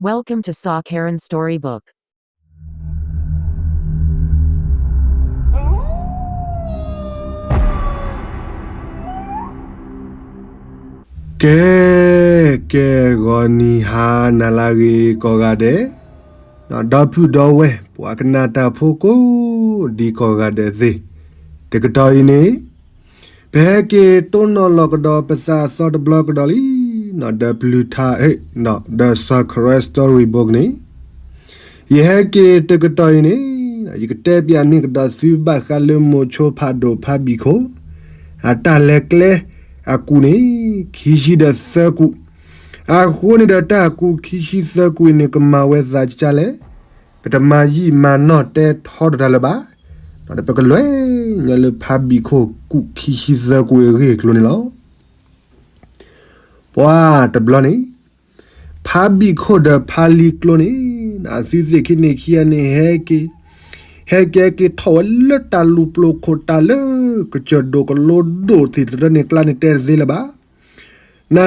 Welcome to Saw Karen Storybook. ကဲ ကဲ ဂီၤနံၤဟါနၤလၢအဂ့ၤကိးဂၤဒဲး, ဒီပုၢ်ဒီဝဲၢ် ပှၤကနၣ်တၢ်ဖိကိး ဒ်ကိးဂၤဒဲးသ့ၣ်, တကတီၢ်အံၤန့ၣ် ပဟဲက့ၤတိၢ်နီၣ်လီၤကဒီးပသးအသီတဘျီကဒီးလံ, ဒီးပလုၢ်ထါ ဒီး Saw Karen Storybook န့ၣ်, ယဟဲက့ၤတကတီၢ်အံၤန့ၣ် ယကတဲပၠးန့ၢ်ကဒီးသုဘၣ်ဃးလၢမိၤဆိဖးဒိၣ်ဖးဘံၣ်ခိၣ် အတၢ်လဲၤကျဲအကူၣ်န့ၣ် ခံဆံဒီးသၢကူၣ်, အဃိန့ၣ်ဒီးတၢ်ကူၣ်ခံဆံသၢကူၣ်အံၤန့ၣ် ကမၤဝဲသးကၢ်လဲၣ်, ပတမၤယံာ်မၤနီၢ်တဲထီတၢ်လၢၤဘၣ်, ဒီးပကလဲၤညါလၢဖးဘံၣ်ခိၣ်ကူၣ်ခံဆံသၢကူၣ်အဂ့ၢ်အကျိၤန့ၣ်လီၤ. ပှၤတဘျီန့ၣ် ဖးဘံၣ်ခိၣ်ဒီးဖးလံၤကျိန့ၣ် အသုသ့ၣ်ခံန့ၣ်ခံဂၤန့ၣ် ဟဲက့ၤ ဟဲက့ၤက့ၤထီၣ်ဝဲလၢတၢ်လူၤပျိၤခိၣ်တၢ်လၢ ကစၢၢ်ဒိၣ်ကလိဒိၣ်သ့ၣ်တဖၣ်န့ၣ်ကျါန့ၣ်တဲတသ့လၢၤဘၣ်. န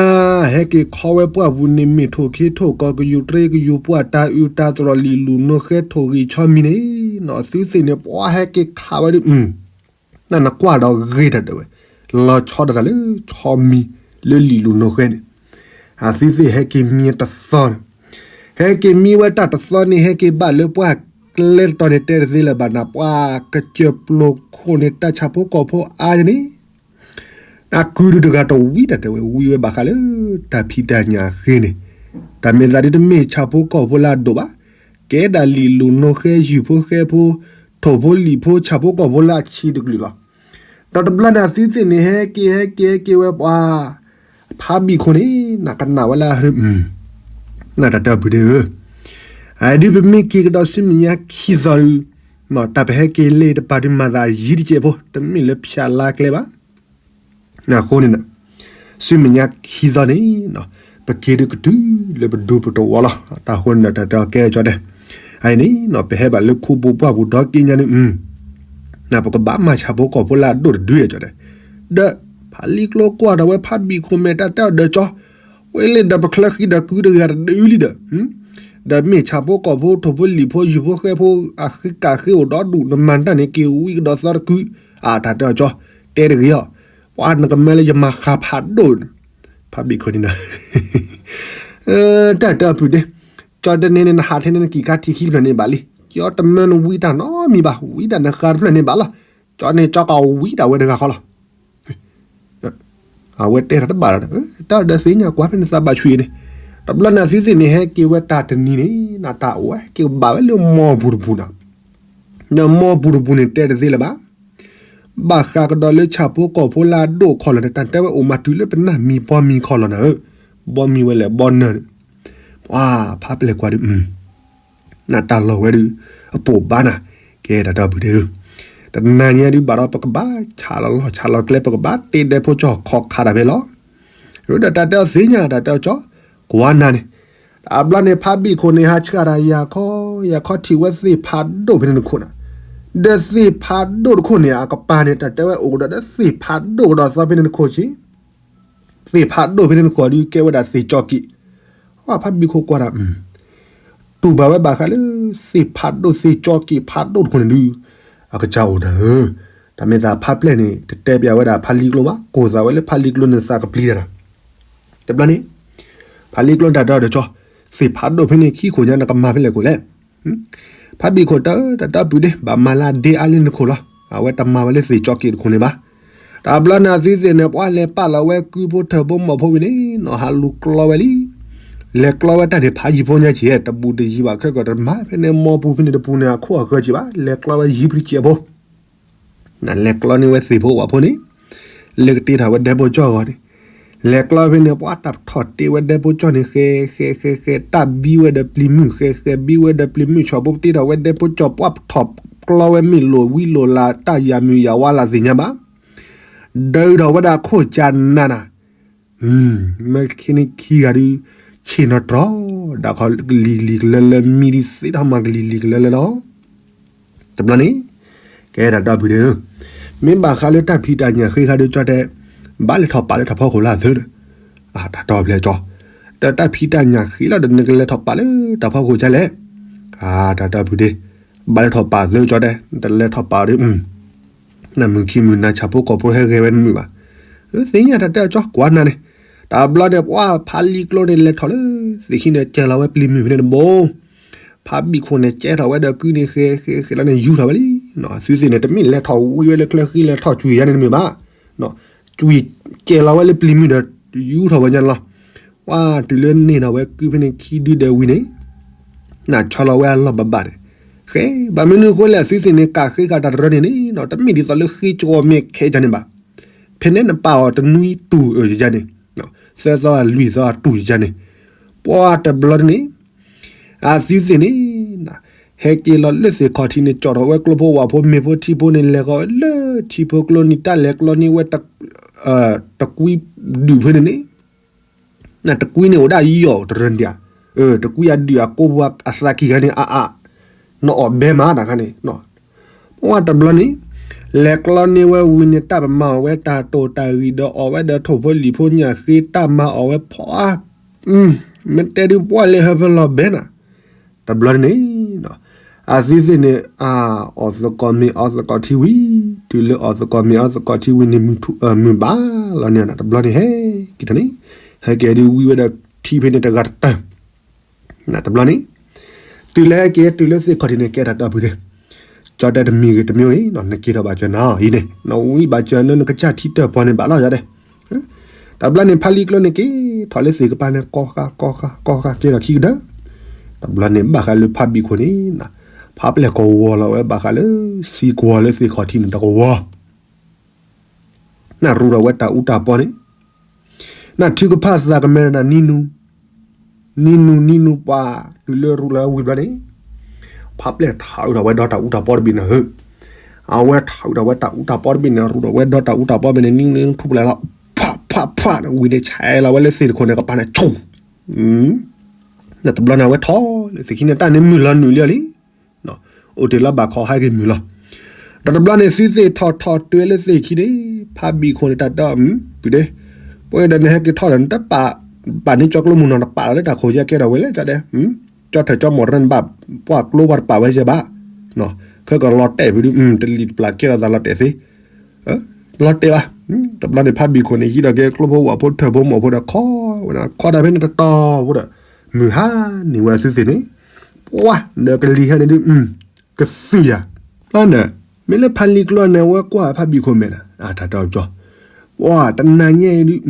ဟဲက့ၤခီဝဲပှၢ်ပူၤန့ၣ် မ့ၢ်ထိၣ်ခ့ထိၣ်ကီၢ်ကယူၤတြ့ကယူၤပှၢ်တၢ်အုးတၢ်သရိာ်လံာ်လူၤနိဃဲထိၣ်ဂံၢ်ဆီမံၤန့ၣ် အသုသ့ၣ်န့ၣ် ပှၤဟဲက့ၤခးဝဲဒၣ် နနကွၢ်ဒီးဂ့ၤတၢ်တဲဝဲ, လီၤဆီဒၣ်တၢ်လၢဆီမံၤလၢလံာ်လူၤနိဃဲန့ၣ်, အသုသ့ၣ်ဟဲက့ၤမံတသီန့ၣ်, ဟဲက့ၤမံဝဲတၢ်တသီန့ၣ် ဟဲက့ၤဘၣ်လၢပှၢ်ကျဲတတီၤန့ၣ် တဲတသ့လၢၤဘၣ်နၤ ပှၤကစၢၢ်ပျိၤခိၣ်န့ၣ် တၢ်ဆၣ်ဖိကီၢ်ဖိအါယၤန့ၣ် အကုၢ်ဒုတဂၤတဝံတၢ်တဲဝဲ ဝံဝဲဘၣ်ဃးလၢ တၢ်ဖံးတၢ်ညၣ်အဃ့န့ၣ်, တၢ်မ့ၢ်သးဒ်တမ့ၢ်ဆၣ်ဖိကီၢ်ဖိလၢအဒိၣ်ဘၣ်, ကဲဒၣ်လံာ်လူၤနိဃဲယုၢ်ဖိဃဲဖိ, ထိၣ်ဖိလံာ်ဖိဆၣ်ဖိကီၢ်ဖိလၢအဆံးတကလုာ်လီၤ. ဒီးတဘျီန့ၣ်အသုသ့ၣ်န့ၣ် ဟဲက့ၤဟဲက့ၤဟဲက့ၤဝဲပှၤ ဖးဘံၣ်ခိၣ်န့ၣ် နကနၣ်ဝဲလၢ နတၢ်တၢ်ပုၢ်ဒ့ဧၢ, အဒုးပမ့ၢ်က့ၤကဒီးဆူမဲာ်ညါခံသီဒုး, တၢ်ပဟဲက့ၤလၢတပၤဒုးမၤသးယံၤတကဲးဖိ တမ့ၢ်လၢဖၠးလါကျဲဘၣ်. အဃိန့ၣ် ဆူမဲာ်ညါခံသီန့ၣ် ပက့ၤဒုးကတုၤလၢပဒူပတဝီလီၤ. တၢ်ဃိန့ၣ်ဒီးတၢ်တဲအီၤကဲကၠီတဲ, အအံၤန့ၣ် ပဟဲဘၣ်လၢခိပူၤပှၢ်ပူၤဒီက့ညါန့ၣ် ပကဘၣ်မၤဆၣ်ဖိကီၢ်ဖိလၢအဒိၣ်တဒုအကၠီတဲ, ဒီးဖးလံကျိကွၢ်ဒီးဝဲဖးဘံၣ်ခိၣ်မဲာ်တၢ်တဲအီၤဒီးကၠီ, ဝဲလၢဒီးပချၢဃံဒီးကုတဂၤတဒုလံဒီး ဒီးမ့ၢ်ဆၣ်ဖိကီၢ်ဖိထိၣ်ဖိလံာ်ဖိယုၢ်ဖိဃဲဖိ အဃံကၣ်ဃ့အိၣ်ဒီဒူၣ် နမၤတၢ်န့ၣ်က့ၤဝံကဒီးသီတကု, အတၢ်တဲအီၤကၠီ, တဲတဂ့ၤအီၤ, ပှၤနကမၢလၢယမၤဃာ်ဖးဒိၣ်, ဖးဘံၣ်ခိၣ်န့ၣ်ဒီး တၢ်တၢ်ပုၢ်ဒ့, ကၠီတန့ၣ်န့ၣ် နဟးထဲန့ၣ်နက့ၤခါထံခံဖျၢၣ်န့ၣ်ဘၣ်လံ, ကၠီတမၢနဝံတၢ်နီတမံၤဘၣ်, ဝံဒၣ်နဃာ်တဖျၢၣ်န့ၣ်ဘၣ်လီၤ, ကၠီန့ၣ်ကၠီကဝံဒၣ်ဝဲတဂၤဃီလီၤ. အဝဲတဲတၢ်တဘၣ်ဒီး တၢ်ဒီးသ့ၣ်ညါကွၢ်ဖဲန့ၣ်သးဘၣ်ဆူၣ်အံၤန့ၣ်, တဘျီန့ၣ်သုသ့ၣ်န့ၣ် ဟဲက့ၤဝဲတၢ်တနံၤန့ၣ် နတၢ်အိၣ်ဝဲက့ၤဘၣ်ဝဲလၢမီပူၤတပူၤနီၤ, ဒီးမီပူၤတပူၤန့ၣ် တဲတသ့လၢၤဘၣ် ဘၣ်ဃးကဒီးလၢဆၣ်ဖိကီၢ်ဖိလၢအဒိၣ်ခီၣ်လီၤန့ၣ် တၢ်တဲဝဲအိၣ်မၤတုၤလၢပနၢ်မံၤဘီမံၤခီၣ်လီၤနၤဧၢ, ဘီမံၤဝဲလဲၣ်ဘီနၢၤန့ၣ်, ပှၤဖးပျဲၢ်ကွၢ်ဒုး နတၢ်လီၢ်ဝဲဒုး အပိာ်ဘါနၤ, ကဲတၢ်တၢ်ပုၢ်ဒ့ဧၢ, တနၤညါဒုးဘၣ်ဒီး ပကဘၣ်ဆၣ်လီၤလီၢ်ဆၣ်လီၤကျဲ ပကဘၣ်တ့ဒဲဖိကၠီၣ်ခီခးတၢ်ဖဲလီၤ. ဒီးတၢ်တဲအီၤသ့ၣ်ညါ တၢ်တဲအီၤကၠီ, ကွၢ်နၤန့ၣ်, တဘျီန့ၣ် ဖးဘံၣ်ခိၣ်န့ၣ် ဟးဆှၣ်တၢ်ယၤခီ, ယၤခီထံၣ်ဝဲသ့ၣ်ဖးဒိၣ်ဖဲန့ၣ်တခိၣ်နၤ, ဒီးသ့ၣ်ဖးဒိၣ်တခိၣ်န့ၣ် အကပၤန့ၣ် တၢ်တဲဝဲအိၣ်ကဒီးဒီးသ့ၣ်ဖးဒိၣ်ကဒီးသီဖဲန့ၣ်တခိၣ်ဆံ သ့ၣ်ဖးဒိၣ်ဖဲန့ၣ်တခိၣ်ဒုး ကဲဝဲဒၣ်သ့ၣ်ကၠီက့ၣ်, ပှၤဖးဘံၣ်ခိၣ်ကွၢ်တၢ်, တူၢ်ဘၣ်ဝဲဘၣ်ဃးလၢ သ့ၣ်ဖးဒိၣ်သ့ၣ်ကၠီက့ၣ်ဖးဒိၣ်တခိၣ်န့ၣ်ဒုး, အကစၢ်အိၣ်နၤဧၢ, တၢ်မ့ၢ်သးဖးပျဲၢ်န့ၣ် တတဲပၠးဝဲဒၣ်ဖးလံကျိဘၣ် ကိၢ်သးဝဲလၢဖးလံကျိန့ၣ်သးကပျံၤတၢ်, တဘျီန့ၣ် ဖးလံကျိတၢ်တဲအီၤဒီးကၠီ, သ့ၣ်ဖးဒိၣ်ဖဲန့ၣ်ခံခိၣ်ညါ နကမၤဖဲလဲၣ်ခိၣ်လဲၣ် ဖးဘံၣ်ခိၣ်တၢ် တၢ်တၢ်ပုၢ်ဒ့ ဘၣ်မၤလၢအဒ့အါလၢနခိၣ်လီၤ. အဝဲတမၤဝဲလၢသ့ၣ်ကၠီက့ၣ်တခိၣ်န့ၣ်ဘၣ်. တဘျီန့ၣ်အသုသ့ၣ်န့ၣ် ပှၤလဲၤပာ်လီၤဝဲကုဖိထၢၣ်ဖိမီၢ်ဖိဝံၤန့ၣ် နီၢ်ဟးလူၤကျီဝဲလံ. လဲၤကျီဝဲတၢ်န့ၣ် ဖးယံၤဖိညါက့ၢ် တဘူးတယံၤဘၣ် ခဲကီးတမၤဖဲန့ၣ် မီပူၤဖဲန့ၣ်တပူၤန့ၣ် အခိၣ်အဃၢၤက့ၢ်ဘၣ် လဲၤကျီဝဲယံၤဖုတကဲးဖိ နလဲၤကျီန့ၢ်ဝဲသ့ၣ်ဖိဝၣ်ဖိန့ၣ် လၢကတ့ထီၣ်ဝဲဒဲဖိကၠီၣ်အဂီၢ်န့ၣ် လဲၤကျီဖဲန့ၣ် ပှၤတၢ်ထီၣ်တ့ဝဲဒဲဖိကၠီၣ်န့ၣ် ဃဲ ဃဲ ဃဲ ဃဲ တၢ်ဘံဝဲဒီးပျံၤမုၢ် ဃဲ ဃဲ ဘံဝဲဒီးပျံၤမုၢ် ဆီၣ်ဖိပတ့ထီၣ်ဝဲဒဲဖိကၠီၣ် ပှၤထီၣ်ကျီဝဲမ့ၢ်လိာ်ဝံလိာ်လၢ် တၢ်ယၤမုာ်ယၤဝါလၢ်သ့ၣ်ညါဘၣ် ဒၢထီၣ်ဝဲဒၣ်ခိၣ်ကၠးနးနၤ မ့ၢ်ခဲန့ၣ်ခံဂၤဒုး ဆ့ၣ်နီၤတြီ ဒၣ်ခီကလံၤလံၤကလၢလၢ မံဒုးသ့ထီၣ်မၤကလံၤလံၤကလၢလၢလီၤ. တဘျီန့ၣ် ကဲဒၣ်ဒီပုၢ်ဒီး မ့ၢ်ဘၣ်ဃးလၢတၢ်ဖံးတၢ်ညၣ်ဃ့ခါဒုးကၠီတဲ ဘၣ်လဲၤထီၣ်ပာ်လၢတၢ်ဖီခိၣ်လၢအသၢန့ၣ် တၢ်တီပျဲၢ်ကၠီ ဒီးတၢ်ဖံးတၢ်ညၣ်ဃ့လီၤဒီး နကလဲၤထီၣ်ပာ်လၢတၢ်ဖီခိၣ်ဒ်လဲၣ်. အါ တၢ်ဒီပုၢ်ဒီး, ဘၣ်လဲၤထီၣ်ပာ်သၢကၠီတဲ, နတလဲၤထီၣ်ပာ်ဒီး နမုၢ်ခံမုၢ်နၤဆၣ်ဖိကီၢ်ဖိဟဲဂဲၤဝဲနမုာ်ဘၣ်. သ့ၣ်ညါတၢ်တဲအီၤကၠီ ကွၢ်နၤန့ၣ်. တဘျီန့ၣ် ပှၤဖးလံကျိန့ၣ်လဲၤထီၣ်လၢသ့ၣ်ခံန့ၣ် ကဲၤလီၤဝဲပျံၤမုၢ်ဖဲန့ၣ်တဘိ ဖးဘံၣ်ခိၣ်န့ၣ် ကဲထီၣ်ဝဲဒီးကုန့ၣ် ဃဲဃဲဃဲလီၤန့ၣ် ယူၤထီၣ်ဝဲလံ. သုသ့ၣ်န့ၣ် တမ့ၢ်လဲၤထီၣ်ဝံၤဝဲလၢချၢဃံ လဲၤထီၣ်ကွံာ်ယါန့ၣ်တမ့ၢ်ဘၣ်. ကွံာ်ကဲၤလီၤဝဲလၢပျံၤမုၢ်ဒီး ယူၤထီၣ်ဝဲညါန့ၣ်လီၤ. ပှၤတုၤလၢန့ၢ်ထီၣ်ဝဲကုဖဲန့ၣ်ခံဒုဒီးဝံၤန့ၣ် နၢ်ဆီလီၤဝဲအလီၢ်ဘၣ်ဘၣ်န့ၣ်, ဃဲ ဘၣ်မနုၤအဃိလဲၣ် သုသ့ၣ်န့ၣ် ကးဃ့ဃာ်တၢ်တရၢန့ၣ်န့ၣ် တမ့ၢ်ဒ်သိးလၢဃ့ကီၤမဲာ်ခဲယါန့ၣ်ဘၣ်. ဖဲန့ၣ်နပာ်အီၤတနွံတူၢ်ယါန့ၣ်, သၢသီလွံၢ်သီတူၢ်ယါန့ၣ်, ပှၤတဘျီန့ၣ် အသုသ့ၣ်န့ၣ် ဟဲက့ၤလီၤလၢသ့ၣ်ခီၣ်ထံးန့ၣ် ကၠီၣ်ထီၣ်ဝဲကျိဖိဝၣ်ဖိမ့ၤဖိထံဖိန့ၣ် လဲၤဃီၤဝဲလၢထံဖိကျိနံၤ တၢ်လဲၤကျီန့ၢ်ဝဲ တကွံဒုၣ်ဖိန့ၣ်န့ၣ်, တကွံန့ၣ်အိၣ်ဒၣ်ယီၢ်တရၢန့ၣ်ဧါ, တကွံအဒုၣ်အကိးပူၤအသးကံၢ်ခါန့ၣ် အအါ, နအီၣ်ဘဲမးတခါန့ၣ် ပှၤတဘျီန့ၣ် လဲၤကျီန့ၢ်ဝဲဝံၤန့ၣ် တၢ်ပမၤအီၣ်ဝဲတၢ်တိၢ်တၢ်ဂံၢ်ဒီးအီၣ်ဝဲဒီးထိၣ်ဖိလံၣ်ဖိညၣ်ဃ့ တၢ်မၤအီၣ်ဝဲဖီအါ, မ့ၢ်တဲဒုးပှၢ်လၢဟၢဖၢလီၤဘဲနၤ, တဘျီန့ၣ် အသုသ့ၣ်န့ၣ် အအီၣ်သကိးမ့ၤအီသကိးထံဝံၤ, တုၤလၢအီၣ်သကိးမ့ၤအီသကိးထံဝံၤန့ၣ် မုၢ်ဘၣ်လီၤန့ၣ် တဘျီန့ၣ်ဟဲက့ၤထီၣ်န့ၣ်, ဟဲက့ၤဒုးဝံဝဲဒီးထံဖဲန့ၣ်တဂၤတတၢၢ် တဘျီန့ၣ် တုၤလၢဟဲက့ၤတုၤလၢသ့ၣ်ခီၣ်ထံးန့ၣ် ကဲတၢ်ဒီပုၢ်ဒီး, ကၠီတဲတမံၤဂ့ၤတမံၤဂ့ၤ နက့ၤထီၣ်ဘၣ်စၢၤနၤအံၤန့ၣ် နဝံဘၣ်စၢၤနနကစၢ်ထံတၢၢ်ပီန့ၣ်ဘၣ်လီၤယၤဒဲး, တဘျီန့ၣ် ဖးလံကျိန့ၣ်က့ၤထီၣ်လၢသ့ၣ်ကပၤန့ၣ် ကီဃာ်ကီဃာ်ကီဃာ်က့ၤထီၣ်ခံကဒၢ, တဘျီန့ၣ်ဘၣ်ဃးလၢဖးဘံၣ်ခိၣ်န့ၣ် ဖးပျဲၢ်ကဝီၤလီၤဝဲဘၣ်ဃးလၢ စံကွီၤလၢသ့ၣ်ခီၣ်ထံးန့ၣ်တကဝီၤ နရူးထီၣ်ဝဲတၢ်အူတၢ်ပီန့ၣ်, နထုကဖၣ်သးကမဲာ်တၢ်နံနူ, နံနူနံနူပှၤ တုၤလၢရူးလၢဝံၤဘျီန့ၣ်, ဖးပျဲၢ်ထးအုးထီၣ်ဝဲဒီးတၢ်အူတၢ်ပီတဘ့ၣ်န့ၣ်ဧၢ, အဝဲထးအုးထီၣ်ဝဲတၢ်အူတၢ်ပီတဘ့ၣ်န့ၣ် ရူးထီၣ်ဝဲဒီးတၢ်အူတၢ်ပီတဘ့ၣ်န့ၣ် နံနူနံနူထူပျဲၢ်လီၤ, ဖးဖးဖး ဝံၤန့ၣ်ဆဲးလီၤဝဲလၢသ့ၣ်တခိၣ်န့ၣ် ကပၤန့ၣ်ဆူၣ် တဘျီန့ၣ် အဝဲထီၣ်လၢသ့ၣ်ခံန့ၣ် တၢ်န့ၣ်မုၢ်လီၤနုာ်လံလီၤလံ, အိၣ်တ့ၢ်လီၤဘၣ်ခီဟဲက့ၤမုၢ်လီၤ, ဒီးတဘျီန့ၣ် သုသ့ၣ်ထီၣ်ထီၣ်တုၤလၢသ့ၣ်ခံန့ၣ် ဖးဘံၣ်ခိၣ်န့ၣ် တၢ်တဲအီၤ ပုၢ်ဒ့, ပဝဲဒီးနဟဲက့ၤထီၣ်ဒီး နတပာ် ပာ်န့ၢ်ကၠီကျိမုၢ်နီၤ နပာ်လီၤလၢတၢ်ခိၣ်ယဲၢ်ကဲထီၣ်ဝဲလဲၣ် ကၠီဒဲး, ကၠီထၢၣ်ကၠီမီၢ်တရၢန့ၣ်ဘၣ် ပှၤကျိပှၤတပာ်ဝဲယဲၢ်ဘၣ်, ခဲကလီၤတဲာ်ဖဲဒုး တလံၤတပျၢ်ကဲထီၣ်သးလီၤတဲာ်သ့ လီၤတဲာ်ဘၣ်, တဘျီန့ၣ် ဖးဘံၣ်ခိၣ်န့ၣ် ဟံးထီၣ်က့ၤကျိဖိဝၣ်ဖိထၢၣ်ဖိမီၢ်ဖိဒီးခီဝဲဒၣ် ခီတၢ်ဖဲန့ၣ်တတီၤဖိဒီး မုၢ်ဟါန့ၢ်ဝဲအသုသ့ၣ်န့ၣ်, ပှၤဒီးကလံၤဟဲန့ၣ်ဒုး ကသုၣ်ယၤ, အန့ၣ် မ့ၢ်လၢဖးလံကျိန့ၣ် အဝဲကွၢ်ဖးဘံၣ်ခိၣ်မဲာ်နၤ တၢ်တဲအီၤကၠီ, ပှၤတနၤညါအံၤဒုး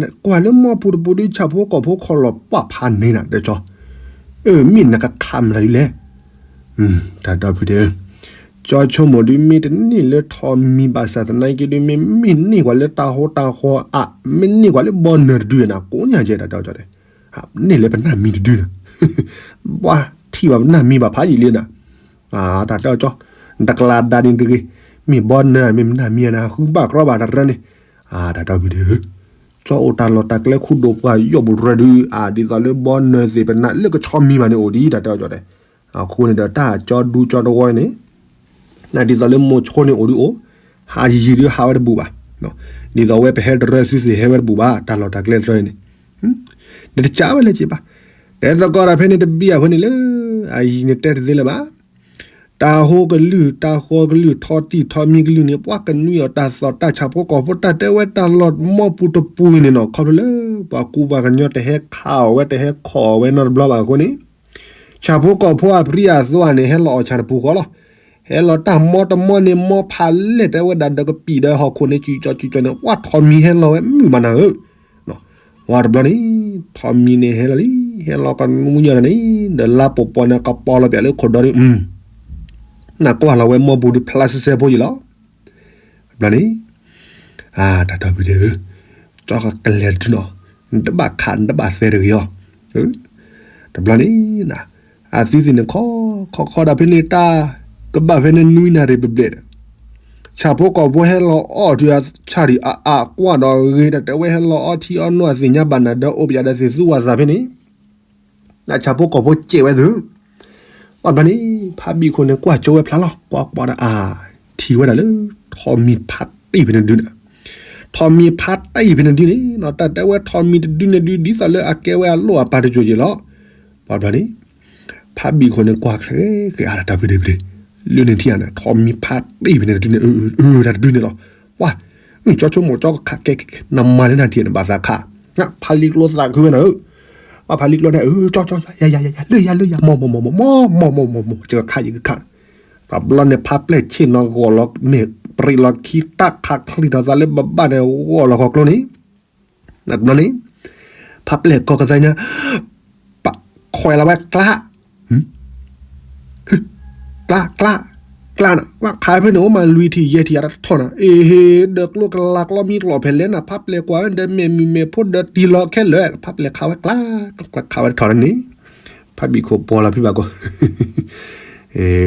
နကွၢ်လၢမီၢ်ပူၤတပူၤဒုး ဆၣ်ဖိကီၢ်ဖိခီၣ်လီၤပှၢ်ဖးန့ၢ်နၤ တဲကၠီ, အၢ မ့ၢ်နကခးမတၤဒုးလဲၣ် တၢ်ဒီပုၢ်ဒ့ဧၢ, ကၠီဆိကမိၣ်ဒုး မ့ၢ်တန့ၢ်လၢထိးမံၤဘၣ်ဆၣ်သနာ်က့ဒုး မ့ၢ်မ့ၢ်န့ၢ်ကွၢ်လၢတၢ်ဟိတၢ်ဃီအါ မ့ၢ်န့ၢ်ကွၢ်လၢဘီနၢၤတဒုန့ၣ် ကိးညါကဲတၢ်တဲအီၤကၠီဒဲး, န့ၢ်လၢပနၢ်မံၤတဒုန့ၣ်, ပှၤထံၣ်ဘၣ်ပနၢ်မံၤဘၣ်ဖးယံာ်လံနၤ, တၢ်တဲအီၤကၠီ, နတကလးဒါန့ၣ်တဂ့ၤ, မ့ၢ်ဘီနၢၤ မ့ၢ်ပနၢ်မံၤနၤ ဃုဘၣ်ကြီဘၣ်တရၢန့ၣ်, တၢ်ဒီပုၢ်ဒ့ဧၢ ကၠီအိၣ်တၢ်လီၢ်တၢ်ကျဲ ခူၣ်ဒိၣ်ပှၢ်ယီၢ်ပူၤတရၢဒုး အဒ်သိးလၢဘီနၢၤသ့ၣ် ပနၢ်လၢကဆီမံၤဘၣ်န့ၣ်အိၣ်ဒံး တၢ်တဲအီၤကၠီဒဲး, အဃိန့ၣ်ဒီးတၢ်ကၠီဒူကၠီတဝီန့ၣ်, ဒ်သိးလၢမိၤဆိန့ၣ်အိၣ်ဒုးအိၣ်, ဟးယံာ်ဒုးဟးဝဲတဘူၣ်ဘၣ်, ဒ်သိးဝဲပဟဲတရၢသုသ့ၣ်ဟဲဝဲတဘူၣ်ဘၣ် တၢ်လီၢ်တၢ်ကျဲတရၢန့ၣ်, နတကးဝဲလၢၤဘၣ်, တဲသကိးတၢ်ဖဲန့ၣ်တဘံၣ်အဃိန့ၣ်လၢ အယံၤန့ၣ်တဲတသ့လၢၤဘၣ် တၢ်ဟိကလုၢ် တၢ်ဃီကလုၢ် ထီတံၢ်ထီမံၤကလုၢ်န့ၣ် ပှၤကနွံအီၤတၢ်သီၣ်တၢ်ဆၣ်ဖိကီၢ်ဖိ တၢ်တဲဝဲတၢ်လီၢ်မီၢ်ပူၤတပူၤန့ၣ်နီၤ ခီဖျိလၢ ပှၤကူပှၤကညီတဟဲခးအီၣ်ဝဲ တဟဲခီၣ်အီၣ်ဝဲနီတဘျီဘၣ်အဃိန့ၣ် ဆၣ်ဖိကီၢ်ဖိအပြံအသွါန့ၣ် ဟဲလီၤအီၣ်ဆၣ်တပူၤဃီလီၤ. ဟဲလီၤတၢ်မီတမီန့ၣ် မီဖးလဲၢ်တဲဝဲဒၣ်ဒီးကပံာ်ဒီးဟီၣ်ခိၣ်န့ၣ် ကၠူကၠီကၠူကၠီန့ၣ် ပှၤထီမံၤဟဲလီၤဝဲမုာ်မးနၤဧၢ ဝံၤတဘျီန့ၣ် ထီမံၤန့ၣ်ဟဲလီၤလံ ဟဲလီၤကနူညါန့ၣ် ဒီးလါပှီၤပှီၤန့ၣ် ကပီၤလီၤပၠးလၢခိၣ်ဒီန့ၣ် နကွၢ်လီၤဝဲမီၢ်ပူၤဒုးဖျါဆဲဆဲဖိယံၤလီၤ. တဘျီန့ၣ် တၢ်ဒီပုၢ်ဒ့ဧၢ ကၠီကကလဲၤတဒုနီၤ နတဘၣ်ခး နတဘၣ်သဲတဂ့ၤအီၤ တဘျီန့ၣ် အသုသ့ၣ်န့ၣ်ခီ ခီခီဒၣ်ဖဲန့ၣ်တၢ် ကဘၣ်ဖဲန့ၣ်နွံနၣ်ရံၣ်ဘျဲၣ်ဘျဲၣ်ဒီး ဆၣ်ဖိကီၢ်ဖိဟဲလီၤအီၣ်တုၤအဆၣ်ရံၣ်အါအါကွၢ်ဒီးဂ့ၤဒီး တဲဝဲဟဲလီၤအီထံအီနိအသ့ၣ်ညါဘၣ်နၤဒီးအိၣ်ပယၤဒီးသ့ၣ်သူဝၤသးဖဲန့ၣ် နဆၣ်ဖိကီၢ်ဖိစဲးဝဲသု အဘျီန့ၣ် ဖးဘံၣ်ခိၣ်န့ၣ် ကွၢ်ကၠိဝဲဖျါလီၤ ကွၢ်ကွၢ်ဒီးအါ ထံၣ်ဝဲဒၣ်လၢ ထီမံၤဖးတံၢ်ဖဲန့ၣ်ဒုန့ၣ် ထိးမံၤဖးတံၢ်ဖဲန့ၣ်ဒုန့ၣ်နီၤ, တၢ်တဲဝဲထိးမံၤတဒုန့ၣ်ဒု ဒ်သိးလၢအကဲဝဲအလိၣ်အပၢ်တစိၤက့ၤလီၤ. ဘၣ်ဘျီန့ၣ် ဖးဘံၣ်ခိၣ်န့ၣ်ကွၢ်ချ့က့ၤအါတၢ်ဖုဒ့ဖုဒ့, လၢန့ၣ်ထံၣ်ဧါန့ၣ် ထိးမံၤဖးတံၢ်ဖဲန့ၣ်တဒုန့ၣ်, အၢ တၢ်တဒုန့ၣ်လီၤ. ပှၤ ကၠီဆိကမိၣ်ကၠီကခးကဲကဲကဲ နမၤလၢနၤထံၣ်န့ၣ် ဘၣ်သးခး, ဖးလံကျိသးခုဝဲန့ၣ်ဧၢ, ပှၤဖးလံကျိန့ၣ် အၢ ကၠီကၠီ ယၤယၤယၤယၤ လၢယၤလၢယၤ မီၢ်မီၢ်မီၢ်မီၢ်မီၢ်မီၢ်မီၢ် ယကခးယကခး တဘျီန့ၣ် ဖးပျဲၢ်ဆ့ၣ်နီၤဂီၤလီၤမ့ၢ်ပြံးလီၤခံ တၢ်ခးချံးထီၣ်သးလၢဘၣ်ဘၣ်န့ၣ် ဂီၤလီၤဃီၤကျိန့ၣ်, တဘျီန့ၣ် ဖးပျဲၢ်ကီကသါညါ ပခွဲးလီၤဝဲကျါ, ကျါ ကျါ ကျါနၤ, ဝဲခးဖဲန့ၣ် အိၣ်မးလွံၢ်ထံၣ်ယဲၢ်ထံၣ်အတထီၣ်နၤ, အ့ဟ့ ဒီးကျိကလးကျီမံကျီၢ်ဖဲလဲၣ်နၤ, ဖးပျဲၢ်ကွၢ်ဒီးမဲာ်မုာ်မဲာ်ဖိဒီးတံၢ်လီၤခဲလၢာ်, ဖးပျဲၢ်ခးဝဲကျါ, ခးဝဲထီၣ်န့ၣ်, ဖးဘံၣ်ခိၣ်ပီၤလီၤဖံဘၣ်ကိး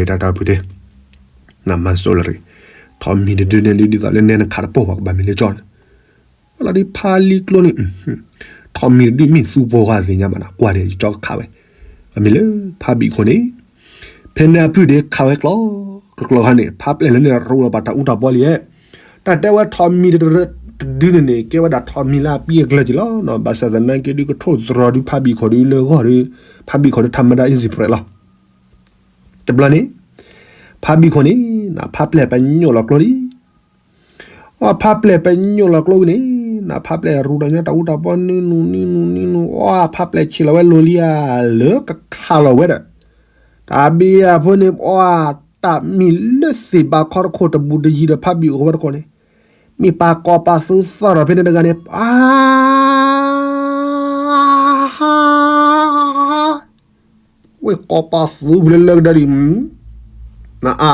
တၢ်တၢ်ဖုတဲ နမၤစိလီၤရံၣ်, ထိးမံၤတဒုန့ၣ်ဒု ဒ်သိးလၢနဲနခးတပိၢ်ဘၣ်ကဘၣ်မ့ၢ်လၢကၠီန့ၣ်, လီၤဒ်ဖးလံကျိန့ၣ်, ထိးမံၤတဒုမ့ၢ်သူပီၤဃာ်သ့ၣ်ညါဘၣ်နၤ ကွၢ်ဒီးယကၠီကခးဝဲ, အမ့ၢ်လၢဖးဘံၣ်ခိၣ်န့ၣ်, ဖဲန့ၣ်အဖုၣ်ဒ့ခးဝဲကျီ, ကျီကျီခါန့ၣ် ဖးပျဲၢ်လၢန့ၣ်ရူလီၤပာ်တၢ်အူတၢ်ပီလံဧါ, တၢ်တဲဝဲထိးမံၤတဒုန့ၣ်န့ၣ် ကဲဝဲဒၣ်ထိးမံၤလၢအပံအကျၢၤက့ၤလီၤ, ဘၣ်ဆၣ်သနာ်က့ဒုကထိၣ်သတြီၤဒုဖးဘံၣ်ခိၣ်ဒုလၢဂီၢ်ဒု, ဖးဘံၣ်ခိၣ်ဒုထးမဒါ easy press လီၤ, တဘျီန့ၣ်, ဖးဘံၣ်ခိၣ်န့ၣ်, ဖးပျဲၢ်ပညိၣ်လီၤကျိလံ အဖးပျဲၢ်ပညိၣ်လီၤကျိဝံၤန့ၣ်, နဖးပျဲၢ်ရူဒီးညါတၢ်အူတၢ်ပီနုနူနုနူနူနူ, အဖးပျဲၢ်ဆံးလီၤဝဲလိၤလံဧါ, လၢကခးလီၤဝဲဒီး, တၢ်ဘံယၤဖိန့ၣ်, တၢ်မံၤလၢသ့ၣ်ဘးခီတခိၣ်တဘူးတယံၤဒီးဖးဘံၣ်အိၣ်ဝဲတခိၣ်န့ၣ်, မ့ၢ်ပာ်ကီၤပာ်သူသီၣ်ထီၣ်ဖဲန့ၣ်တဂၤန့ၣ်, ပ ဝဲကီၤပာ်သူဖဲလၢလၢကဒါဒံး, နအါ,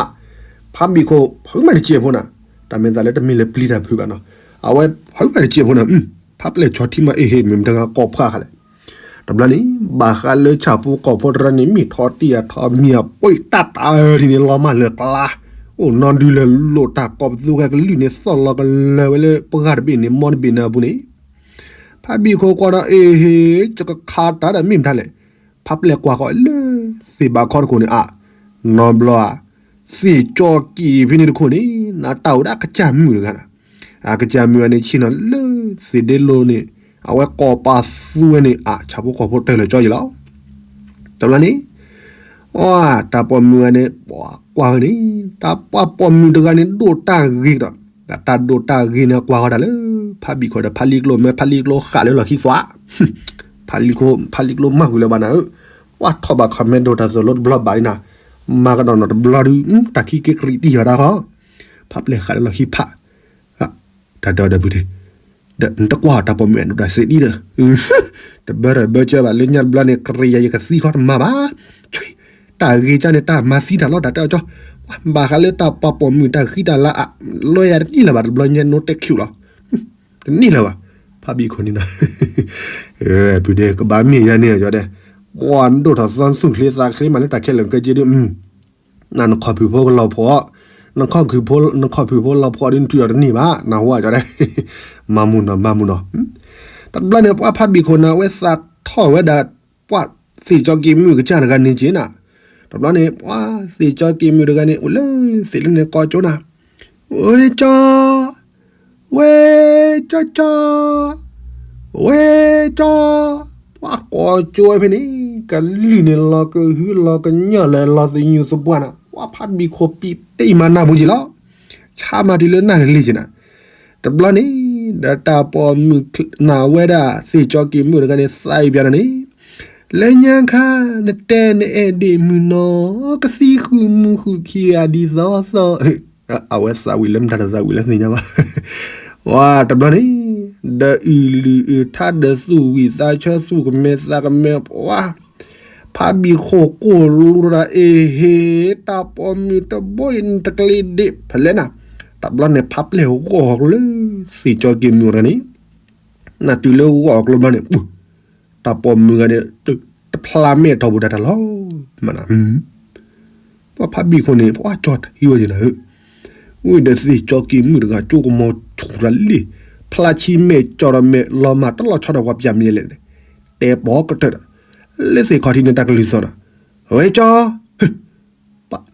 ဖးဘံၣ်ခိၣ်ဖုးမးတစဲးဖိနၤ, တၢ်မ့ၢ်သးလၢတမ့ၢ်လၢပျံၤတၢ်ဖုးဘၣ်နီၤ, အဝဲဖုးမးတစဲးဖိနၤ, ဖးပျဲၢ်ဆီထံမးအ့ဟ့ၣ် မ့ၢ်မတၤဂၤကီၢ်ဖှါဃာ်လဲၣ်, တဘျီန့ၣ်, ဘၣ်ဃးလၢဆၣ်ဖိကီၢ်ဖိတရၢန့ၣ် မ့ၢ်ထီတံၢ်အထီမံၤအပှ့ၤတၢ်တၢ်အၢထံန့ၣ် လီၤမၢ်လၢကျါ, အိၣ်နီဒုလၢလိၣ်တၢ်ကီးပသူဂၤကလုၢ်န့ၣ် သီၣ်လီၤကလၢာ်ဝဲလၢပှၢ်တဘ့ၣ်န့ၣ် မီတဘ့ၣ်န့ၣ်အပူၤန့ၣ်, ဖးဘံၣ်ခိၣ်ကွၢ်ဒီးအ့ဟ့ၣ် ယကခးတၢ်ဒီးမ့ၢ်မတၤလဲၣ်, ဖးပျဲၢ်ကွၢ်ဃီလၢသ့ၣ်ဘးခီတခိၣ်န့ၣ်အါ, နီဘျီဧါ, သ့ၣ်ကၠီက့ၤဖဲန့ၣ်တခိၣ်န့ၣ် နတၢ်အိၣ်ဒၣ်ကစၢ်မုၣ်တဂၤနၤ, အကစၢ်မုၣ်ဂၤန့ၣ်ဆ့ၣ်နီၤလၢသ့ၣ်ဒ့လိၤန့ၣ်, အဝဲကီၤပာ်သူဝဲန့ၣ်အါ ဆၣ်ဖိကီၢ်ဖိတၢၢ်လၢာ်ကၠီယံၤလီၤ, တဘျီန့ၣ် အတၢ်ပိာ်မုၣ်ဂၤန့ၣ် ကွၢ်ဝဲန့ၣ်, တၢ်ပှၤပိာ်မုၣ်တဂၤန့ၣ် ဒိၣ်တၢ်ဂ့ၤဒီး, တၢ်ဒိၣ်တၢ်ဂ့ၤန့ၣ် ကွၢ်ဃီတၢ်လၢ ဖးဘံၣ်ခိၣ်ဒီးဖးလံကျိ မ့ၢ်ဖးလံကျိဃာ်လၢလီၢ်ခံသွး, ဖးလံကျိ ဖးလံကျိမၤကွံာ်လၢၤဘၣ်နၤဧၢ, ကွၢ်ထီၣ်ဘၣ် comment ဒိၣ်တၢ်သိၣ်လိတဘျီဘၣ်အံၤနၤ, မၤကဒီးနီၢ်တဘျီဒု တၢ်ခံက့ၤကရံးတံၢ်ဃီတၢ်ဃီ, ဖးပျဲၢ်ဃာ်လၢလီၢ်ခံဖး တၢ်ဒီးဒီးဖုတဲ, ဒီးနတကွၢ်တၢ်ပိာ်မုၣ်အဒိၣ်တၢ်စ့ဒံဒီး, တဘၢဒီးဘၢကၢဘၣ်လၢညါတဘျီန့ၣ် ကရံယၤယကသံခီတမၤဘၣ်, ဆံ, တၢ်ဂ့ၤကၢန့ၣ် တၢ်မၤသံတၢ်လီၤ တၢ်တဲအီၤကၠီ, ဘၣ်ဃးလၢတၢ်ပှၤပိာ်မုၣ်တၢ်ဃံတၢ်လၤအါ, လီၤယၤတနံၣ်လၢၤဘၣ် တဘျီညါ no thank you လီၤ, တနံၣ်လၢၤဘၣ်, ဖးဘံၣ်ခိၣ်န့ၣ်ဒီး, ဖုတဲကဘၣ်မ့ၢ်ယၤန့ၣ်ကၠီတဲ, ပှၤနဒိၣ်ထီၣ်သီသူၣ်ချ့သးချ့မးလၢတၢ်ခဲလၢာ်ခဲဆ့ဒု နနခီၣ်ဖုၣ်ဖိကလီၤဖှီၣ်, နခီၣ်ဖုၣ်ဖိလီၤဖှီၣ်ဒု နထုးထီၣ်တန့ၢ်ဘၣ် နဟူဧါကၠီဒဲး, မၤမုာ်နီၤ မၤမုာ်နီၤ, တဘျီန့ၣ် ပှၤဖးဘံၣ်ခိၣ်နၤ အဝဲသးထီၣ်ဝဲဒၣ် ပှၤသ့ၣ်ကၠီက့ၤမုၣ်ကစၢ်တဂၤန့ၣ်က့ၤနၤ, တဘျီန့ၣ် ပှၤသ့ၣ်ကၠီက့ၤမုၣ်တဂၤန့ၣ် အိၣ်လၢသ့ၣ်လၢန့ၣ် ကိးကၠိနၤ, ဝဲကၠီ ဝဲကၠီကၠီ, ဝဲကၠီ, ပှၤကိးကၠိဝဲဖဲန့ၣ် ကလုၢ်န့ၣ်လီၤကဟုလီၤကညီၢ်လၢလီၤသညူးသပှၢ်နၤ, ပှၤဖးဘံၣ်ခိၣ်ပံာ်တ့ၢ်မၤနၢ်ပူၤက့ၤလီၤ, ဆါမၤတုၤလၢနၢ်ကလံၤက့ၤနၤ, တဘျီန့ၣ် ဒီးတၢ်ပိာ်မုၣ်နၤဝဲဒၣ် သ့ၣ်ကၠီက့ၤမုၣ်တဂၤန့ၣ် သးအံၤပျီနၤန့ၣ်, လၢညါခါ နတဲနအဲၣ်ဒိးမုၢ်နီၤ ကသံဃုာ်မုာ်ဃုာ်ခံဂၤဒ်သိးသိး အဝဲသးဝံၣ်လၢမတၤတသးဝံၣ်လၢသ့ၣ်ညါဘၣ်, ဝဲတဘျီန့ၣ်, ဒီးအုၣ်လုၢ်အုၣ်ထါဒီးသူၣ်ဝံၣ်သးဆၢ သူၣ်ကမဲာ်သးကမဲာ်ပှၤ, ဖးဘံၣ်ခိၣ်ကိၢ်လူၤဒီး အ့ဟ့ၣ် တၢ်ပိာ်မုၣ်တဘိအံၤ နတကျ့ဒ့ဖဲလဲၣ်နၤ, တဘျီန့ၣ် ဖးပျဲၢ်ဂီၢ်ကျိလၢ သ့ၣ်ကၠီက့ၤမုၣ်တဂၤန့ၣ်, နတုၤလၢဂီၢ်ကျိဘျီန့ၣ် ပူၤ တၢ်ပိာ်မုၣ်ဂၤန့ၣ် တဖျါမဲာ်ထီၣ်ပူၤတၢ်တၢ်လီၤ, မနၤ, ပှၤဖးဘံၣ်ခိၣ်န့ၣ် ပှၤကၠီထံဝဲယဲၢ်နၤဧၢ, ဝံၤဒီးသ့ၣ်ကၠီက့ၤမုၣ်တဂၤ ကၠိကမီၤဆူၣ်တၢ်လံ, ဖျါဆံမဲာ်ကၠီဒီးမဲာ်လီၤမၢ်တလီၤဆီဒီးပှၤပျၢ်မံၤလဲၣ်န့ၣ်, တဲပိာ်ကတၢၢ်ဒီး, လၢသ့ၣ်ခီၣ်ထံးန့ၣ်တၢ်ကလုၢ်သီၣ်နၤ, ဝဲကၠီ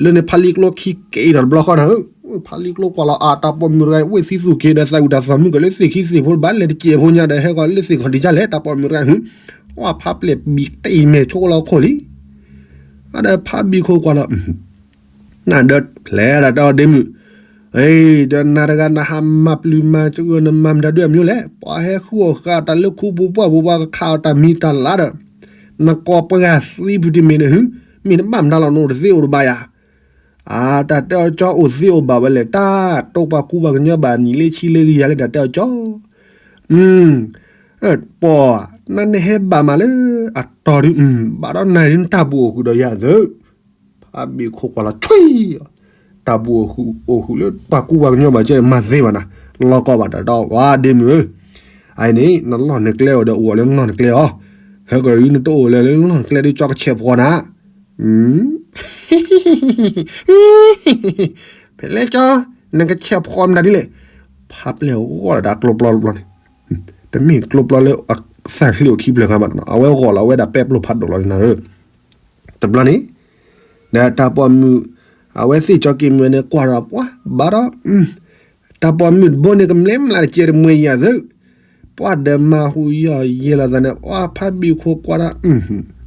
လၢန့ၣ်ဖးလံကျိခံက့ၤဒီးတဘျီဃီနၤဧၢ, ဖးလံာ်ကျိကွၢ်လီၤအါ တၢ်ပိာ်မုၣ်တဂၤ ဝ့ၢ်သံသူၣ်က့ၤဒီး သးဝံၣ်တၢ်သီၣ်မုၢ်ကလၢသ့ၣ်ခံသ့ၣ်ဖိတဘၣ် လဲၤတစဲးဖိညါဒီး ဟဲဃီၤလၢသ့ၣ်ခီၣ်ဒံးကလဲၣ် တၢ်ပိာ်မုၣ်တဂၤဟု ဝဲဖးပျဲၢ်ဘံၣ်တ့ၢ်မဲာ်ဆိကလီၤခိၣ်လံ. အဒီးဖးဘံၣ်ခိၣ်ကွၢ်လီၤ နဒီးဖျဲးဒၣ်တၢ်အီၤဒ့မုၣ်, ဒီးနၤတဂၤနဟးမၤပျုၤမၤကဂၢၢ် နမၤမတၤဒုးအမျိုးလဲၣ်, ပှၤဟဲဃုအီၣ်ဃာ်တၢ်လၢခူပူၤပှၢ်ပူၤ ပှၤကခးအီၣ်တၢ်မံၤတၢ်လါဒီး နကိးပှၤသံဖုတမ့ၢ်န့ၣ်ဟု, မ့ၢ်နဘၣ်မတၤလီၤ နအိၣ်တသ့အိၣ်တဘၣ်ယၤ. အတၢ်တဲအီၤကၠီ အိၣ်သ့အိၣ်ဘၣ်ဝဲလဲၣ်, တၢ်တိပှၤကူပှၤကညီဘၣ် နံၣ်လၢဆံလၢကယၤလၢတၢ်တဲအီၤကၠီ ပှၤ နနဟဲဘၣ်မးလၢအတီၤဒုး ဘၣ်ဒီးနၤဒုးနတၢ်ဘူၣ်အိၣ်ဃုာ်ဒီးယၤသၢ, ဖးဘံၣ်ခိၣ်ကွၢ်လီၤဆံ, တၢ်ဘူၣ်အိၣ်ဃုာ် အိၣ်ဃုာ်လၢပှၤကူပှၤကညီဘၣ်ကဲမၤသ့ဘၣ်နၤ, လီၤကီဘၣ်တၢ်ဒီးဝဲဒ့မုၣ်ဧၢ, အအံၤန့ၣ် နလီၢ်နကျဲအိၣ်ဒီးအိၣ်လၢနလီၢ်နကျဲအီၤ, ဟဲကီးအံၤနတအိၣ်လၢနလီၢ်နကျဲဒုး ကၠီကဆဲးဖှီနၤ ဖဲလဲၣ်ကၠီ, နကဆဲးဖှီမတၤဒ်လဲၣ်, ဖးပျဲၢ်ဂီၢ်လီၤတၢ်ကျိပျီတဘျီန့ၣ်, တမ့ၢ်ကျိပျီလၢသးချ့အိၣ်ခံဖျၢၣ်ခါဘၣ်, အဝဲဂီၢ်လီၤဝဲဒၣ်ပဲပျိၢ်ဖးဒိၣ်လီၤနၤဧၢ, တဘျီန့ၣ်, ဒီးတၢ်ပိာ်မုၣ်, အဝဲသ့ၣ်ကၠီက့ၤမုၣ်န့ၣ် ကွၢ်ဒီးပှၤဘၣ်ဒီး တၢ်ပိာ်မုၣ်တဘိန့ၣ် ကမျၢၢ်မျးတကဲတမှဲၤယၤသၢ, ပှၤဒီးမၤဟူးယီၢ်ယဲလီၤသးန့ၣ် ပှၤဖးဘံၣ်ခိၣ်ကွၢ်ဒီး,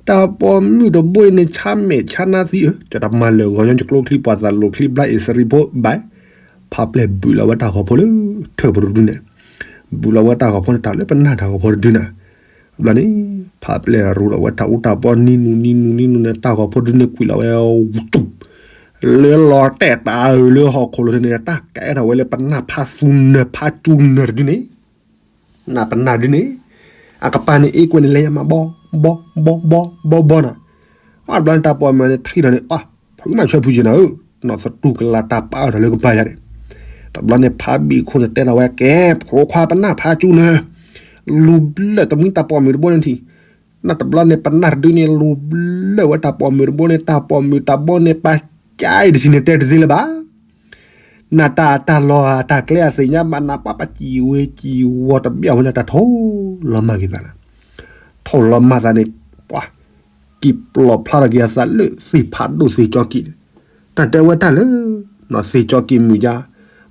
တၢ်ပိာ်မုၣ်တဘိအံၤန့ၣ် ဆါမဲာ်ဆါနါသံဧၢ, ကတမၤလၢာ်ဂီၤညီ ကကျိချံပှၤသးလိာ်ချံဘျါအ့ၣ်စရံဖိဘၣ်, ဖးပျဲၢ်ဘုးလီၤဝဲတၢ်ဂီၤဖိလၢ ထၢၣ်ပရူဒုန့ၣ်, ဘုးလီၤဝဲတၢ်ဂီၤဖိန့ၣ် တၢ်လၢပနၢ်တၢ်ဂီၤဖိတဒုနၤ, ဘျီန့ၣ်, ဖးပျဲၢ်ရူလီၤဝဲတၢ်အူတၢ်ပီ နံၤနုၤနံၤနုၤနံၤနုၤန့ၣ် တၢ်ဂီၤဖိတဒုန့ၣ်ကွံာ်လီၤဝဲ လၢလီၤတဲာ်တၢ်အုးလၢဟီၣ်ခိၣ်လိၤန့ၣ် တၢ်ကဲထီၣ်ဝဲလၢပနၢ်ဖးသူနၢၤဖးကၠူနၢၤတဒုန့ၣ်, နၢ်ပနၢ်ဒုန့ၣ်, အကပၤန့ၣ်အ့ၣ်ကွဲန့ၣ် လဲၤယၤမးဘီ, ဘီ, ဘီ, ဘီ, ဘီ, ဘီနၤ, အဘျီန့ၣ်တၢ်ပိာ်မုၣ်န့ၣ်ထံၣ်ဒီးန့ၣ်, ဖုမၤဆွဲဖုယဲနၤဧၢ, နီၢ်သတူၢ်ကလာ်တၢ်ပာ်အၢၣ်ထီၣ်လၢကပၤယၤန့ၣ်, တဘျီန့ၣ်ဖးဘံၣ်ခိၣ်န့ၣ်တဲထီၣ်ဝဲကဲ, ဖိခွါပနၢ်ဖးကၠူနၢၤ, လူၤဘျၢၣ်တမှံတၢ်ပိာ်မုၣ်တဘိန့ၣ်ထံၣ် နတဘျီန့ၣ် ပနၢ်တဒုန့ၣ် လူၤဘျၢၣ်ဝဲတၢ်ပိာ်မုၣ်တဘိန့ၣ် တၢ်ပိာ်မုၣ်တဘိန့ၣ် ပှၤကါအံၤတထံၣ်န့ၣ်တဲတသ့လၢၤဘၣ်. နတၢ်တၢ်လီၢ်တၢ်ကျဲအသ့ၣ်ညါဘၣ်နၤ ပှၤပစံးဝဲစံးဝီၤတဘျီအဃိန့ၣ် တၢ်ထိၣ်လီၤမၢ်က့ၤသးနၤ, ထိၣ်လီၤမၢ်သးန့ၣ် ပှၤ ကံၣ်ပျီၣ်ဖျါထီၣ်က့ၤအသးလၢသ့ၣ်ဖးဒိၣ်သ့ၣ်ကၠီက့ၤန့ၣ်, တၢ်တဲဝဲတၢ်လၢ သ့ၣ်ကၠီက့ၤမုၢ်ယါ,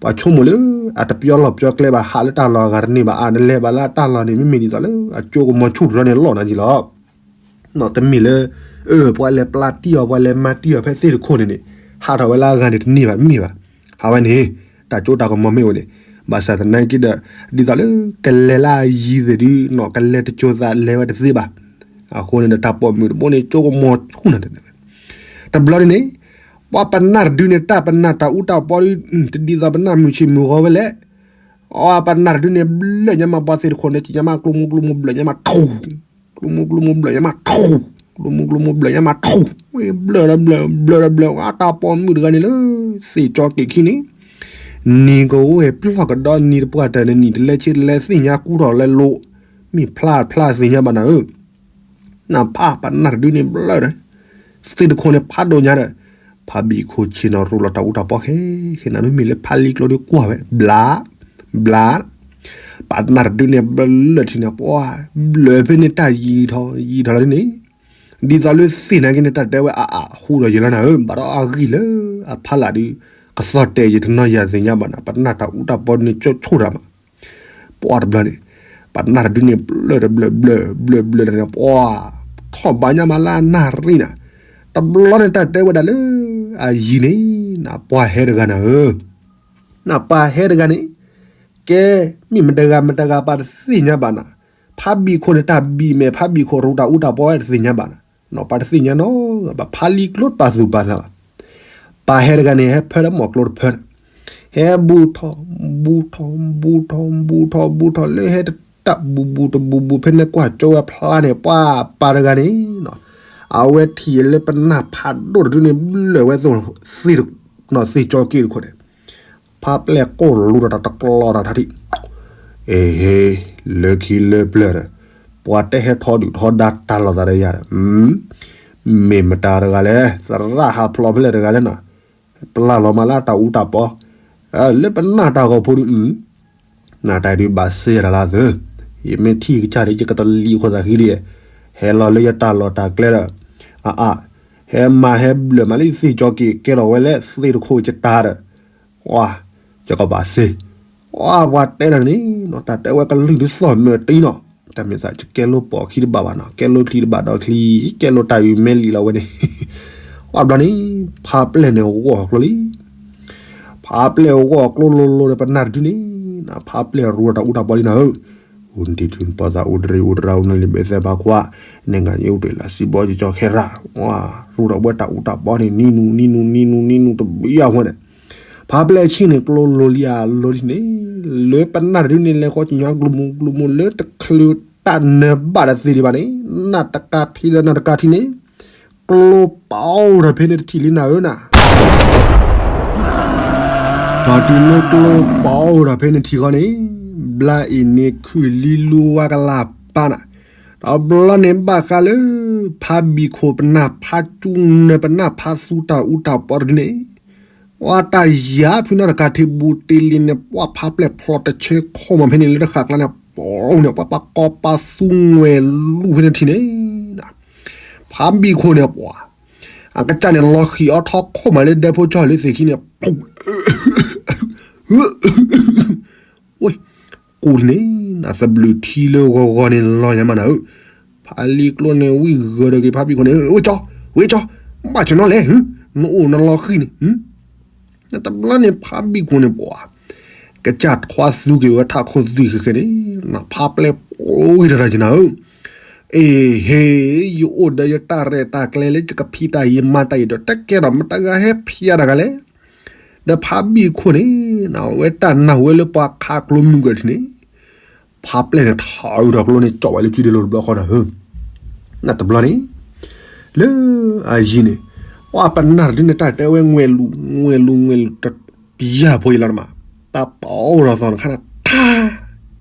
ပှၤဆိကမိၣ်လၢ အတပျီလီၢ်ပျီကျဲဘၣ် ဟးလၢတၢ်လီၢ်အဂၤတန့ၢ်ဘၣ် အါ နလဲၤဘၣ်လၢအတၢ်လီၢ်န့ၣ် မ့မ့ၢ်ဒ်သိးလၢအကၠိကမီၤဆူၣ်တရီန့ၣ်လီၢ်နၤက့ၤလီၤ. နီၢ်တမ့ၢ်လၢ အၢ ပှၤလဲၤပျၢ်တံၢ်အီၤ ပှၤလဲၤမၤတံၢ်အီၤဖဲသ့ၣ်တခိၣ်န့ၣ်န့ၣ် ဟးထီၣ်ဝဲလၢအဂၤန့ၣ်တန့ၢ်ဘၣ် တမ့ၢ်ဘၣ်. ဟးဝဲန့ၣ် တၢ်ကၠိတၢ်ကမီၤမ့ၢ်အိၣ်န့ၣ် ဘၣ်ဆၣ်သနာ်က့ဒီး ဒ်သိးလၢ ကလဲၤလၢအယံၤသ့ၣ်ဒုး နီၢ်ကလဲၤတစိၤသးလဲၤဝဲတသ့ဘၣ်. အဃိန့ၣ်ဒီး တၢ်ပိာ်မုၣ်တဘိန့ၣ် ကၠိကမီၤဆူၣ်နၤတဘျီန့ၣ် ပှၤပနၢ်တဒုန့ၣ် တၢ်ပနၢ်တၢ်အူတၢ်ပီဒုး တဒ်သိးပနၢ်မုၢ်ဆ့ၣ်မုၢ်ဂီၤဝဲလဲၣ်. အပနၢ်တဒုန့ၣ် ဘျၢၣ်ညါမး ပှၤသ့ၣ်တခိၣ်န့ၣ် က့ၤညါမး ကျိမူကျိမူဘျၢၣ်ညါမးထူၣ်, ကျိမူကျိမူဘျၢၣ်ညါမးထူၣ်, ကျိမူကျိမူဘျၢၣ်ညါမးထူၣ်, ဝဲဘျၢၣ်ဒီးဘျၢၣ် ဘျၢၣ်ဒီးဘျၢၣ် ဝဲတၢ်ပိာ်မုၣ်တဂၤန့ၣ်လၢ သ့ၣ်ကၠီက့ၤခံန့ၣ် နံၤကဝဲၢ်ပျီၢ်ကဒီးနံၤတပှၢ်တၢၢ်န့ၣ် နံၣ်တလဲဆံးတလဲသ့ၣ်ညါကူထီၣ်လဲၤလိာ်, မ့ၢ်ဖျါဖျါသ့ၣ်ညါဘၣ်နၤဧၢ နဖးပနၢ်တဒုန့ၣ်ဘျၢၣ်ဒီး သ့ၣ်တခိၣ်န့ၣ်ဖးဒိၣ်ညါဒီး ဖးဘံၣ်ခိၣ်ဆ့ၣ်နီၤရူလီၤတၢ်အူတၢ်ပီခဲ နမ့မ့ၢ်လၢဖးလံာ်ကျိဒုးကွၢ်ဝဲ ဘျး ဘျး ပနၢ်တဒုန့ၣ်ဘျၢၣ်လၢထံန့ၣ် ပှၤ ဘျၢၣ်ဖဲန့ၣ်တၢ်ယံၤထီၣ်ယံၤထီၣ်လီၤန့ၣ် ဒ်သိးလၢသ့ၣ်နာ်က့န့ၣ် တၢ်တဲဝဲအအးဟူဒီးယဲလီၤနၤဧၢ ဘၣ်ဒီးအဂံၢ်လၢအဖီလာ်ဒုး ကသီၣ်တဲာ်ယတနီၤယၤသ့ၣ်ညါဘၣ်နၤ ပနၢ်တၢ်အူတၢ်ပီန့ၣ်ကၠိဆိၣ်တၢ်မး ပှၤတဘျီန့ၣ် ပနၢ်တဒုန့ၣ် ဘျၢၣ်တဘျၢၣ်ဘျၢၣ် ဘျၢၣ်ဘျၢၣ်တၢ်န့ၣ် ပှၤ ထီၣ်ဘးညါမးလၢအနၢ်ရံၣ်နၤ တဘျီန့ၣ်တၢ်တဲဝဲဒၣ်လၢ အယံၤန့ၣ် နပှၤဟဲတဂၤနၤဧၢ နပှၤဟဲတဂၤန့ၣ် ကဲ မ့ၢ်မတဂၤမတဂၤပှၤတသ့ၣ်ညါဘၣ်နၤ ဖးဘံၣ်ခိၣ်န့ၣ် တၢ်ဘံၣ်မဲာ်ဖးဘံၣ်ခိၣ်ရူတၢ်အူတၢ်ပီဝဲတသ့ၣ်ညါဘၣ်နၤ ပှၤတသ့ၣ်ညါနီၤ ဘၣ်ဖးလံာ်ကျိပာ်သူၣ်ပာ်သးဘၣ် ပှၤဟဲတဂၤန့ၣ် ဟဲဖၢဒီးမီၢ်ကျိတဖၢန့ၣ် ဟဲဘူးထီၣ် ဘူးထီၣ် ဘူးထီၣ် ဘူးထီၣ် ဘူးထီၣ် ဘူးထီၣ်လၢဟဲတဘူးဘူးတဘူးဘူး ဖဲန့ၣ်ကွၢ်ကၠိဝဲဖျါန့ၣ် ပှၤပၢ်တဂၤန့ၣ် အဝဲထံၣ်လၢပနၢ်ဖးဒိၣ်တဒုန့ၣ် ဘျၢၣ်ဝဲသ့ၣ် သ့ၣ်ကၠီက့ၣ်တခိၣ်န့ၣ် ဖးပျဲၢ်ကိၢ်လူဒီးတၢ်တကျီတၢ်ထးထံၣ် အ့ဟ့ လၢခံလၢပျၢၢ်ဒီး ပှၤတဲဟဲထီဒုၣ်ထီဒါတၢ်လီၤသးဒီးယၤဒီး မ့ၢ်မတၤတဂၤလဲၣ် သရၣ်ဟးဖျိးဖဲလဲၣ်တဂၤလဲၣ်နီၤ ပျၢ်လီၤမးလၢတၢ်အူတၢ်ပီ လၢပနၢ်တၢ်ဂီၤဖိဒုး နတၢ်ဒုးဘၣ်စဲယတၢ်လၢသၢ ယမ့ၢ်ထံၣ်ကစၢ်ဒီး ယကတလံၤအခိၣ်သးဃံလံ ဟဲလီၤလၢယတၢ်လီၢ်တၢ်ကျဲဒီး အအါ ဟဲမၤဟဲဘျၢၣ်မးလၢယသ့ၣ်ကၠီက့ၣ် ကဲထီၣ်ဝဲလၢသ့ၣ်တခိၣ်ယတၢ်ဒီး ပှၤ, ယကဘၣ်စ့, ပှၤတဲတၢ်န့ၣ်နီၤ, တၢ်တဲဝဲကလုၢ်ဒ်သိးမၢတံနီၤ, တၢ်မ့ၢ်သးယကဲလိာ်ပိာ်ခံတဘၣ်ဘၣ်နီၤ, ကဲလိာ်ချံတဘၣ်ဒီးချံ, ကဲလိာ်တၢ်အံၤမဲလံလီၤဝဲန့ၣ်, ပှၤဘျီန့ၣ်, ဖးပျဲၢ်န့ၣ်ဂီၢ်ကျိလံ ဖးပျဲၢ်ဂီၢ်ကျိလိၤလိၤဒီးပနၢ်တဒုန့ၣ်, ဖးပျဲၢ်ရူတၢ်အူတၢ်ပီလံနၤဧၢ, အိၣ်နတံၤထူၣ်ပီသးအိၣ်တရံးအိၣ်တရၢအိၣ်နလံဘဲသဲဘၣ်ခွါ, နဲၣ်ငါယအိၣ်တ့ၢ်လၢစံးဘီယကၠီခဲရၣ်, ရူတၢ်ဝဲတၢ်အူတၢ်ပီန့ၣ် နံၤနူနံၤနူနံၤနူနံၤနူတဘံၣ်အဃိန့ၣ်, ဖးပျဲၢ်ဆံၣ်န့ၣ် ကျိလိၤလံအလိၤလံန့ၣ်, လၢပနၢ်တဒုန့ၣ် လဲၤဃီကညီကလုာ်မူကလုာ်မူလၢတချုးတၢ်နၢၤဘၣ်တသ့ဒံးဘၣ်န့ၣ်, နၢ်တကးထံဒီးနၢ်တကးထံန့ၣ် ကျိပာ်အိၣ်ဒီးဖဲန့ၣ်တထံၣ်လံနၤဧၢနၤ, တၢ်တုၤလၢကျိပာ်အိၣ်ဒီးဖဲန့ၣ်ထံၣ်ဃီန့ၣ်, ဘျါအံၤန့ၣ်ခုၣ်လံလူဝါကလၤပၢ်နၤ, တဘျီန့ၣ်ဘၣ်ဃးလၢ ဖးဘံၣ်ခိၣ်ပနၢ်ဖးကၠူနၢၤပနၢ်ဖးသူတၢ်အူတၢ်ပီတဒုန့ၣ်, ပှၤတၢ်ယၤဖုနၢ်တကးထံဘူးတ့လံန့ၣ် ပှၤဖးပျဲၢ်ဖျိးတဆၢခိၣ်မးဖဲန့ၣ်လၢတဃာ်ကျါန့ၣ်, ပှၤန့ၣ် ပှၤပာ်ကီပာ်သူငွဲၤလူၢ်ဖဲန့ၣ်ထံၣ်န့ၣ် ဖးဘံၣ်ခိၣ်န့ၣ်ပှၤ, အကစၢ်န့ၣ်လီၤဃံၤအီထီခိၣ်မးလၢဒဲဖိကၠီလၢသ့ၣ်ခံန့ၣ်, ဝ့ၢ်, ကိၢ်န့ၣ်, နသဘျုးထံလၢဂီၤဂီၤန့ၣ်လီၤညါမးနၤဧၢ, ဖးလံကျိန့ၣ်ဝံၣ်ဂၢၢ်ဒီးက့ၤဖးဘံၣ်ခိၣ်န့ၣ်, ဝ့ၢ်ကၠီ, ဝ့ၢ်ကၠီ, ဘၣ်ဆၣ်နီၤလဲၣ်, နအိၣ်နလီၤဃံၤန့ၣ် နတဘျီန့ၣ်ဖးဘံၣ်ခိၣ်န့ၣ်ပှၤ, ကစၢ်ထွါသူက့ၤဝဲထးခိၣ်သွံၣ်ဃဲဃဲန့ၣ်, နဖးပျဲၢ်ပှၤဝံၤတၢ်တၢ်က့ၤနၤဧၢ, အ့ဟ့, ယအိၣ်ဒီးယတၢ်ရဲၣ်တၢ်ကျဲၤလၢယကဖံးတၢ်ယမၤတၢ်အံၤဒီးတကဲဒီးမတဂၤဟဲဖျါတဂၤလဲၣ်, ဒီးဖးဘံၣ်ခိၣ်န့ၣ်, အဝဲတၢ်နၢ်ဟူဝဲလၢပှၤခးကျိမုၢ်ဂၢၢ်ထံးန့ၣ် ဖးပျဲၢ်န့ၣ်ထီၣ်အုးထီၣ်ကျိန့ၣ် ကၠီၣ်ဝဲလၢစုဒ့လိၤတဘျီဃီဒီးဧၢ, နတဘျီန့ၣ်, လၢအယံၤန့ၣ်, ပှၤပနၢ်တဒုန့ၣ်တၢ်တဲဝဲငွဲၤလူၤ, ငွဲၤလူၤ, ငွဲၤလူၤတဘံၣ်အဖိအံၤလီၤနမး, တၢ်ပီၣ်အိၣ်ဒီးသီနခါနၤထါ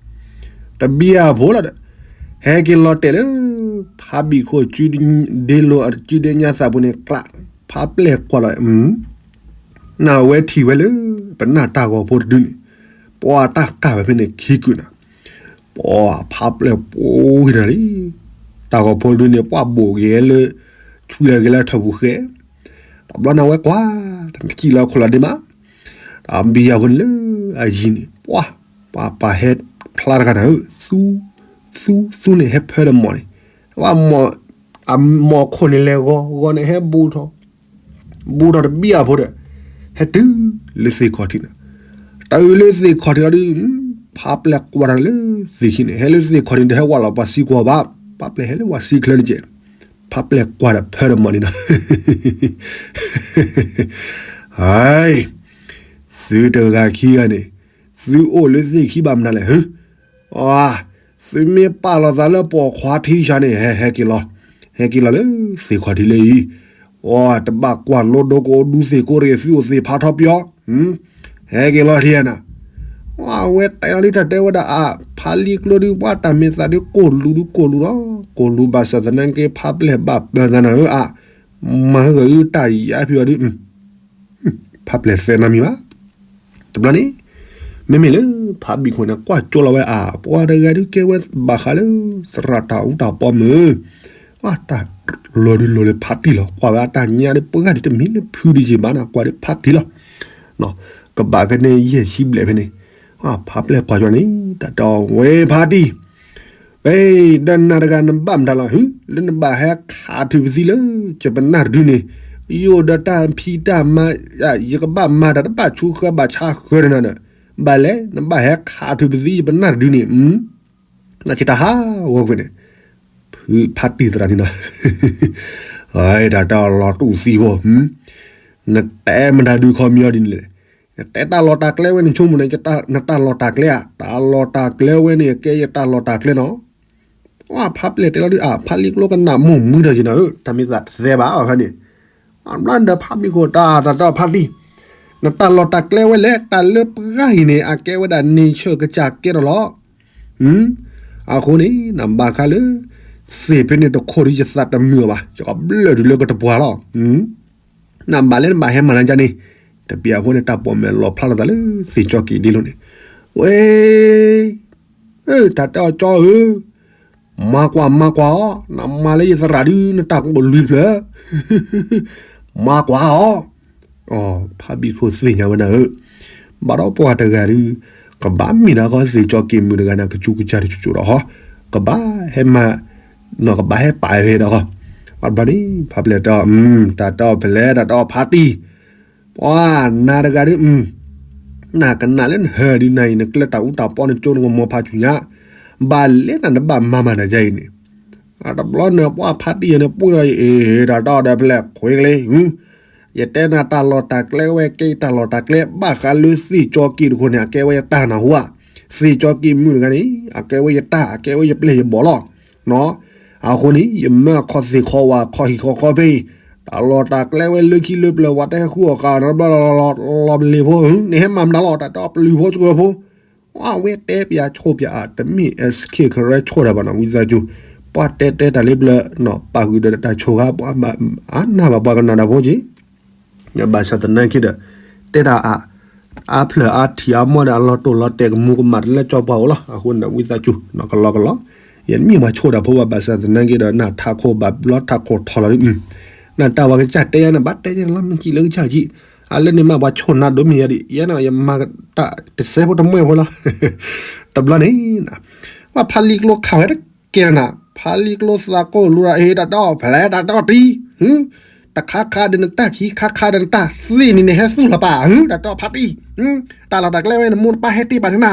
တဘံၣ်အဖိလီၤဒီး, ဟဲက့ၤလီၤတဲာ်လၢ ဖးဘံၣ်ခိၣ်စုဒ့လိၤအစုဒ့ညါသးပူၤန့ၣ်ကျး, ဖးပျဲၢ်ကွၢ်လီၤ, နဝဲထံၣ်ဝဲလၢ ပနၢ်တၢ်ဂီၤဖိတဒုန့ၣ်, ပှၤတၢ်ကၢ်ဝဲဖဲန့ၣ်ခံကုာ်နၤ, ပှၤဖးပျဲၢ်ပှၤဝံၤတၢ်လံ, တၢ်ဂီၤဖိတဒုန့ၣ် ပှၤဘိၣ်က့ၤလၢ ဆွံလီၤက့ၤလၢထၢၣ်ပူၤဃဲ, တဘျီန့ၣ်ဝဲကွၢ်, တနံၤလီၤခိၣ်လီၤဒ့မး တၢ်ဘံၣ်ယၤဖိန့ၣ်လၢအယံၤန့ၣ်, ပှၤ, ပှၤပာ်ဟဲဖျါတဂၤနၤဧၢ, သူ, သူ, သူန့ၣ်ဟဲဖၢဒီးမီၢ်န့ၣ်, ဝဲ, အမီၢ်ခိၣ်န့ၣ်လဲၤဂီၤ, ဂီၤန့ၣ်ဟဲဘူးထီၣ်, ဘူးထီၣ်တဘံၣ်အဖိဒီး, ဟဲတုၤလၢသ့ၣ်ခီၣ်ထံးနၤ, တုၤလၢသ့ၣ်ခီၣ်ထံးလီၤဒုး, ဖးပျဲၢ်ကွၢ်တၢ်လၢသ့ၣ်ခီၣ်ထံးန့ၣ်, ဟဲလၢသ့ၣ်ခီၣ်ထံးန့ၣ် တဟဲဝဲလီၤပှၤဆံကွီၢ်ဘၣ်, ဖးပျဲၢ်ဟဲလၢပှၤဆံချၢန့ၣ်ကဲ, ဖးပျဲၢ်ကွၢ်ဒီးဖၢဒီးမီၢ်န့ၣ်ဒီး ဟဲ, သုတဂၤခံဂၤန့ၣ်, သုအိၣ်လၢသ့ၣ်ခံဘၣ်မနုၤလဲၣ်, သုမ့ၢ်ပာ်လီၤသးလၢပိာ်ခွါထံဆးန့ၣ်, ဟဲက့ၤလီၤ, ဟဲက့ၤလီၤလၢသ့ၣ်ခီၣ်ထံးလၢအံၤ, တဘၣ်ကွၢ်လိဒိကအိၣ်ဒူသ့ၣ်ကိးရ့ၣ် သုအိၣ်သ့ၣ်ဖးထီပယီၤ, ဟဲက့ၤလီၤထံနၤ အဝဲတဲလီၤလံတၢ်တဲဝဲဒၣ်အါ, ဖးလံကျိဒုး ပှၤတၢ်မ့ၢ်သးဒုးကိၢ်လူၤဒုးကိၢ်လူၤလီၤ, ကိၢ်လူၤဘၣ်ဆၣ်သနာ်က့ ဖးပျဲၢ်ဘၣ်ပၢၤသးနၤဧၢအါ, မၤဂၤအုတၢ်ယါဖံးအီၤဒုး, ဖးပျဲၢ်သဲနီတမံၤဘၣ်, တဘျီန့ၣ်, မ့မ့ၢ်လၢ ဖးဘံၣ်ခိၣ်န့ၣ် ကွၢ်ကၠိလီၤဝဲအါ, ပှၤတဂၤဒုးကဲဝဲဘၣ်ဃးလၢ သရၣ်တၢ်အူတၢ်ပီမုၢ်, တၢ်လီၤဒုးလီၤလၢဖးတံၢ်လီၤ, ကွၢ်ဝဲအတၢ်ညါဒုးပှၤဂၤဒုးတမံၤလၢဖုဒုးယံာ်ဘၣ်နၤ, ကွၢ်ဒုးဖးတံၢ်လီၤ ကဘၣ်ကန့ၢ်ယဲၢ်ဆံဘျဲၣ်ဖဲန့ၣ်, ဖးပျဲၢ်ကွၢ်ကၠိန့ၣ် တၢ်တဲအီၤဝဲဖးတံၢ်, ဒီးနၤတဂၤနဘၣ်မတၤလီၤ, လၢနဘၣ်ဟဲခးထုးပသံလၢ ယပနၢ်တဒုန့ၣ်, ယအိၣ်ဒီးတၢ်ဖံးတၢ်မၤ, ယကဘၣ်မၤတၢ်တဘၣ်ဆူဃၢဘၣ်ဆါဃၢဒီးနၤဒီး, ဘၣ်လဲၣ် နဘၣ်ဟဲခးထုးပသံယပနၢ်တဒုန့ၣ်, နကတၢ်ဟးဂီၤကွံာ်န့ၣ်, ဖုဖးတံၢ်သရၣ်န့ၣ်နီၤ, တၢ်တဲအီၤလီၤတူၢ်သံဖိ, နတဲမတၤဒုးခီမီဒ်န့ၣ်လဲၣ်, နတဲတၢ်လီၢ်တၢ်ကျဲဝဲန့ၣ် ဆိကမိၣ်န့ၣ် နတၢ်လီၢ်တၢ်ကျဲဧါ, တၢ်လီၢ်တၢ်ကျဲဝဲန့ၣ် ကဲယတၢ်လီၢ်တၢ်ကျဲနီၤ, ဖးပျဲၢ်တဲလီၤဒုးအါ, ဖးလံကျိကနၣ်မိၢ်မုၢ်ဒီးယနၤဧၢ, တၢ်မ့ၢ်သးတသဲဘၣ်အီၤခါန့ၣ်, ဘျီဒီးဖးဘံၣ်ခိၣ်တၢ်တၢ်တဲအီၤဖးတံၢ်, နတၢ်လီၢ်တၢ်ကျဲဝဲလဲၣ်, တၢ်လၢပှၤအံၤန့ၣ် အကဲဝဲဒၣ်န့ၣ်ဆၢၣ်ကစၢ်ကဲထီၣ်လီၤ အဃိန့ၣ် နဘၣ်ဃးလၢ သ့ၣ်ဖဲန့ၣ်တခိၣ်ဒီးယသးတမုာ်အီၤဘၣ်, ယကဘျၢၣ်ဒုးလၢကတပှၤလီၤ, နဘၣ်လၢနဘၣ်ဟဲမၤလၢကန့ၣ်, တပျၢ်ဖိန့ၣ် တၢ်ပိာ်မဲာ်လီၤဖျါလိာ်သးလၢ သ့ၣ်ကၠီက့ၤဒ့လိၤန့ၣ်, ဝဲ တၢ်တဲအီၤကၠီဧၢ, မၤကွၢ်မၤကွၢ်အီၤ, နမၤလၢယသရၣ်ဒုး နတၢ်ကအိၣ်လွံၢ်ဖျၢၣ်, မၤကွၢ်အီၤ, ဖးဘံၣ်ခိၣ်သ့ၣ်ညါဝဲဒၣ်ဧၢ, ဘၣ်ဒီးပှၤတဂၤဒုး ကဘၣ်မ့ၢ်ဒၣ်ဃီသ့ၣ်ကၠီက့ၤမုၣ်တဂၤန့ၣ် ကစူးကစၢ်တစိၤစိၤဒီးဃီ, ကဘၣ်ဟဲမၤ ကဘၣ်ဟဲပာ်ဝဲဒီးဃီ, ဘၣ်ဘျီန့ၣ် ဖးပျဲၢ်တဲအီၤ တၢ်တဲအီၤဖဲလဲၣ် တၢ်တဲအီၤဖါတံၢ်, ပှၤနၤတဂၤဒုး နကနၣ်လၢနဟၢဒုးနၤအံၤ နကျဲတၢ်အူတၢ်ပီနကၠိနကမီၤဖးဆူၣ်ညါ, ဘၣ်လဲၣ်နၤနဘၣ်မၤမၤတၢ်ယါအံၤန့ၣ်, တဘျီန့ၣ် ပှၤဖါတံၢ်အံၤန့ၣ် ပှ့ၤဒီးအံၤ တၢ်တဲအီၤဒီးဖဲလဲၣ် ခွ့ကလ့ ယတဲနၤတၢ်လီၢ်တၢ်ကျဲဝဲကဲတၢ်လီၢ်တၢ်ကျဲ ဘၣ်ဃးလၢသ့ၣ်ကၠီက့ၤတခိၣ်န့ၣ် အကဲဝဲယတၢ်နၢ်ဟူဧါ, သ့ၣ်ကၠီက့ၤမုၣ်တဂၤန့ၣ် အကဲဝဲယတၢ် အကဲဝဲယပျဲၢ်ယဘီၣ်လီၤ. အဃိန့ၣ် ယမၢအခီၣ်သ့ၣ်ခီဝါခီၣ်ဟံၣ်ခီၣ်ဃီဖဲအံၤ, တၢ်လီၢ်တၢ်ကျဲဝဲလၢခံလၢပျၢၤ ဝဲတဲဟဲဃုအီၣ်ဃာ်တဘျီလီၤလီၤလီၤလီၤလ့ၤဖိ နဟဲမၤမတၤလီၤ တၢ်တဲအီၤပျုၤဖိစှၢၤဖိ အဝဲတဲပၠးဆိပၠးအတမ့ၢ် အဲးစက့ၣ် ကရၢဆိတၢ်ဘၣ်နီၤ ဝံသးစူၤ, ပှၤတဲတဲတၢ်လၢပျၢၤနီၤ ပာ်ဃုာ်ဒီးတၢ်ဆိၣ်ဂ့ၤ ပှၤအါနၢ်ဘၣ်ပှၤကနၣ်တၢ်ဖိက့ၤ, ဘၣ်ဆၣ်သနာ်က့ဒီး တဲတၢ်အါ အါဖျၢၣ်အါထံၣ်အါမီၢ်ဒီး အလီၤတိၢ်လီၤတဲာ်ကမူၤကမၣ်တလၢကၠီပှၤအိၣ်လီၤ. အဃိန့ၣ် ဝံသးစူၤ ကလီကလီ, ယမ့ၢ်ပှၤဆိၣ်တၢ်ဖိဘၣ် ဘၣ်ဆၣ်သနာ်က့ဒီး နၢ်ထးခိၣ်ဘၣ်ဘျီထးခိၣ်ထီၣ်လီၤဒုး နၢ်တၢ်ဝဲကစၢ်တဲယါန့ၣ် ဘၣ်တဲယါန့ၣ်လီၤ မ့ၢ်ကံၣ်လၢကစၢ်ကံၣ်, အလၢန့ၣ်မ့ၢ်ပှၤဆိၣ်နၤဒိၣ်မ့ၢ်ယါဒံး ယဲန့ၣ် ယမၤတၢ်တစဲးဖိတမှဲၢ်ဖိလီၤ. တဘျီန့ၣ် ပှၤဖးလံာ်ကျိခးဝဲတကဲလၢနၤ ဖးလံာ်ကျိသးကိၢ်လူၤဒီး အ့ တၢ်တဲအီၤဖဲလဲၣ် တၢ်တဲအီၤတံၢ် တခါခါဒီးနတၢ်ခံ ခါခါဒီးနတၢ်သ့ၣ်န့ၣ် နဟဲသူၣ်လီၤပၢ် တၢ်တဲအီၤဖးတံၢ်, တၢ်လီၢ်တၢ်ကျဲဝဲ နမိၢ်နပၢ်ဟဲတ့ၢ်ပာ်န့ၢ်နၤ,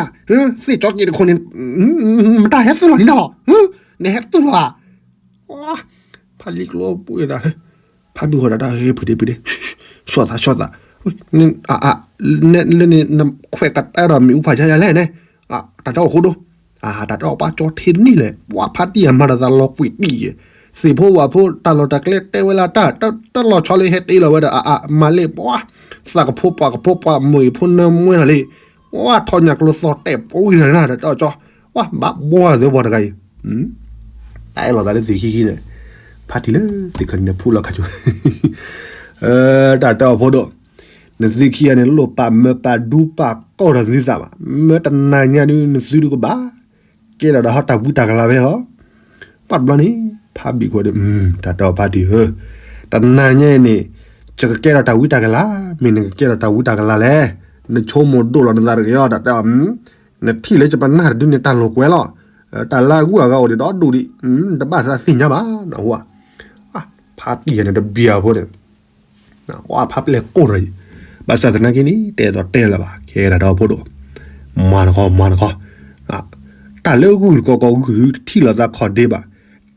သ့ၣ်ကၠီက့ၤတခိၣ်န့ၣ် မတၢ်ဟဲသူၣ်လီၤန့ၣ်လီၤ, နဟဲသူၣ်လီၤဧါ. ဖးလံာ်ကျိပှ့ၤဒီး ဖးဘံၣ်ဃီဒီးတၢ်ဟဲဖုးဒ့ဖုးဒ့ ဆီၣ်သးဆီၣ်သး, လၢန့ၣ် နခွဲးကတၢၢ်ဒီးမ့ၣ်အူဖးယါယါလဲၣ်န့ၣ်, တၢ်တဲအီၤဃိဒိၣ်, တၢ်တဲအီၤပှၤကၠီထံတနံၣ်လဲၣ် ပှၤဖးတံၢ်အမၤဒီးသးလီၤကွံာ်တံၢ်က့ၤ, သ့ၣ်ဖိဝၣ်ဖိတၢ်လီၢ်တၢ်ကျဲတဲဝဲလၢတၢ် တၢ်လီၤဆီလၢဟဲတ့လီၤဝဲဒီး အါအါမၤလ့ၣ်ပှၤ, သးကဖိပှၤကဖိပှၤ မိၢ်အံၤဖိနၢမွဲလီၤလံ, ပှၤထီၣ်ညၣ်ကျိသီၣ်တဲာ်ပှံၤနၤ တၢ်တဲအီၤကၠီ, ပှၤဘၣ်ဘှီသ့ပှၤတဂၤအံၤ တၢ်အဲၣ်လိာ်သးလၢသ့ၣ်ခံခံန့ၣ်, ဖးတံၢ်လၢသ့ၣ်ခီန့ၣ်ဖိလီၤခါဆိ, တၢ်တဲအီၤဖိဒိၣ်, နသုခံဂၤန့ၣ် လိၣ်ပာ်မၢပာ်ဒူပာ်ကီၢ်ဒီးသုသးဘၣ်, မၢတနၤညါဒုး နသုဒုးကဘၣ် ကဲထီၣ်ဒီးဟီၣ်တၢ်ဝံတၢ်ကလၤဖဲလီၤ. ဘၣ်တဘျီန့ၣ် ဖးဘံၣ်ခိၣ်ဒီး တၢ်တဲအီၤဖးတံၢ်ဧၢ, တနၤညါအံၤန့ၣ် ယကကဲထီၣ်တၢ်ဝံတၢ်ကလၤ, မ့ၢ်နကကဲထီၣ်တၢ်ဝံတၢ်ကလၤလဲၣ်, နဆိကမိၣ်ဒိၣ်လီၤနသးတဂ့ၤအီၤ တၢ်တဲအီၤ နထံၣ်လၢယပနၢ်တဒုန့ၣ် တၢ်လိာ်ကွဲလီၤ, တၢ်လၢအဂုၤအဂၤအိၣ်ဒံးဒီဒူၣ်ဒံး, တဘၣ်သးသ့ၣ်ညါဘၣ် နဟူဧါ, ဖးတံၢ်ယၤန့ၣ်တဘံၣ်အဖိန့ၣ် ဖးပျဲၢ်ကိၢ်ဒီးအံၤ, ဘၣ်ဆၣ်သနာ်က့န့ၣ် တဲဒိးတဲလၢၤဘၣ် ခဲဒၣ်ဒီဖိဒိၣ်, မၤနခီ မၤနခီ, တၢ်လၢဂုၢ်တကီကီဂုၢ်ဒုး တထံၣ်လိာ်သးခီၣ်ဒ့ဘၣ်,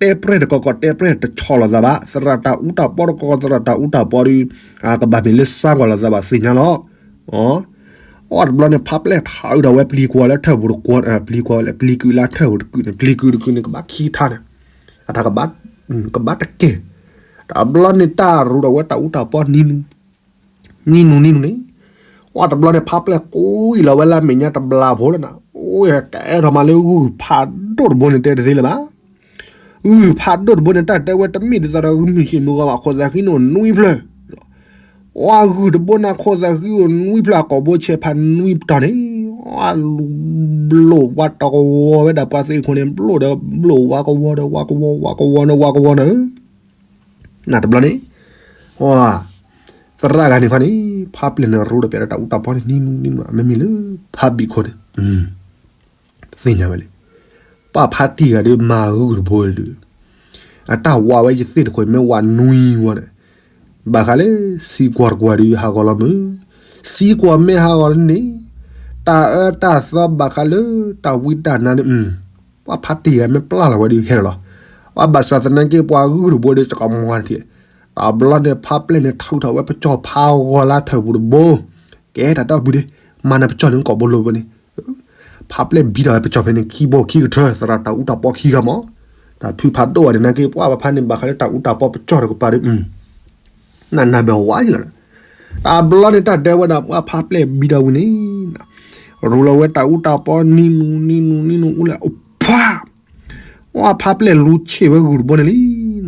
တဲပြဲၢ်တကီကီတဲပြဲၢ်တဆီၣ်လိာ်သးဘၣ်, သရၣ်တၢ်အူတၢ်ပီတကီကီ သရၣ်တၢ်အူတၢ်ပီဒုး ကဘၣ်မ့ၢ်လၢစါကွၢ်လိာ်သးဘၣ်သ့ၣ်ညါလီၤ. အီၣ်တဘျီန့ၣ် ဖးပျဲၢ်ထးအုးဒီးဝဲပျံၤကွၢ်လၢထၢၣ်ပူၤတကွၢ်, ပျံၤကွၢ်လၢပျံၤကုာ်လၢထၢၣ်ပူၤတကုာ်န့ၣ် ပျံၤကုာ်တကုာ်န့ၣ် ကဘၣ်ခံထါန့ၣ်, အတၢ်ကဘၣ်, ကဘၣ်တကဲ, တဘျီန့ၣ် တၢ်ရူးဒီးဝဲတၢ်အူတၢ်ပီနံၤနူၤ နံၤနူၤနံၤနူၤန့ၣ်, အီၣ်တဘျီန့ၣ် ဖးပျဲၢ်ကိးအံၤလီၤဝဲလၢမဲာ်ညါတဘျီဖိလၢနၤ, အိၣ်ကအဲၣ်ဒိးမးလၢ ဂုၢ်ဖးဒိၣ်တဘိန့ၣ်တဲတသ့လၢၤဘၣ်, ဂုၢ်ဖးဒိၣ်တဘိန့ၣ် တၢ်တဲဝဲတမ့ၢ်ဒ်သိးဒီးဂုၢ်မုၢ်ဆ့ၣ်မုၢ်ဂီၤဘၣ် ခိၣ်သးဃံန့ၣ်အိၣ်နွံဖျၢၣ် အီၣ်ဂုၢ်တဘိန့ၣ် ခိၣ်သးဃံအိၣ်နွံဖျၢၣ် အကိာ်ဘိဆဲးဖးနွံပတီၢ်န့ၣ်, အလူၤဘျိၣ်ဝါတီကဝီၤဝဲဒၣ်ပှၤသ့ၣ်တခိၣ်န့ၣ် ဘျိၣ်ဒီးဘျိၣ်ဝါကဝီၤဒီးဝါကဝီၤ ဝါကဝီၤဒီးဝါကဝီၤန့ၣ်, နတဘျီန့ၣ်, သရၣ်ဂၤန့ၣ်ခီန့ၣ် ဖးပျဲၢ်န့ၣ်ရူးဒီးပျဲၢ်ဒီးတၢ်အူတၢ်ပီန့ၣ် နံၤနူၤနံၤနူၤ မ့မ့ၢ်လၢ ဖးဘံၣ်ခိၣ်န့ၣ် သ့ၣ်ညါဝဲလံ, ပှၤဖးတံၢ်ဂၤဒုးမၤဂုၢ်တဘိဒုး, အတၢ်ဝးဝဲယသ့ၣ်တခိၣ်မ့ၢ်ဝးနွံဝီန့ၣ်, ဘၣ်ဃးလၢ စံကွၢ်တကွၢ်ဒုးဟးဂီၤလီၤမုၢ်, စံကွၢ်မ့ၢ်ဟးဂီၤလၢန့ၣ်, တၢ်အၢတၢ်သီဘၣ်ဃးလၢ တၢ်ဝံတၢ်နါန့ၣ်, ပှၤဖးတံၢ်ဂၤမ့ၢ်ပျၢ်လီၤဝဲဒုးဟဲလီၤလီၤ, ပှၤဘၣ်ဆၣ်သနာ်က့ပှၤဂုၢ်တဘိဒုး စကမီၤတထံး, တဘျီန့ၣ် ဖးပျဲၢ်န့ၣ်ထုးထီၣ်ဝဲပကၠီၣ်ဖးဂီၤလၢထၢၣ်ပူၤတဘိ, ကဲတၢ်တၢ်ဘုဒ့, မၤနၤပကၠီၣ်န့ၣ်ကိာ်ဘိလိၤဘိန့ၣ် ဖးပျဲၢ်ဘံထီၣ်ဝဲပကၠီၣ်ဖဲန့ၣ် ခံဘိခံကထၢ သရၣ်တၢ်အူတၢ်ပီခံဂၤမး, တၢ်ဖုဖးဒိၣ်ဝဲန့ၣ်နာ်က့ ပှၤဘၣ်ဖးန့ၣ် ဘၣ်ဃးလၢတၢ်အူတၢ်ပီပကၠီၣ်တကပၤဒီး, နးနးဘၣ်ဝါလီၤ, တဘျီန့ၣ်တၢ်ဒဲဝဲဒၣ် ပှၤဖးပျဲၢ်ဘံထီၣ်ဝံၤန့ၣ်, ရူးလီၤဝဲတၢ်အူတၢ်ပီနံၤနူၤနံၤနူၤနံၤနူၤအူလၢ အိၣ်ဖး ပှၤဖးပျဲၢ်လူၤဆ့ၣ်ဝဲဂုၢ်တဘိန့ၣ်လံ,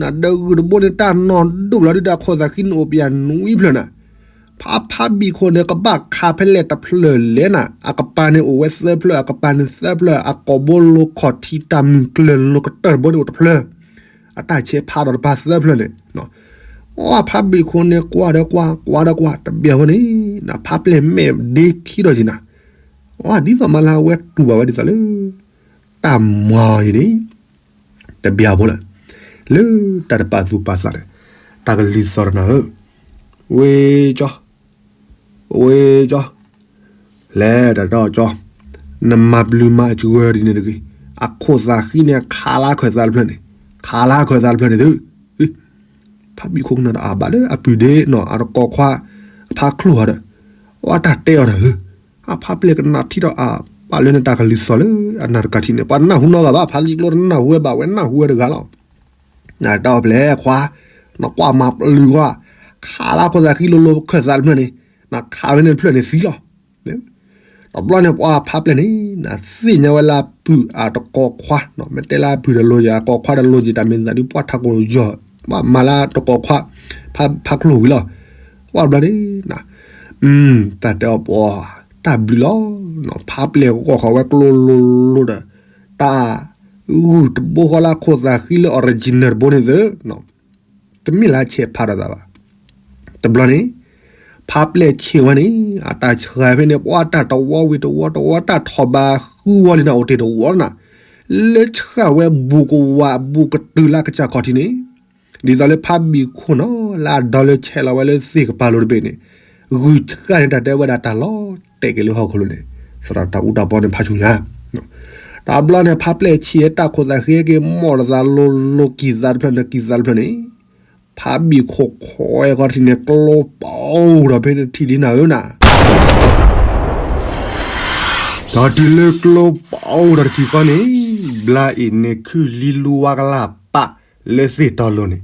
နဒၢဂုၢ်တဘိန့ၣ် တၢ်နီၢ်ဒိၣ်လီၤဒုးဒီးခိၣ်သးဃံန့ၣ်အိၣ်ပယၤနွံဖျၢၣ်နၤ, ဖးဖးဘံၣ်ခိၣ်န့ၣ် ကဘၣ်ခးဖဲလဲၣ်တဖျၢၣ်လဲၣ်နၤ, အကပၤန့ၣ်အိၣ်ဝဲသၢဖျၢၣ် အကပၤန့ၣ်သၢဖျၢၣ် အကိာ်ဘိလိၤခီၣ်ထံးတၢ်မုၢ်ကျၢၢ်လိၤကတၢၢ်တဘိန့ၣ်အိၣ်တဖျၢၣ်, အတၢ်ဆဲးဖးဒီးတပၤသၢဖျၢၣ်န့ၣ်, အဖါဘံၣ်ခိၣ်န့ၣ်ကွၢ်ဒီးကွၢ် ကွၢ်ဒီးကွၢ် တဘျီဖိန့ၣ် နဖါပျဲၢ်မဲာ်ဒ့ခံဒီးက့ၤနၤ, အဒ်သိးမၤလၢအဝဲတူၢ်ဘၣ်ဝဲဒ်သိးလၢ တၢ်မၤအံၤန့ၣ် တဘျီဖိလၢ လၢတၢ်တပာ်သူၣ်ပာ်သးန့ၣ် တၢ်ကလုၢ်သီၣ်တနၤဧၢ, ဝ့ၢ်ကၠီ ဝ့ၢ်ကၠီ လဲၤတၢ်ဒီးကၠီ, နမၤပျုၤမၤအစှၢဒ်န့ၣ်တဂ့ၤ, အခိၣ်သးဃံန့ၣ် ခးလၢခၢၣ်သးတဖျၢၣ်န့ၣ်, ခးလၢခၢၣ်သးတဖျၢၣ်န့ၣ်သု, ဖါဘံၣ်ခိၣ်ကနၣ်ဒီးအဘၣ်လၢအပုၢ်ဒ့နီၤ အတကိးခွါ အဖါချိၣ်ဧါဒီး, အတၢ်တဲအီၤဒီး, အဖါပျဲၢ်ကနၣ်ထံဒီးအဘၣ်လၢနတၢ်ကလုၢ်သီၣ်လၢအနၢ်တကးထံၣ်န့ၣ် ပှၤနၢ်ဟူနီတဂၤဘၣ် ဖါလံကျိတနၢ်ဟူဝဲဘၣ် ဝဲနၢ်ဟူဝဲတဂၤလီၤ. နတၢ်ပျဲၢ်ခွါ, နကွၢ်မၤပျုၤကွၢ်, ခးလၢခိၣ်သးဃံလိၤလိၤခၢၣ်သးတဖျၢၣ်န့ၣ်, နခးဝဲန့ၣ်တဖျၢၣ်န့ၣ်သံလီၤ. တဘျီန့ၣ်ပှၤဖါပျဲၢ်န့ၣ် နသ့ၣ်ညါဝဲလၢအပုၢ်အတကိးခွါ, မ့ၢ်တဲလၢအပုၢ်ဒီးလိၤယၤ အကိးခွါဒီးလိၤယၤ တၢ်မ့ၢ်သးဒ်ပှၤထးကိးယီၤ, မၤလၢတကိးခွါ, ဖါချိၣ်ဝံၤလီၤ. ကွၢ်တဘျီန့ၣ် တၢ်တဲအီၤပှၤ, တၢ်ဘျုးလီၤ. ဖါပျဲၢ်ဂီၢ်ဃီၤဝဲကျိလိၤလိၤဒီး တၢ် ဂုၢ်တဘိဃီလၢအခိၣ်သးဃံလၢ original တဘိန့ၣ်သ့, တမ့ၢ်လၢအဆဲးဖးဒီးသးဘၣ်. တဘျီန့ၣ် ဖါပျဲၢ်ဆံးဝဲန့ၣ် အတၢ်ဆှးဖဲန့ၣ် ပှၤတၢ်တဝီဝံၤတဝီတဝီ တၢ်ထီၣ်ဘးဃုဝီလံနၤ အိၣ်တ့ၢ်တဝီလီၤနၤ, လၢဆှးဝဲဘူးကဝးဘူးကတုၤလၢကစၢ်ခီၣ်ထံးန့ၣ် ဒ်သိးလၢဖါဘံၣ်ခိၣ်နီၤ လၢအဒီလၢဆဲးလီၤဝဲလၢသ့ၣ်ကပၤလိၤတဘ့ၣ်န့ၣ်, ဂုၢ်ဆှးန့ၣ် တၢ်တဲဝဲဒၣ်တၢ်လီၤတဲာ်က့ၤလၢဟီၣ်ခိၣ်လိၤန့ၣ်, သရၣ်တၢ်အူတၢ်ပီန့ၣ်ဖးဆူညါ. တဘျီန့ၣ် ဖါပျဲၢ်ဆံးတၢ်ခိၣ်သးဃံက့ၤ မိၢ်တသးလိၤလိၤကံၢ်သးတဖျၢၣ်န့ၣ် ကံၢ်သးတဖျၢၣ်န့ၣ်, ဖါဘံၣ်ခိၣ်ခိးဝဲခီၣ်ထံးန့ၣ် ကျိပအိၣ်ဒီးဖဲန့ၣ်ထံၣ်လံနၤဧၢနၤ ဒီးတုၤလၢကျိပအိၣ်ဒီးတထံၣ်ဃီန့ၣ်, ဘျါအံၤန့ၣ်ခုၣ်လံလူဝါကလၢ်ပာ်လၢသ့ၣ်တီလိၤန့ၣ်,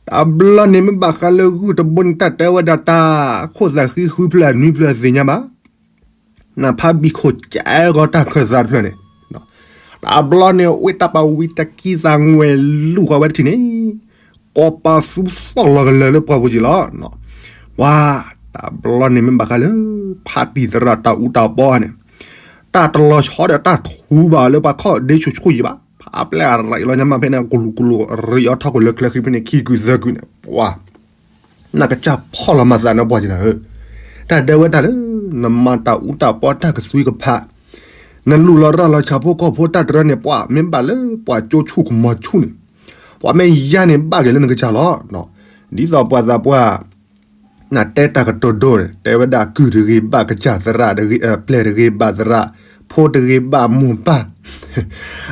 တဘျီန့ၣ်မ့ၢ်ဘၣ်ဃးလၢဂုၢ်တဘိန့ၣ် တၢ်တဲဝဲဒၣ်တၢ်ခိၣ်သးဃံဃုဖျၢၣ်နွံဖျၢၣ်သ့ၣ်ညါဘၣ် နဖါဘံၣ်ခိၣ်ကဲဂီၤတၢ်ခၢၣ်သးတဖျၢၣ်န့ၣ်, တဘျီန့ၣ် ဝ့ၢ်တၢ်ပာ်ဝံၤတကံၢ်သးငွဲၣ်လူၢ်ဃီဝဲတထံၣ်န့ၣ်, ကိးပသူသီၣ်လီၤကလၢာ်လၢပှၤပူၤက့ၤလီၤ. ပှၤ, တဘျီန့ၣ်မ့ၢ်ဘၣ်ဃးလၢ ဖါတံၢ်သရၣ်တၢ်အူတၢ်ပီန့ၣ်, တၢ်တလီၤဆီဒီးတၢ်ထူဘၣ်လၢပှၤခီၣ်ဒ့ဆူၣ်ဆူၣ်ယံၤဘၣ်, ဖါပျဲၢ်အရံးလီၤညါမးဖဲန့ၣ် ကလူးကလူးရံးအီထီၣ်ကွံာ်လၢချၢဃံဖဲန့ၣ် ခံကုာ်သၢကုာ်န့ၣ်, ပှၤ နကစၢ်ဖီၣ်လီၤမၤသးနပှၤက့ၤနၤဧၢ, တၢ်တဲဝဲတၢ်လၢ နမၤတၢ်အူတၢ်ပီတၢ်ကသွံကဖး, နလူၤလီၤရၤလီၤဆၣ်ဖိကီၢ်ဖိတၢ်တရၢန့ၣ် ပှၤမ့ၢ်ဘၣ်လၢပှၤကၠိဆူၣ်ကမီၤဆူၣ်န့ၣ်, ပှၤမ့ၢ်ယါန့ၣ်ဘၣ်က့ၤလၢနကစၢ်လီၤ. ဒ်သိးပှၤသးပှၢ် နတဲတၢ်ကတိၤဒိန့ၣ် တဲဝဲဒၣ်ကုၢ်တဂ့ၤဘၣ်ကစၢ် သရၣ်တဂ့ၤ ပျဲၢ်တဂ့ၤဘၣ်သရၣ်, ဖိတဂ့ၤဘၣ်မိၢ်ပၢ်,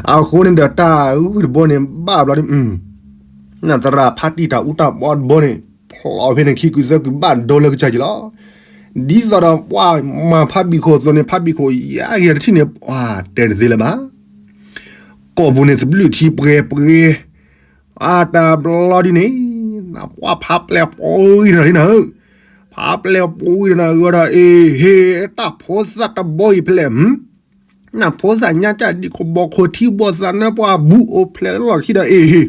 အဃိန့ၣ်ဒီးတၢ်ဂုၢ်တဘိန့ၣ် ဘၣ်ဘျီဒ် နသရၣ်ဖါတံၢ်တၢ်အူတၢ်ပီတဘိန့ၣ် ဖျိးဖဲန့ၣ်ခံကုာ်သၢကုာ်ဘၣ်ဒိလၢကစၢ်က့ၤလီၤ. ဒ်သိးဒီးပှၤမၤဖါဘံၣ်ခိၣ်အသိးန့ၣ် ဖါဘံၣ်ခိၣ်ယါက့ၤတထံၣ်န့ၣ် ပှၤတဲတသ့လၢၤဘၣ်. ကိာ်ပူၤန့ၣ်သဘျုးထံပှဲၤပှဲၤ, အတၢ်ဘျီဒ်န့ၣ်, နပှၤဖးပျဲၢ်ပှံၤတနၤလံနၤဧၢ, ဖးပျဲၢ်ပှံၤတနၤဧၢဒီး အ့ဟ့ၣ် တၢ်ဖိသၣ်တဘိအံၤဖဲလဲၣ် နဖိသၣ်ညါတၢ်ဒံးခိၣ်ဘီခိၣ်ထံဘီသးနၢပှၤဘူးအိၣ်ဖျဲၣ်လီၢ်ခံဒီး အ့ဟ့ၣ်,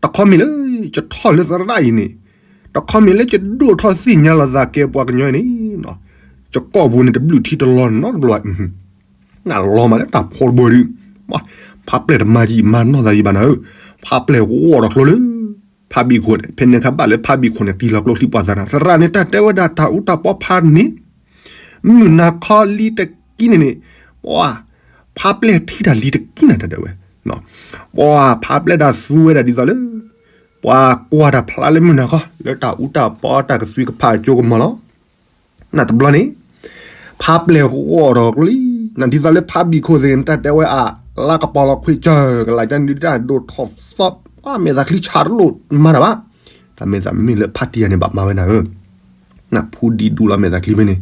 တခီမ့ၢ်လၢ ယထီၣ်လၢသရၣ်အံၤန့ၣ်, တခီမ့ၢ်လၢယဒိၣ်ထီၣ်သ့ၣ်ညါလီၤသးကဲပှၤကညီအံၤန့ၣ်, ယကိာ်ပူၤန့ၣ်တဘျုးထံတလီၤနီတဘျီ, နလီၤမးလၢတၢ်ဖိတဘိဒုး, ဖးပျဲၢ်တမၤယံာ်မၤနီၢ်သးယံာ်ဘၣ်နၤဧၢ, ဖးပျဲၢ်ဂီၢ်ဒီးကျိလၢ ဖးဘံၣ်ခိၣ်န့ၣ် ဖဲန့ၣ်ခါဘၣ်လၢဖးဘံၣ်ခိၣ်န့ၣ် တံၢ်လီၤကျိချံပှၤသးနၤ သရၣ်န့ၣ် တၢ်တဲဝဲဒၣ်တၢ်အူတၢ်ပီဖးန့ၣ် မုၢ်နၤခီလံတကံၢ်န့ၣ်န့ၣ်, ပှၤ, ဖးပျဲၢ်ထံၣ်တၢ်လံတကံၢ်နၤတၢ်တဲဝဲ, ပှၤဖးပျဲၢ်တၢ်သူဝဲဒၣ်ဒ်သိးလၢ ပှၤကွၢ်တၢ်ဖျါလၢမုၢ်နၤခီ လၢတၢ်အူတၢ်ပီတၢ်ကသွံကဖးအကၠိကမီၤလီၤ. နတဘျီန့ၣ် ဖးပျဲၢ်ဂီၢ်ဒီးကျိလံ, နဒ်သိးလၢဖးဘံၣ်ခိၣ်သ့ၣ်န့ၣ် တၢ်တဲဝဲအါ, လါကပီၤလီၤခွံကၢၢ် ကလါကၠါန့ၣ်ဒုးတၢ်ဒိၣ်ထီၣ်သီ, ပှၤမဲာ်သးချံဆးတလိၣ်မၤတၢ်ဘၣ်, တၢ်မဲာ်သးမ့ၢ်လၢဖးတံၢ်ယၤန့ၣ်ဘၣ်မၤဝဲနၤဧၢ, နဖူဒံးဒူလီၤမဲာ်သးချံဖဲန့ၣ်,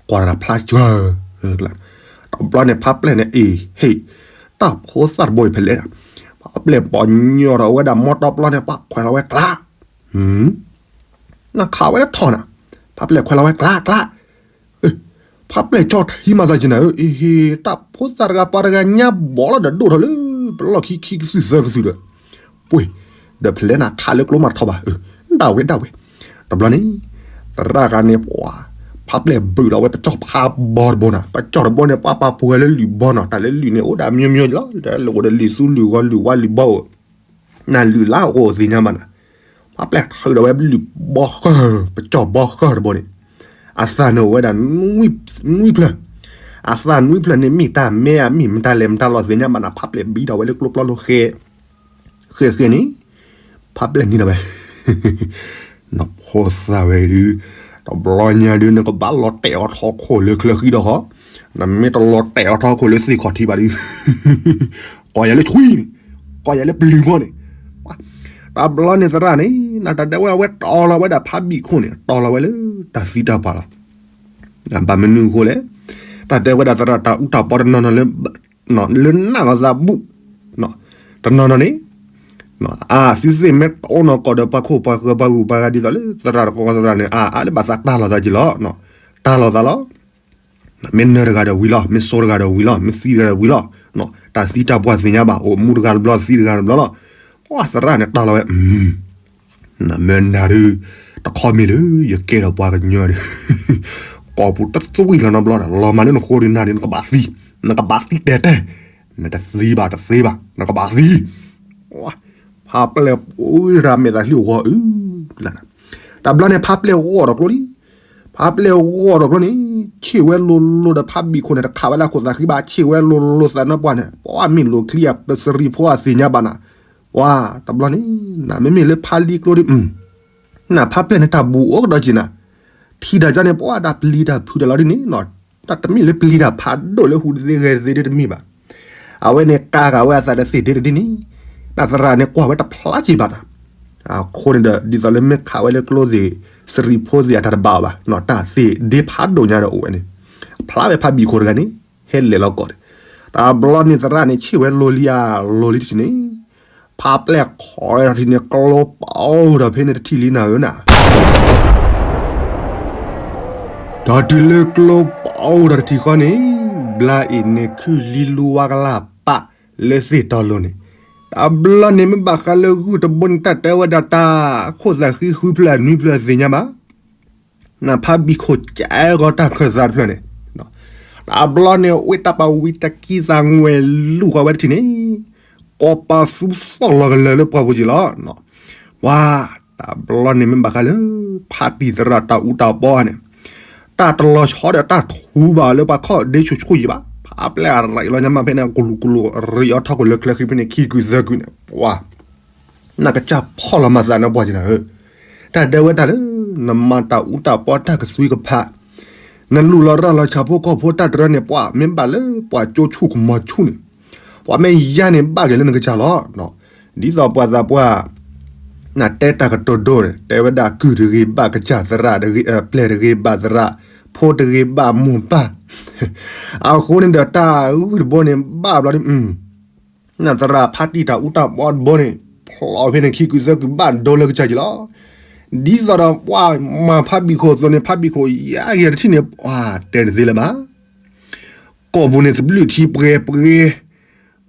ကွၢ်တၢ်ဖျါကၢၢ်, တဘျီန့ၣ် ဖးပျဲၢ်န့ၣ် အ့ဟ့ၣ်, တၢ်ဖိသၣ်တဘိအံၤဖဲလဲၣ်, ဖးပျဲၢ်ပီၤညီထီၣ်ဝဲဒၣ်မီတီပျီန့ၣ် ပှၤခွဲးလီၤဝဲကျါ နခးဝဲလၢထီၣ်နၤ, ဖးပျဲၢ်ခွဲးလီၤဝဲကျါကျါ, ဖးပျဲၢ်ကၠီထံမၤသးက့ၤနၤဧၢ, အ့ဟ့ၣ် တၢ်ဖိသၣ်တဂၤပှၤတဂၤညါဘီလီၤဒီးဒိၣ်ထီၣ်လၢ ပလီၢ်ခံခံကသုၣ်သၢကသုၣ်ဒီး, ပှ့ၤ, ဒီးဖဲလဲၣ်နခးလၢကျိမးထီၣ်ဘၣ်, ဒၣ်ဝဲဒၣ်ဝဲ, တဘျီန့ၣ်, သရၣ်ဂၤန့ၣ်ပှၤ, ဖးပျဲၢ်ဘုးလီၤဝဲပကၠီၣ်ဖးဘီတဘိနၤ, ပကၠီၣ်တဘိန့ၣ် ပှၤပာ်ပှဲၤလၢလုၢ်ဘီနီၤ, တၢ်လၢလုၢ်န့ၣ် အိၣ်ဒၣ်မိမိလီၤ, လၢအိၣ်ဒီးလုၢ်သူလုၢ်ဂီၤလုၢ်ဝါလုၢ်ဘီအိၣ် နလုၢ်လၢအအိၣ်သ့ၣ်ညါဘၣ်နၤ, ဖးပျဲၢ်ထုးဒီးဝဲလုၢ်ဘီဃၢၤ ပကၠီၣ်ဘီဃၢၤတဘိန့ၣ်, အသးန့ၣ်အိၣ်ဝဲဒၣ်နွံဖျၢၣ်, အသးနွံဖျၢၣ်န့ၣ် မ့ၢ်တၢ်မဲအမ့ၢ် မတၤလဲၣ်မတၤလီၤသ့ၣ်ညါဘၣ်နၤ ဖးပျဲၢ်ဘံထီၣ်ဝဲလၢကျိပျီလိၤဃဲ ဃဲဃဲန့ၣ်, ဖးပျဲၢ်န့ၣ်ဒီးဝဲ နဖိသၣ်ဝဲဒုး, တဘျီညါဒုး နကဘၣ်လီၤတဲာ်အီၤထီၣ်ခိၣ်လၢချၢဃံဒီးဃီ, နမ့ၢ်တလီၤတဲာ်အီၤထီၣ်ခိၣ်လၢသ့ၣ်ခီၣ်ထံးဘၣ်ဒုး, ကိးယၤလၢထွံန့ၣ်, ကိးယၤလၢပျုၤမီၢ်န့ၣ်, တဘျီန့ၣ်သရၣ်န့ၣ် နတၢ်တဲဝဲအဝဲတီၤလီၤဝဲဒၣ်ဖးဘံၣ်ခိၣ်န့ၣ် တီၤလီၤဝဲလၢတၢ်သံတၢ်ပှၢ်လီၤ. ဘၣ်မနုၤအဃိလဲၣ်, တၢ်တဲဝဲဒၣ်သရၣ်တၢ်အူတၢ်ပီတနီၤနီၤလၢ လၢနးလီၤသးဘူၣ်, တနီၤနီၤန့ၣ်, အသုသ့ၣ်မ့ၢ်တအိၣ်နီၢ်ကီၢ်ဒီးပှၤခိၣ်ပှၤဃၢၤပှၤဂုၤပှၤဂၤဒ်သိးလၢသရၣ်တကီၢ်သရၣ်န့ၣ် အါအါလၢဘၣ်သးတၢ်လီၤသးက့ၤလီၤ, တၢ်လီၤသးလီၤ. မ့ၢ်နၢၤတဂၤဒီးဝံၤလီၤ, မ့ၢ်စိတဂၤဒီးဝံၤလီၤ, မ့ၢ်သံတဂၤဒီးဝံၤလီၤ, တၢ်သံတၢ်ပှၢ်သ့ၣ်ညါဘၣ်, အိၣ်မူတဂၤတဘျီ သံတဂၤတဘျီလီၤ. ပှၤသရၣ်န့ၣ်တၢ်လီၤဝဲ နမ့ၢ်နၤဒုး, တခီမ့ၢ်လၢယကဲဒီးပှၤကညီဒုး, ကိာ်ပူၤတသွံၣ်လီၤနီတဘျီဒီး လီၤမၢ်လၢနဃိဒုးနၤဒုး နကဘၣ်သံ, နကဘၣ်သံတဲတဲ, နတသံဘၣ်တသ့ဘၣ် နကဘၣ်သံ. ဖးပျဲၢ်ပှံၤတၢ်မဲာ်သးချံအိၣ်ဂီၤအု, တဘျီန့ၣ် ဖးပျဲၢ်ဂီၤဒီးကျိလံ. ဖးပျဲၢ်ဂီၤဒီးကျိန့ၣ်, ဆ့ၣ်ဝဲလိၤလိၤဒီးဖးဘံၣ်ခိၣ်န့ၣ် တခးဝဲလၢခိၣ်သးဃံဘၣ်, ဆ့ၣ်ဝဲလိၤလိၤသးနၢပှၢ်န့ၣ် ပှၤမ့ၢ်လိၤချံအပစရံဖိအသ့ၣ်ညါဘၣ်နၤ, ပှၤတဘျီန့ၣ် နမ့မ့ၢ်လၢဖးလံကျိဒုး နဖးပျဲၢ်န့ၣ် တၢ်ဘူးအိၣ်ကဒီးက့ၤနၤ, ထံၣ်တၢ်ကန့ၣ် ပှၤဒၣ်ပျံၤတၢ်ဖုးတၢ်လီၤဒ်န့ၣ်, တၢ်တမ့ၢ်လၢပျံၤတၢ်ဖးဒိၣ်လၢဟူးတသ့ဂဲၤတသ့ဒ်တမ့ၢ်ဘၣ်. အဝဲန့ၣ်ကါဂၤဝဲအသးတသ့ၣ်ဒ့တဒ်န့ၣ်, တၢ်သရၣ်န့ၣ်ကွၢ်ဝဲတဖျါက့ၤဘၣ်တၢ်. အဃိန့ၣ်ဒီး ဒ်သိးလၢမ့ၢ်ခးဝဲလၢကျိသ့ၣ် စရံဖိသ့ၣ်အတၢ်တဘၣ်ဘၣ်, တၢ်သ့ၣ်ဒ့ဖးဒိၣ်ညါဒီးအိၣ်ဝဲန့ၣ်, ဖျါဝဲဖးဘံၣ်ခိၣ်တဂၤန့ၣ် ဟဲလဲၤလီၤကီး, တဘျီန့ၣ်သရၣ်န့ၣ် ဆ့ၣ်ဝဲလိၤလံဧါ လိၤလံတထံၣ်န့ၣ် ဖးပျဲၢ်ခီထီၣ်ထံၣ်န့ၣ် ကျိပအိၣ်ဒီးဖဲန့ၣ်တထံၣ်လံနၤဧၢနၤ. ဒီးတုၤလၢကျိပအိၣ်ဒီးတထံၣ်ဃီန့ၣ်, ဘျါအံၤန့ၣ်ခုၣ်လံလူဝါကလၢ်ပာ်လၢသ့ၣ်တီလိၤန့ၣ်, တဘျီန့ၣ်မ့ၢ်ဘၣ်ဃးလၢဂုၢ်တဘိန့ၣ် တၢ်တဲဝဲဒၣ်တၢ်ခိၣ်သးဃံဃုဖျၢၣ်နွံဖျၢၣ်သ့ၣ်ညါဘၣ် နဖးဘံၣ်ခိၣ်ကဲဂီၤတၢ်ခၢၣ်သးတဖျၢၣ်န့ၣ်, တဘျီန့ၣ် ဝ့ၢ်တၢ်ပာ်ဝံၤတကံသးငွဲၣ်လူၢ်ဃီဝဲတထံၣ်န့ၣ်, ကိးပာ်သူသီၣ်လီၤကလၢာ်လၢပှၢ်ပူၤက့ၤလီၤ. ပှၤ တဘျီန့ၣ်မ့ၢ်ဘၣ်ဃးလၢ ဖးတံၢ်သရၣ်တၢ်အူတၢ်ပီန့ၣ်, တၢ်တလီၤဆီဒီးတၢ်ထူဘၣ်လၢပှၤခီၣ်ဒ့ဆူၣ်ဆူၣ်ယံၤဘၣ်, ဖးပျဲၢ်အရံးလီၤညါမးဖဲန့ၣ် ကလူၤကလူၤရံးအီၤထီၣ်ခိၣ်လၢချၢဃံဖဲန့ၣ် ခံကုာ်သၢကုာ်န့ၣ်, ပှၤ နကစၢ်ဖီၣ်လီၤမၤသးနၢပှၢ်က့ၤနၤဧၢ, တၢ်ဒဲဝဲတၢ်လၢ နမၤတၢ်အူတၢ်ပီတၢ်ကသွံကဖး, နလူၤလီၤရၢ်လီၤဆၣ်ဖိကီၢ်ဖိတၢ်တရၢန့ၣ် ပှၤမ့ၢ်ဘၣ်လၢပှၤကၠိဆူၣ်ကမီၤဆူၣ်န့ၣ်, ပှၤမ့ၢ်ယါန့ၣ်ဘၣ်က့ၤလၢနကစၢ်လီၤ. ဒ်သိးပှၤသးပှၢ် နတဲတၢ်ကတိၤဒိန့ၣ် တဲဝဲဒၣ်ကုၢ်တဂ့ၤဘၣ်ကစၢ်သရၣ်, ပျဲၢ်တဂ့ၤဘၣ်သရၣ်, ဖိတဂ့ၤဘၣ်မိၢ်ပၢ်, အဃိန့ၣ်ဒီးတၢ်ဂုၢ်တဘိန့ၣ် ဘၣ်ဘျီဒ် နသရၣ်ဖးတံၢ်တၢ်အူတၢ်ပီတဘိန့ၣ် ဖျိးဖဲန့ၣ်ခံကုာ်သၢကုာ်ဘၣ်ဒိလၢကစၢ်က့ၤလီၤ. ဒ်သိးဒီးပှၤမၤဖးဘံၣ်ခိၣ်အသိးန့ၣ် ဖးဘံၣ်ခိၣ်ယါက့ၤတထံၣ်န့ၣ် ပှၤတဲတသ့လၢၤဘၣ်. ကိာ်ပူၤန့ၣ်သဘျုးထံပှဲၤပှဲၤ,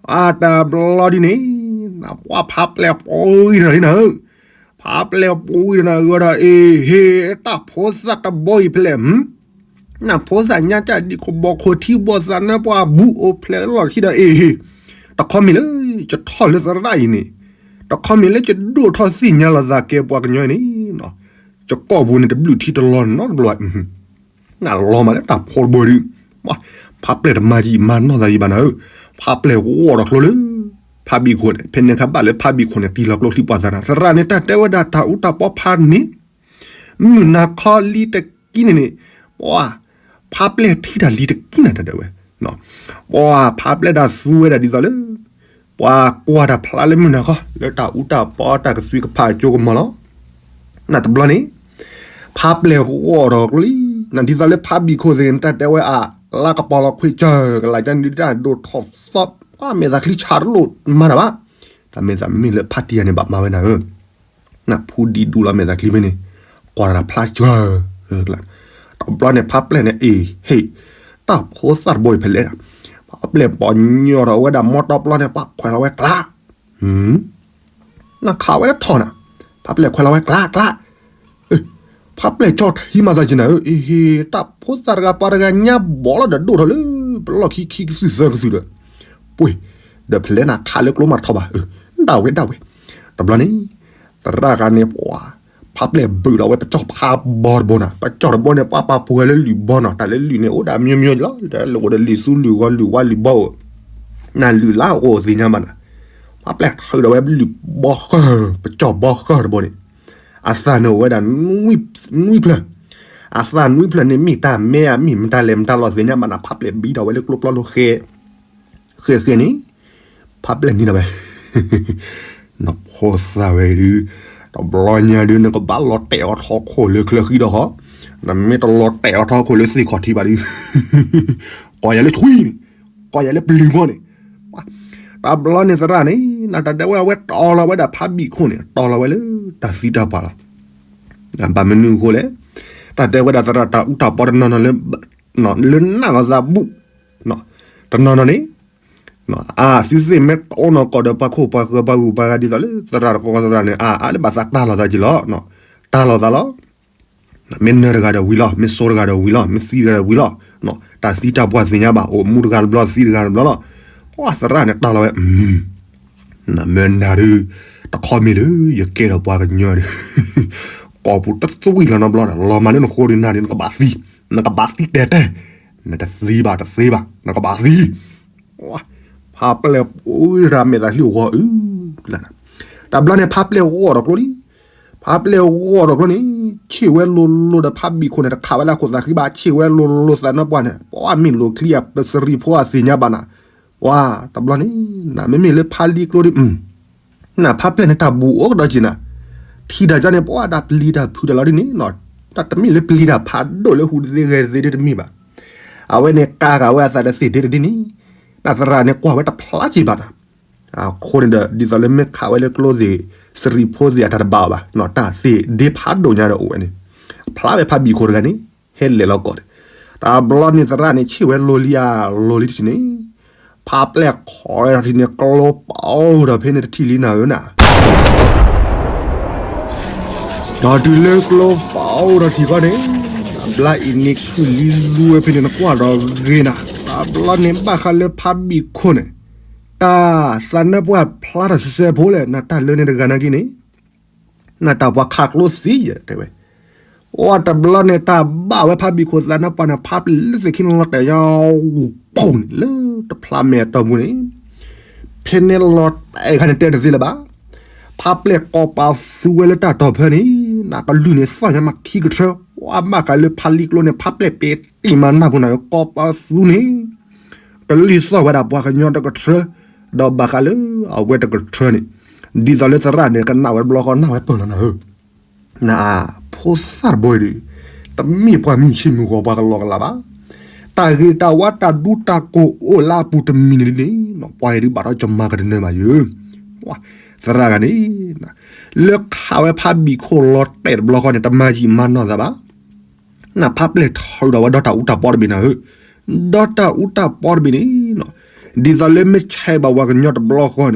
အတၢ်ဘျီဒ်န့ၣ်, နပှၤဖးပျဲၢ်ပှံၤတၢ်လံနၤဧၢ, ဖးပျဲၢ်ပှံၤတၢ်နၤဧၢဒီး အ့ဟ့ၣ် တၢ်ဖိသၣ်တဘိအံၤဖဲလဲၣ် နဖိသၣ်ညါတၢ်ဒ်ခိၣ်ဘီခိၣ်ထံဘီသးနၢပှၢ်ဘူးအိၣ်ဖျဲၣ်လၢလီၢ်ခံဒီး အ့ဟ့ၣ်, တခီမ့ၢ်လၢယထီၣ်လၢသရၣ်အံၤန့ၣ်, တခီမ့ၢ်လၢယဒိၣ်ထီၣ်သ့ၣ်ညါလီၤသးကဲပှၤကညီအံၤန့ၣ်, ယကိာ်ပူၤန့ၣ်တဘျုးထံတလီၤနီတဘျီ, နလီၤမးလၢတၢ်ဖိတဘိဒုး, ဖးပျဲၢ်တမၤယံာ်မၤနီၢ်သးယံာ်ဘၣ်နၤဧၢ, ဖးပျဲၢ်ဂီၤဒီးကျိလၢ ဖးဘံၣ်ခိၣ်န့ၣ် ဖဲန့ၣ်ခါဘၣ်လၢဖးဘံၣ်ခိၣ်န့ၣ် တံၢ်လီၤကျိချံပှၤသးနၤ သရၣ်န့ၣ်တၢ်တဲဝဲဒၣ်တၢ်အူတၢ်ပီဖးန့ၣ် မုၢ်နၤခီလံတကံန့ၣ်န့ၣ်, ပှၤ ဖးပျဲၢ်ထံၣ်တၢ်လံတကံနၤတၢ်ဒၣ်ဝဲ, ပှၤဖးပျဲၢ်တၢ်သူဝဲဒၣ်ဒ်သိးလၢ ပှၤကွၢ်တၢ်ဖျါလၢမုၢ်နၤခီ လၢတၢ်အူတၢ်ပီတၢ်ကသွံကဖးအကၠိကမီၤလီၤ. နတဘျီန့ၣ် ဖးပျဲၢ်ဂီၤဒီးကျိလံ, နဒ်သိးလၢဖးဘံၣ်ခိၣ်သ့ၣ်န့ၣ် တၢ်တဲဝဲအလါကပီၤလီၤခွံကၢၢ်ကလးကန့ၣ်ဒုးတၢ်ဒိၣ်ထီၣ်သီ, ပှၤမဲာ်သးချံဆါတလိၣ်မၤတၢ်ဘၣ်, တၢ်မဲာ်သးမ့ၢ်လၢဖးတံၢ်ယၤန့ၣ်ဘၣ်မၤဝဲနၤဧၢ နဖူဒံးဒူလီၤမဲာ်သးချံဖဲန့ၣ်, ကွၢ်တၢ်ဖျါစှၤ, တဘျီန့ၣ် ဖးပျဲၢ်န့ၣ် အ့ၣ် ဟ့ၣ် တၢ်ဖိသၣ်တဘိအံၤဖဲလဲၣ်, ဖးပျဲၢ်ပီညိၣ်ဒီးအဝဲဒၣ်မီတီပျီန့ၣ် ပှၤခွဲးလီၤဝဲကျါ, နခးဝဲလၢထီၣ်နၤ, ဖးပျဲၢ်ခွဲးလီၤဝဲကျါကျါ ဖးပျဲၢ်ကၠီထံမၤသးက့ၤနၤဧၢ, အ့ၣ်ဟ့ၣ် တၢ်ဖိသၣ်တဂၤပှၤတဂၤညါဘီလီၤဒီးဒိၣ်ထီၣ်လၢ ပလီၢ်ခံခံကသုၣ်သၢကသုၣ်ဒီး, ပှ့ၤ, ဒီးဖဲလဲၣ်နခးလၢကျိမၤထီၣ်ဘၣ်, ဒၣ်ဝဲဒၣ်ဝဲ, တဘျီန့ၣ်, သ သရၣ်ဂၤန့ၣ် ပှၤ ဖးပျဲၢ်ဘုးဒီးဝဲပကၠီၣ်ဖးဘီတဘိနီၤ, ပကၠီၣ်တဘိန့ၣ် ပှၤပာ်ပှဲၤလၢလုၢ်ဘီနီၤ, တၢ်လၢလုၢ်န့ၣ် အိၣ်ဒၣ်မိမိလီၤ, လၢအိၣ်ဒီးလုၢ်သူလုၢ်ဂီၤလုၢ်ဝါလုၢ်ဘီအိၣ်, နလုၢ်လၢအိၣ်သ့ၣ်ညါဘၣ်နီၤ, ဖးပျဲၢ်ထုးဒီးဝဲလုၢ်ဘီဃၢ်, ပကၠီၣ်ဘီဃၢ်တဘိန့ၣ်, အသးန့ၣ်အိၣ်ဝဲဒၣ် နွံဖျၢၣ်, အသးနွံဖျၢၣ်န့ၣ် မ့ၢ်တၢ်မဲအမ့ၢ်မတၤလဲၣ်မတၤလီၤသ့ၣ်ညါဘၣ်နီၤ, ဖးပျဲၢ်ဘံထီၣ်ဝဲလၢကျိပျီလိၤဃဲ ဃဲဃဲန့ၣ်, ဖးပျဲၢ်န့ၣ်ဒီးဝဲ နဖိသၣ်ဝဲဒုး, တဘျီညါဒုး နကဘၣ်လီၤတဲာ်အီၤထီခိၣ်လၢချၢဃံဒီးဃီ, နမ့ၢ်တလီၤတဲာ်အီၤထီခိၣ်လၢသ့ၣ်ခီၣ်ထံးဘၣ်ဒုး, ကိးယၤလၢထွံၣ်န့ၣ်, ကိးယၤလၢပျုၤမီၢ်န့ၣ်, တဘျီန့ၣ်သရၣ်န့ၣ် နတၢ်တဲဝဲအဝဲတီလီၤဝဲဒၣ်ဖးဘံၣ်ခိၣ်န့ၣ် တီလီၤဝဲလၢတၢ်သံတၢ်ပှၢ်လီၤ. ဘၣ်မနုၤအဃိလဲၣ်, တၢ်တဲဝဲဒၣ်သရၣ်တၢ်အူတၢ်ပီတနီၤနီၤလၢ လၢနးလီၤသးဘူၣ်, တနီၤနီၤန့ၣ် အသုသ့ၣ်မ့ၢ်တအိၣ်နီၢ်ကီၢ်ဒီးပှၤခိၣ်ပှၤဃၢၤပှၤဂုၤပှၤဂၤ ဒ်သိးလၢသရၣ်တကီၢ်သရၣ်န့ၣ် အါအါလၢဘၣ်သးတၢ်လီၤသးက့ၤလီၤ, တၢ်လီၤသးလီၤ. မ့ၢ်နၢၤတဂၤဒီးဝံၤလီၤ, မ့ၢ်စိတဂၤဒီးဝံၤလီၤ, မ့ၢ်သံတဂၤဒီးဝံၤလီၤ, တၢ်သံတၢ်ပှၢ်သ့ၣ်ညါဘၣ်, အိၣ်မူတဂၤတဘျီသံတဂၤတဘျီလီၤ. သရၣ်န့ၣ်တၢ်လီၤဝဲ နမ့ၢ်နၤဒုး, တခီမ့ၢ်လၢယကဲထီၣ်ပှၤကညီဒုး, ကိာ်ပူၤတသွံၣ်လီၤနီတဘျီဒီး လီၤမၢ်လၢနဃိဒုးနၤဒုး နကဘၣ်သံ, နကဘၣ်သံတဲတဲ, နတသံဘၣ်တသ့ဘၣ် နကဘၣ်သံ. ဖးပျဲၢ်ပူၤရၤမဲာ်သးဟံၣ်ဂီၤအု, တဘျီန့ၣ် ဖးပျဲၢ်ဂီၤဒီးကျိလံ, ဖးပျဲၢ်ဂီၤဒီးကျိန့ၣ်, ဆ့ၣ်ဝဲလိၤလိၤဒီးဖးဘံၣ်ခိၣ်န့ၣ် တခးဝဲလၢခိၣ်သးဃံဘၣ်, ဆ့ၣ်ဝဲလိၤလိၤသးနါပှၢ်န့ၣ် ပှၤမ့ၢ်လိာ်ချံအပစရံဖိအသ့ၣ်ညါဘၣ်နၤ, ပှၤတဘျီန့ၣ် နမ့မ့ၢ်လၢဖးလံကျိဒုး နဖးပျဲၢ်န့ၣ်တၢ်ဘူးအိၣ်ကဒီးက့ၤနၤ, ထံၣ်တၢ်ကန့ၣ် ပှၤဒၣ်ပျံၤတၢ်ဖုးတၢ်လီၤဒ်န့ၣ်, တၢ်တမ့ၢ်လၢပျံၤတၢ်ဖးဒိၣ်လၢဟူးတသ့ဂဲၤတသ့ဒ်တမ့ၢ်ဘၣ်. အဝဲန့ၣ်ကၤဂာ်ဝဲအသးတသ့ၣ်ဒ့တဒ်န့ၣ်, တၢ်သရၣ်န့ၣ်ကွၢ်ဝဲတဖျါက့ၤဘၣ်နၤ, အဃိန့ၣ်ဒီး ဒ်သိးလၢမ့ၢ်ခးဝဲလၢကျိသ့ၣ် စရံဖိသ့ၣ်အတၢ်တဘၣ်အီၤဘၣ်, တၢ်သ့ၣ်ဒ့ဖးဒိၣ်ညါဒီးအိၣ်ဝဲန့ၣ်, အဖျါဝဲဖးဘံၣ်ခိၣ်တဂၤန့ၣ် ဟဲလဲၤလီၤကီၢ်ဒီး, တဘျီန့ၣ်သရၣ်န့ၣ် ဆ့ၣ်ဝဲလိၤလံဧါလိၤလံတထံၣ်န့ၣ်, ဖးပျဲၢ်ခိးဝဲထီၣ်ထံၣ်န့ၣ် ကျိပအိၣ်ဒီးဖဲန့ၣ်တထံၣ်လံနၤဧၢနၤ ဒီးတုၤလၢကျိပအိၣ်ထီၣ်ထံၣ်ဃီန့ၣ်, တဘျီအံၤန့ၣ်ခုၣ်လံလူဝဲဖဲန့ၣ်နကွၢ်ဒီးဂ့ၤနၤ, တဘျီန့ၣ်ဘၣ်ဃးလၢဖးဘံၣ်ခိၣ်န့ၣ်, တၢ်သးနါပှၢ်ဖျါထီၣ်စဲစဲဖိလဲၣ် နတၢ်လၢန့ၣ်တဂၤနာ်က့န့ၣ်, နတၢ်ပှၤခးကျိသံယဲတဲဝဲ, အိၣ်တဘျီန့ၣ် တၢ်ဘၣ်ဝဲဖးဘံၣ်ခိၣ်သးနါပှၢ်န့ၣ် ဖးပျဲၢ်လၢသ့ၣ်ခံလီၤတဲာ်ညါ, ဂူၤခိၣ်န့ၣ် လၢတဖျါမဲာ်အတီၢ်ပူၤန့ၣ်, ဖဲန့ၣ်လီၤတဲာ်ခါန့ၣ်တဲတသ့လၢၤဘၣ်, ဖးပျဲၢ်ကိးပသူဝဲလၢတၢ်တီၢ်ဖၢန့ၣ်, နကလုၢ်န့ၣ်သီၣ်ညါမးခံကထၢ, ပှၤဘၣ်ဃးလၢဖးလံကျိန့ၣ် ဖးပျဲၢ်ပ့ၤတံၢ်မးနၢ်ပူၤနၤဧၢ ကိးပသူန့ၣ် ကလုၢ်သီၣ်ဝဲဒၣ်ပှၤကညီတကထၢ, ဒီးဘၣ်ဃးလၢအဝဲတကထၢန့ၣ်, ဒ်သိးလၢသရၣ်န့ၣ်ကနၣ်ဝဲတဘျီဃီနၢ်ဝဲပၢၢ်လီၤနၤဧၢ, နဖိသၣ်တဘိအံၤဒုး, တမ့ၢ်ပှၤမုၢ်ဆ့ၣ်မုၢ်ဂီၤပှၤကလီကလးဘၣ်, တၢ်ဂ့ၤတၢ်ဝါတၢ်ဒူတၢ်ကိၢ်အိၣ်လၢအပူၤတမံၤန့ၣ်ဒ်န့ၣ်, ပှၤအံၤဒုးဘၣ်ထီၣ်ကမၤကတနၢၤဘၣ်ယၤ, သရၣ်ဂၤန့ၣ် လၢခးဝဲဖးဘံၣ်ခိၣ်လီၤတဲာ်တဘျီဃီန့ၣ် တမၤယံာ်မၤနီၢ်သးဘၣ် နဖးပျဲၢ်ထုးဒီးဝဲဒီတၢ်အူတၢ်ပီတဘ့ၣ်နၤဧၢ, ဒီတၢ်အူတၢ်ပီတဘ့ၣ်န့ၣ်, ဒ်သိးလၢမ့ၢ်ဆဲးဘၣ်ပှၤကညီတဘျီဃီန့ၣ်,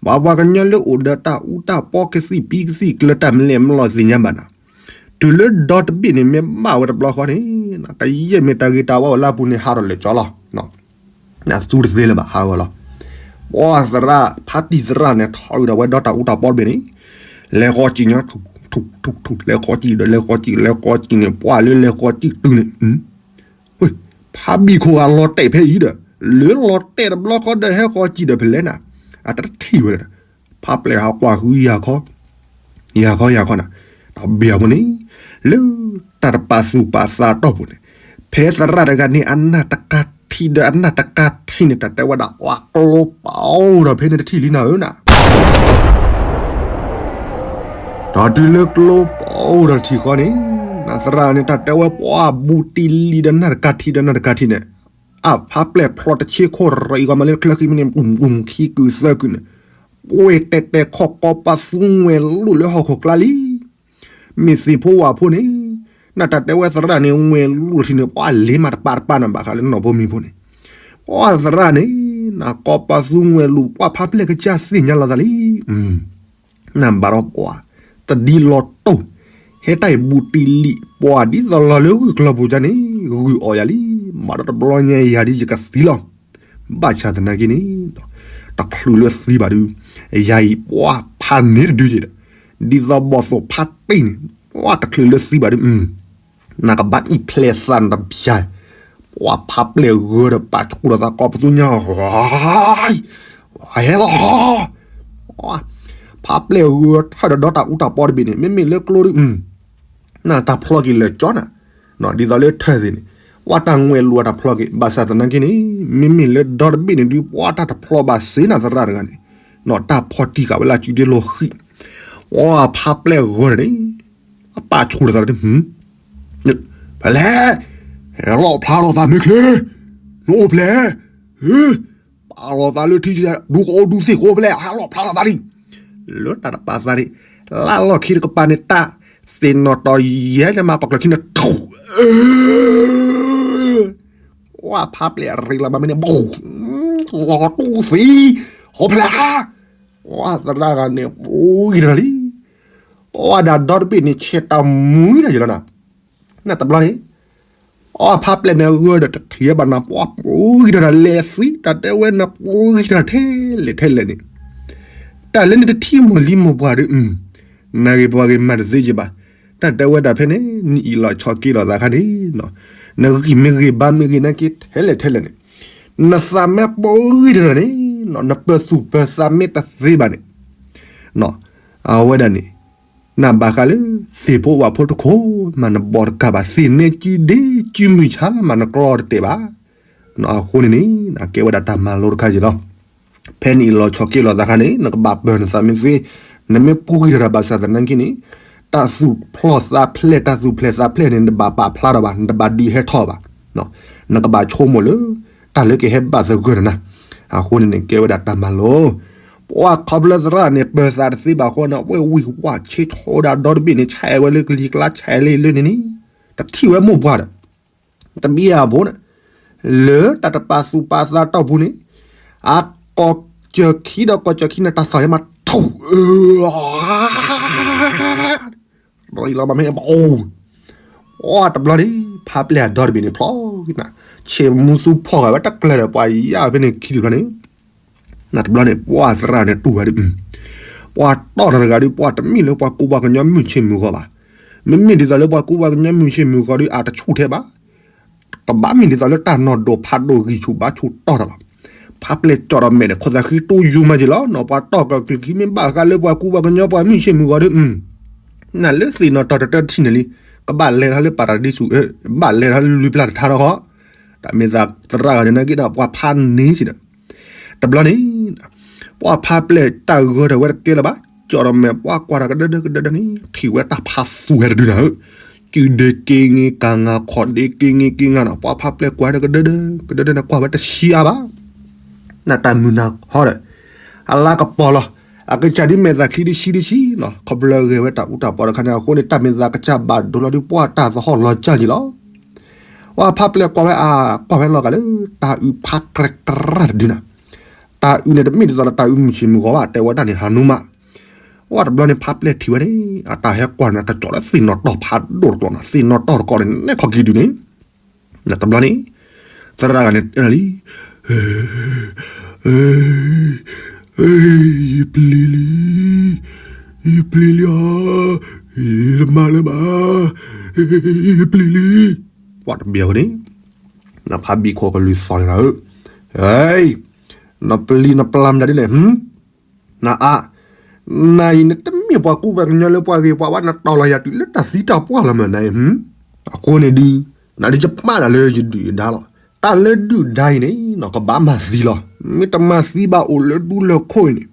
ဘၣ်ပှၤကညီလၢအိၣ်ဒီးတၢ်အူတၢ်ပီကသံၣ်ပံကသံၣ်ကျၢတၢ်မလဲၣ်မလီၤသ့ၣ်ညါဘၣ်နၤ, တုၤလၢဒီတဘ့ၣ်န့ၣ်မ့ၢ်ဘၣ်ဝဲတဘျီဃီန့ၣ်, ကယဲၢ်မ့ၢ်တၢ်ဂ့ၤတၢ်ဝါအိၣ်လၢအပူၤန့ၣ် ဟးထီၣ်လဲၤကၠီလီၤ နသူတသ့လၢၤဘၣ်ဟးဂီၤလီၤ, ပှၤသရၣ်ဖးတံၢ်သရၣ်န့ၣ် ထုးဒီးဝဲဒီတၢ်အူတၢ်ပီတဘ့ၣ်န့ၣ်, လဲၤဃီကံၣ်ညါ ထူၣ်ထူၣ်ထူၣ် လဲၤဃီကံၣ်ဒီး လဲၤဃီကံၣ် လဲၤဃီကံၣ်န့ၣ် ပှၤလၢလဲၤဃီကံၣ်တုၤန့ၣ်, ဖးဘံၣ်ခိၣ်ဂၤလီၤတဲာ်ဖဲအံၤဒီး, လၢလီၤတဲာ်တဘျီဃီဒီးဟဲဃီကံၣ်ဒီးဖဲလဲၣ်နၤ, အတထံၣ်ဝဲဒၣ်, ဖးပျဲၢ်ဟးကွၢ်ဃုယၤခီ, ယၤခီယၤခီနၤ, တဘၣ်အမိၣ်န့ၣ်, လၢတၢ်တပာ်သူၣ်ပာ်သးအတီၢ်ပူၤန့ၣ်, ဖဲသရၣ်တဂၤန့ၣ် အနၢ်တကးထံၣ်ဒီးအနၢ်တကးထံၣ်န့ၣ် တၢ်တဲဝဲဒၣ်ပှၤကျိပအိၣ်ဒီးဖဲန့ၣ်တထံၣ်လံနၤဧၢနၤ ဒီးတုၤလၢကျိပအိၣ်ဒီးထံၣ်ဃီန့ၣ်, နသရၣ်န့ၣ်တၢ်တဲဝဲပှၤဘူးတံၢ်လံဒီးနၢ်တကးထံၣ်ဒီးနၢ်တကးထံၣ်န့ၣ်, အဖးပျဲၢ်ဖျိတဆ့ခိၣ်ရံးဂီၤမးလၢချၢဃံမ့ၢ်န့ၣ် ပူၤပူၤခံကုာ်သၢကုာ်န့ၣ်, ပှ့ၤတဲာ်တဲာ်ခီၣ်ကိးပသူဝဲလူၤလၢဟီၣ်ခိၣ်ကျါလံ မ့ၢ်သ့ၣ်ဖိဝၣ်ဖိန့ၣ်, နတၢ်တဲဝဲသရၣ်န့ၣ် ဝဲလူၤထံၣ်န့ၣ် ပှၤလ့မးတပာ်တပာ်နၤဘၣ်ဃးလၢနီၢ်ဖိမံၤဖိန့ၣ်, ပှၤသရၣ်န့ၣ်, နကိးပသူဝဲလူၤပှၤဖးပျဲၢ်ကစၢ်သ့ၣ်ညါလီၤသးလံ, နဘၣ်ဒီးပှၤ, တဒ်လီၤတိၢ်, ဟဲတၢ်အံၤဘူးတံၢ်လံ, ပှၤဒ်သိးလီၤလၢဂုၢ်ကျီၤပူၤဒ်န့ၣ်, ဂုၢ်အီၣ်ယၤလံ, မၤဒီးတဘျီညါယၤဒ်ယကသံလီၤ ဘၣ်ဆၣ်သနာ်က့န့ၣ်, တချုးလၢသံဘၣ်ဒုး, ယၤအံၤပှၤဖးန့ၢ်တဒုက့ၤဒီး, ဒ်သိးဘီၣ်သိၣ်ဖါတံၢ်န့ၣ် ပှၤတချုးလၢသံဘၣ်ဒီး နကဘၣ်အံၣ်ဖျဲးသးနတပျၢ်, ပှၤဖါပျဲၢ်ဂၢၢ်ဒီးပာ်ဆူၣ်လီၤသးကိးပသူညါ, ဟဲလီၤ, ဖါပျဲၢ်ဂၢၢ်ထၢၣ်ဒီးဒီတၢ်အူတၢ်ပီတဘ့ၣ်န့ၣ် မ့မ့ၢ်လၢကျိဒုး နတၢ်ဖျီက့ၤလၢာ်ကၠီနၤ, ဒ်သိးလၢထၢၣ်သ့ၣ်န့ၣ် ပှၤတၢ်ငွဲၣ်လိာ်အတၢ်ဖျီက့ၤ ဘၣ်ဆၣ်သနာ်က့န့ၣ် မ့မ့ၢ်လၢဒီတဘ့ၣ်န့ၣ်ဒုး ပှၤတၢ်တဖျီဘၣ်စ့နၤသရၣ်တဂၤန့ၣ်, တၢ်ဖီၣ်တံၢ်ဃာ်ဝဲလၢအစုဒ့လိာ်ဃံၣ်, ပှၤဖါပျဲၢ်ဂၢၢ်န့ၣ် အပာ်ဆူၣ်လီၤသးလၢ ဖဲလဲၣ်, ဟဲလီၤဖျါလီၤသးမ့ၢ်ချ့, နအိၣ်ဖျဲၣ်, ပာ်လီၤသးလၢထံဆံး ဒူကအိၣ်ဒူသ့ၣ်ကအိၣ်ဖဲလဲၣ် ဟဲလီၤဖျါလီၤသးလံ, လၢတၢ်တပာ်သးန့ၣ် လၢလီၢ်ခံတကပၤန့ၣ် တၢ်သ့ၣ်နီၣ်တီၢ်ယဲၢ်လၢမၤကီၢ်ကျၢၢ်ခံန့ၣ် ပှၤဖါပျဲၢ်အရ့လီၤမးမ့ၢ်န့ၣ် ဘိၣ်, လီၤတူၢ်သံ, ဟိဖျဲၣ်, ပှၤသရၣ်ဂၤန့ၣ် ပူၤဂံၢ်တၢ်လံ, ပှၤဒၣ်ဒီတဘ့ၣ်န့ၣ် ဆဲးတၢ်မူတၢ်ယလီၤနၤ, နတဘျီန့ၣ် ပှၤဖါပျဲၢ်န့ၣ်ဂၢၢ်ဒီးတထံၣ်ဘၣ်နၤ ပှၤပူၤဂံၢ်တၢ်နၤလဲၤသံ တၢ်တဲဝဲနၤပူၤဂံၢ်တၢ်ထဲလဲၣ်ထဲလဲၣ်န့ၣ် တၢ်လၢနတထံၣ်မိၢ်လံမိၢ်ပှၢ်ဒီး နဂ့ၤပှၤဂ့ၤမၤတသ့က့ဘၣ်, တၢ်တဲဝဲဒၣ်ဖဲန့ၣ် နအံၣ်လီၤဆီက့ၤလီၤသးခါန့ၣ်, နဂံၢ်မ့ၢ်ဂ့ၤဘါမ့ၢ်ဂ့ၤနာ်က့ထဲလဲၣ်ထဲလဲၣ်န့ၣ်, နသးမ့ၢ်ပူၤဂံၢ်တၢ်န့ၣ်, နပၢၤသူၣ်ပၢၤသးမ့ၢ်တသ့ဘၣ်န့ၣ်, အဝဲဒၣ်န့ၣ် နဘၣ်ဃးလၢ သ့ၣ်ဖိဝၣ်ဖိတခိၣ် မၤနဘီတကၢ်ဘၣ်, သ့ၣ်နဲကံဒ့ကံမုၢ်ဆါ မၤနကျီတတဲာ်ဘၣ်, အဃိန့ၣ်န့ၣ် ကဲဝဲဒၣ်တၢ်မၤလိတခါက့ၤလီၤ. ဖဲနအံၣ်လီၤဆီက့ၤလီၤသးခါန့ၣ် နကဘၣ်ပၢၤနသးမ့ၢ်သ့, နမ့ၢ်ပူၤဂံၢ်တၢ်ဘၣ်ဆၣ်သနာ်က့န့ၣ် တၢ်သူၣ်ဖျီၣ်သးဖျဲၣ် တၢ်သူၣ်ဖျဲၣ်သးဖျဲၣ်န့ၣ် နတဘၣ်ပာ်ဖျါထီၣ်ဘၣ် နတဘၣ်ဒုးဟဲထီၣ်ဘၣ်, နကဘၣ်ဆိကမိၣ်လၢ တၢ်လၢကဟဲဘၣ်သဂၢၢ်နၤ, အဃိန့ၣ်န့ၣ် ကဲဝဲဒၣ်တၢ်မၤလိ ပှၤခီဖျိသရၣ်န့ၣ် ပၢၤသးတသ့ဘၣ်ဃိန့ၣ် အဝဲဝံၢ်ဝၣ်ဆ့ဆိဒၣ်ဒီတဘ့ၣ်န့ၣ် ဆဲးဝဲလၢကလံၤကျါ ဆဲးလၢလၢန့ၣ်န့ၣ် တထံၣ်ဝဲမိၢ်ပှၢ်ဒီး တဘံယၤဘိန့ၣ် လၢတၢ်တပာ်သူၣ်ပာ်သးတီၢ်ပူၤန့ၣ် အကိးစၢၤခံဒီးကိးစၢၤခံန့ၣ် တၢ်သီၣ်ယဲမးထူၣ် လီၤမးမ့ၢ် ပအိၣ် ပှၤတဘျီန့ၣ် ဖါပျဲၢ်အဒီတဘ့ၣ်န့ၣ် ဖျီက့ၤနၤ ဆ့မူသူဖီၣ်ဃာ်ဝဲတကျၢၤဒီး ပှၤယါဖဲန့ၣ်ခံတဘျီန့ၣ် နတဘျီန့ၣ် ပှၤသရၣ်န့ၣ်တူၢ်ဝဲဒၣ် ပှၤတီၢ်တၢ်တဂၤဒီး ပှၤတမ့ၢ်လၢပှၤကူပှၤကညီမုၢ်ဆ့ၣ်မုၢ်ဂီၤဘၣ်. မ့မ့ၢ်ဒ်သိးလၢပှၤကူပှၤကညီမုၢ်ဆ့ၣ်မုၢ်ဂီၤဒီး အတဆူၣ်ထဲဘၣ် ကဘၣ်မ့ၢ်ဒ်သိးလၢတၢ်နီၢ်ဒိၣ်ဖးဒိၣ်ဂံၢ်ဆူၣ်ဘါဆူၣ်တီၢ်တၢ်လီၤ. ဖါပျဲၢ်ကၠီၣ်ဒီးမဲာ်န့ၣ် ခိၣ်သးဃံတိယူၤမးက့ၤလီၤနီၤ ပှၤတီၢ်ကီၢ်ကျၢၢ်ခံမ့ၢ်ဘၣ်ဃးလၢပှၤကူပှၤကညီပှၤမုၢ်ဆ့ၣ်မုၢ်ဂီၤဒီး နလၢသ့ၣ်နီၣ်တီၢ်တတၢတထံၣ်န့ၣ်လံ ကဘၣ်လဲၤထီၣ်လၢပတၢ်ဒ့ဆူၣ် ဘၣ်လဲၤထီၣ်လၢလွံၢ်ပျၢ်တထါထီၣ်ဃီ တၢ်မ့ၢ်သးသရၣ်ဂၤန့ၣ်နာ်က့ဒီး ပှၤဖးန့ၢ်စ့ၢ်ဒီး တဘျီန့ၣ် ပှၤဖါပျဲၢ်တၢ်ဂၢၢ်ထီၣ်ဝဲတကဲလၢၤဘၣ် ကၠီၣ်ဒီးမဲာ် ပှၤကွၢ်တၢ်ကဒၢဒၢကဒၢဒၢန့ၣ် ထံၣ်ဝဲတၢ်ဖးသူၣ်ဟဲတဒုနၤဧၢ စုဒ့က့င့ကၤငါ ခီၣ်ဒ့က့င့က့ငါနီၤ ပှၤဖါပျဲၢ်ကွၢ်တကဒၢဒၢ ကဒၢဒၢန့ၣ် ကွၢ်ဝဲတဆံးအါဘၣ် နတၢ်မုၢ်နၤဟီဒီး အလါကပီၤလီၤ အကစၢ်ဒ်မဲာ်သၣ်ချံဒ်ဆံဒ်ဆံနီၤ ခီဖျိဂဲၤဝဲတၢ်အူတၢ်ပီတခါန့ၣ် အဃိန့ၣ် တၢ်မဲာ်သၣ်ကစၢ်ဘၣ်ဒိလီၤဒုး ပှၤတၢ်သဟီၣ်လီၤကၢ်က့ၤလီၤ ပှၤဖါပျဲၢ်ကွၢ်ဝဲအါ ကွၢ်ဝဲလီၤဂာ်လၢ တၢ်အုၣ်ဖးကြဲကြဲတဒုနၤ တၢ်အုၣ်န့ၣ်တမ့ၢ်ဒ်သိးဒီးတၢ်အုၣ်မုၢ်ဆ့ၣ်မုၢ်ဂီၤဘၣ် တဲဝဲဒၣ်န့ၣ် ဟးနူမး ပှၤတဘျီန့ၣ် ဖါပျဲၢ်ထံၣ်ဝဲန့ၣ် အတၢ်ဟဲကွၢ်န့ၣ် တၢ်ကၠီၣ်လၢသ့ၣ်နီၣ်တီၢ်ဖးဒိၣ်တကျီၤနီၤ သ့ၣ်နီၣ်တီၢ်တကျီၤန့ၣ် နဲၣ်ခီၣ်က့ၤဒုန့ၣ် တဘျီန့ၣ် သရၣ်ဂၤန့ၣ်တဲလံ ယပျံၤလံ ယပျံၤလံဧါ ယတမၤလၢၤဘၣ် ယပျံၤလံ ပှၤတဘ့ၣ်အဃိန့ၣ် နဖးဘံၣ်ခိၣ်ကလုၢ်သီၣ်န့ၣ်လီၤဧၢ နပျံၤနပျၢ်မတၤဒ်လဲၣ် နအါ နအံၤနတမ့ၢ်ပှၤကူပှၤကညီလၢပှၤဂ့ၤပှၤဝါ နတီၢ်လီၤယၤတုၤလၢတၢ်သံတၢ်ပှၢ်လီၤမးနအံၤ အဃိန့ၣ်ဒုး နဒုးယပာ်နၤလၢယဒုၣ်ယဒါလီၤ တၢ်လၢဒုၣ်ဒါအံၤန့ၣ် ကဘၣ်မၤသံလီၤ မ့ၢ်တမၤသံဘၣ်အိၣ်လၢဒူလၢခိၣ်အံၤန့ၣ်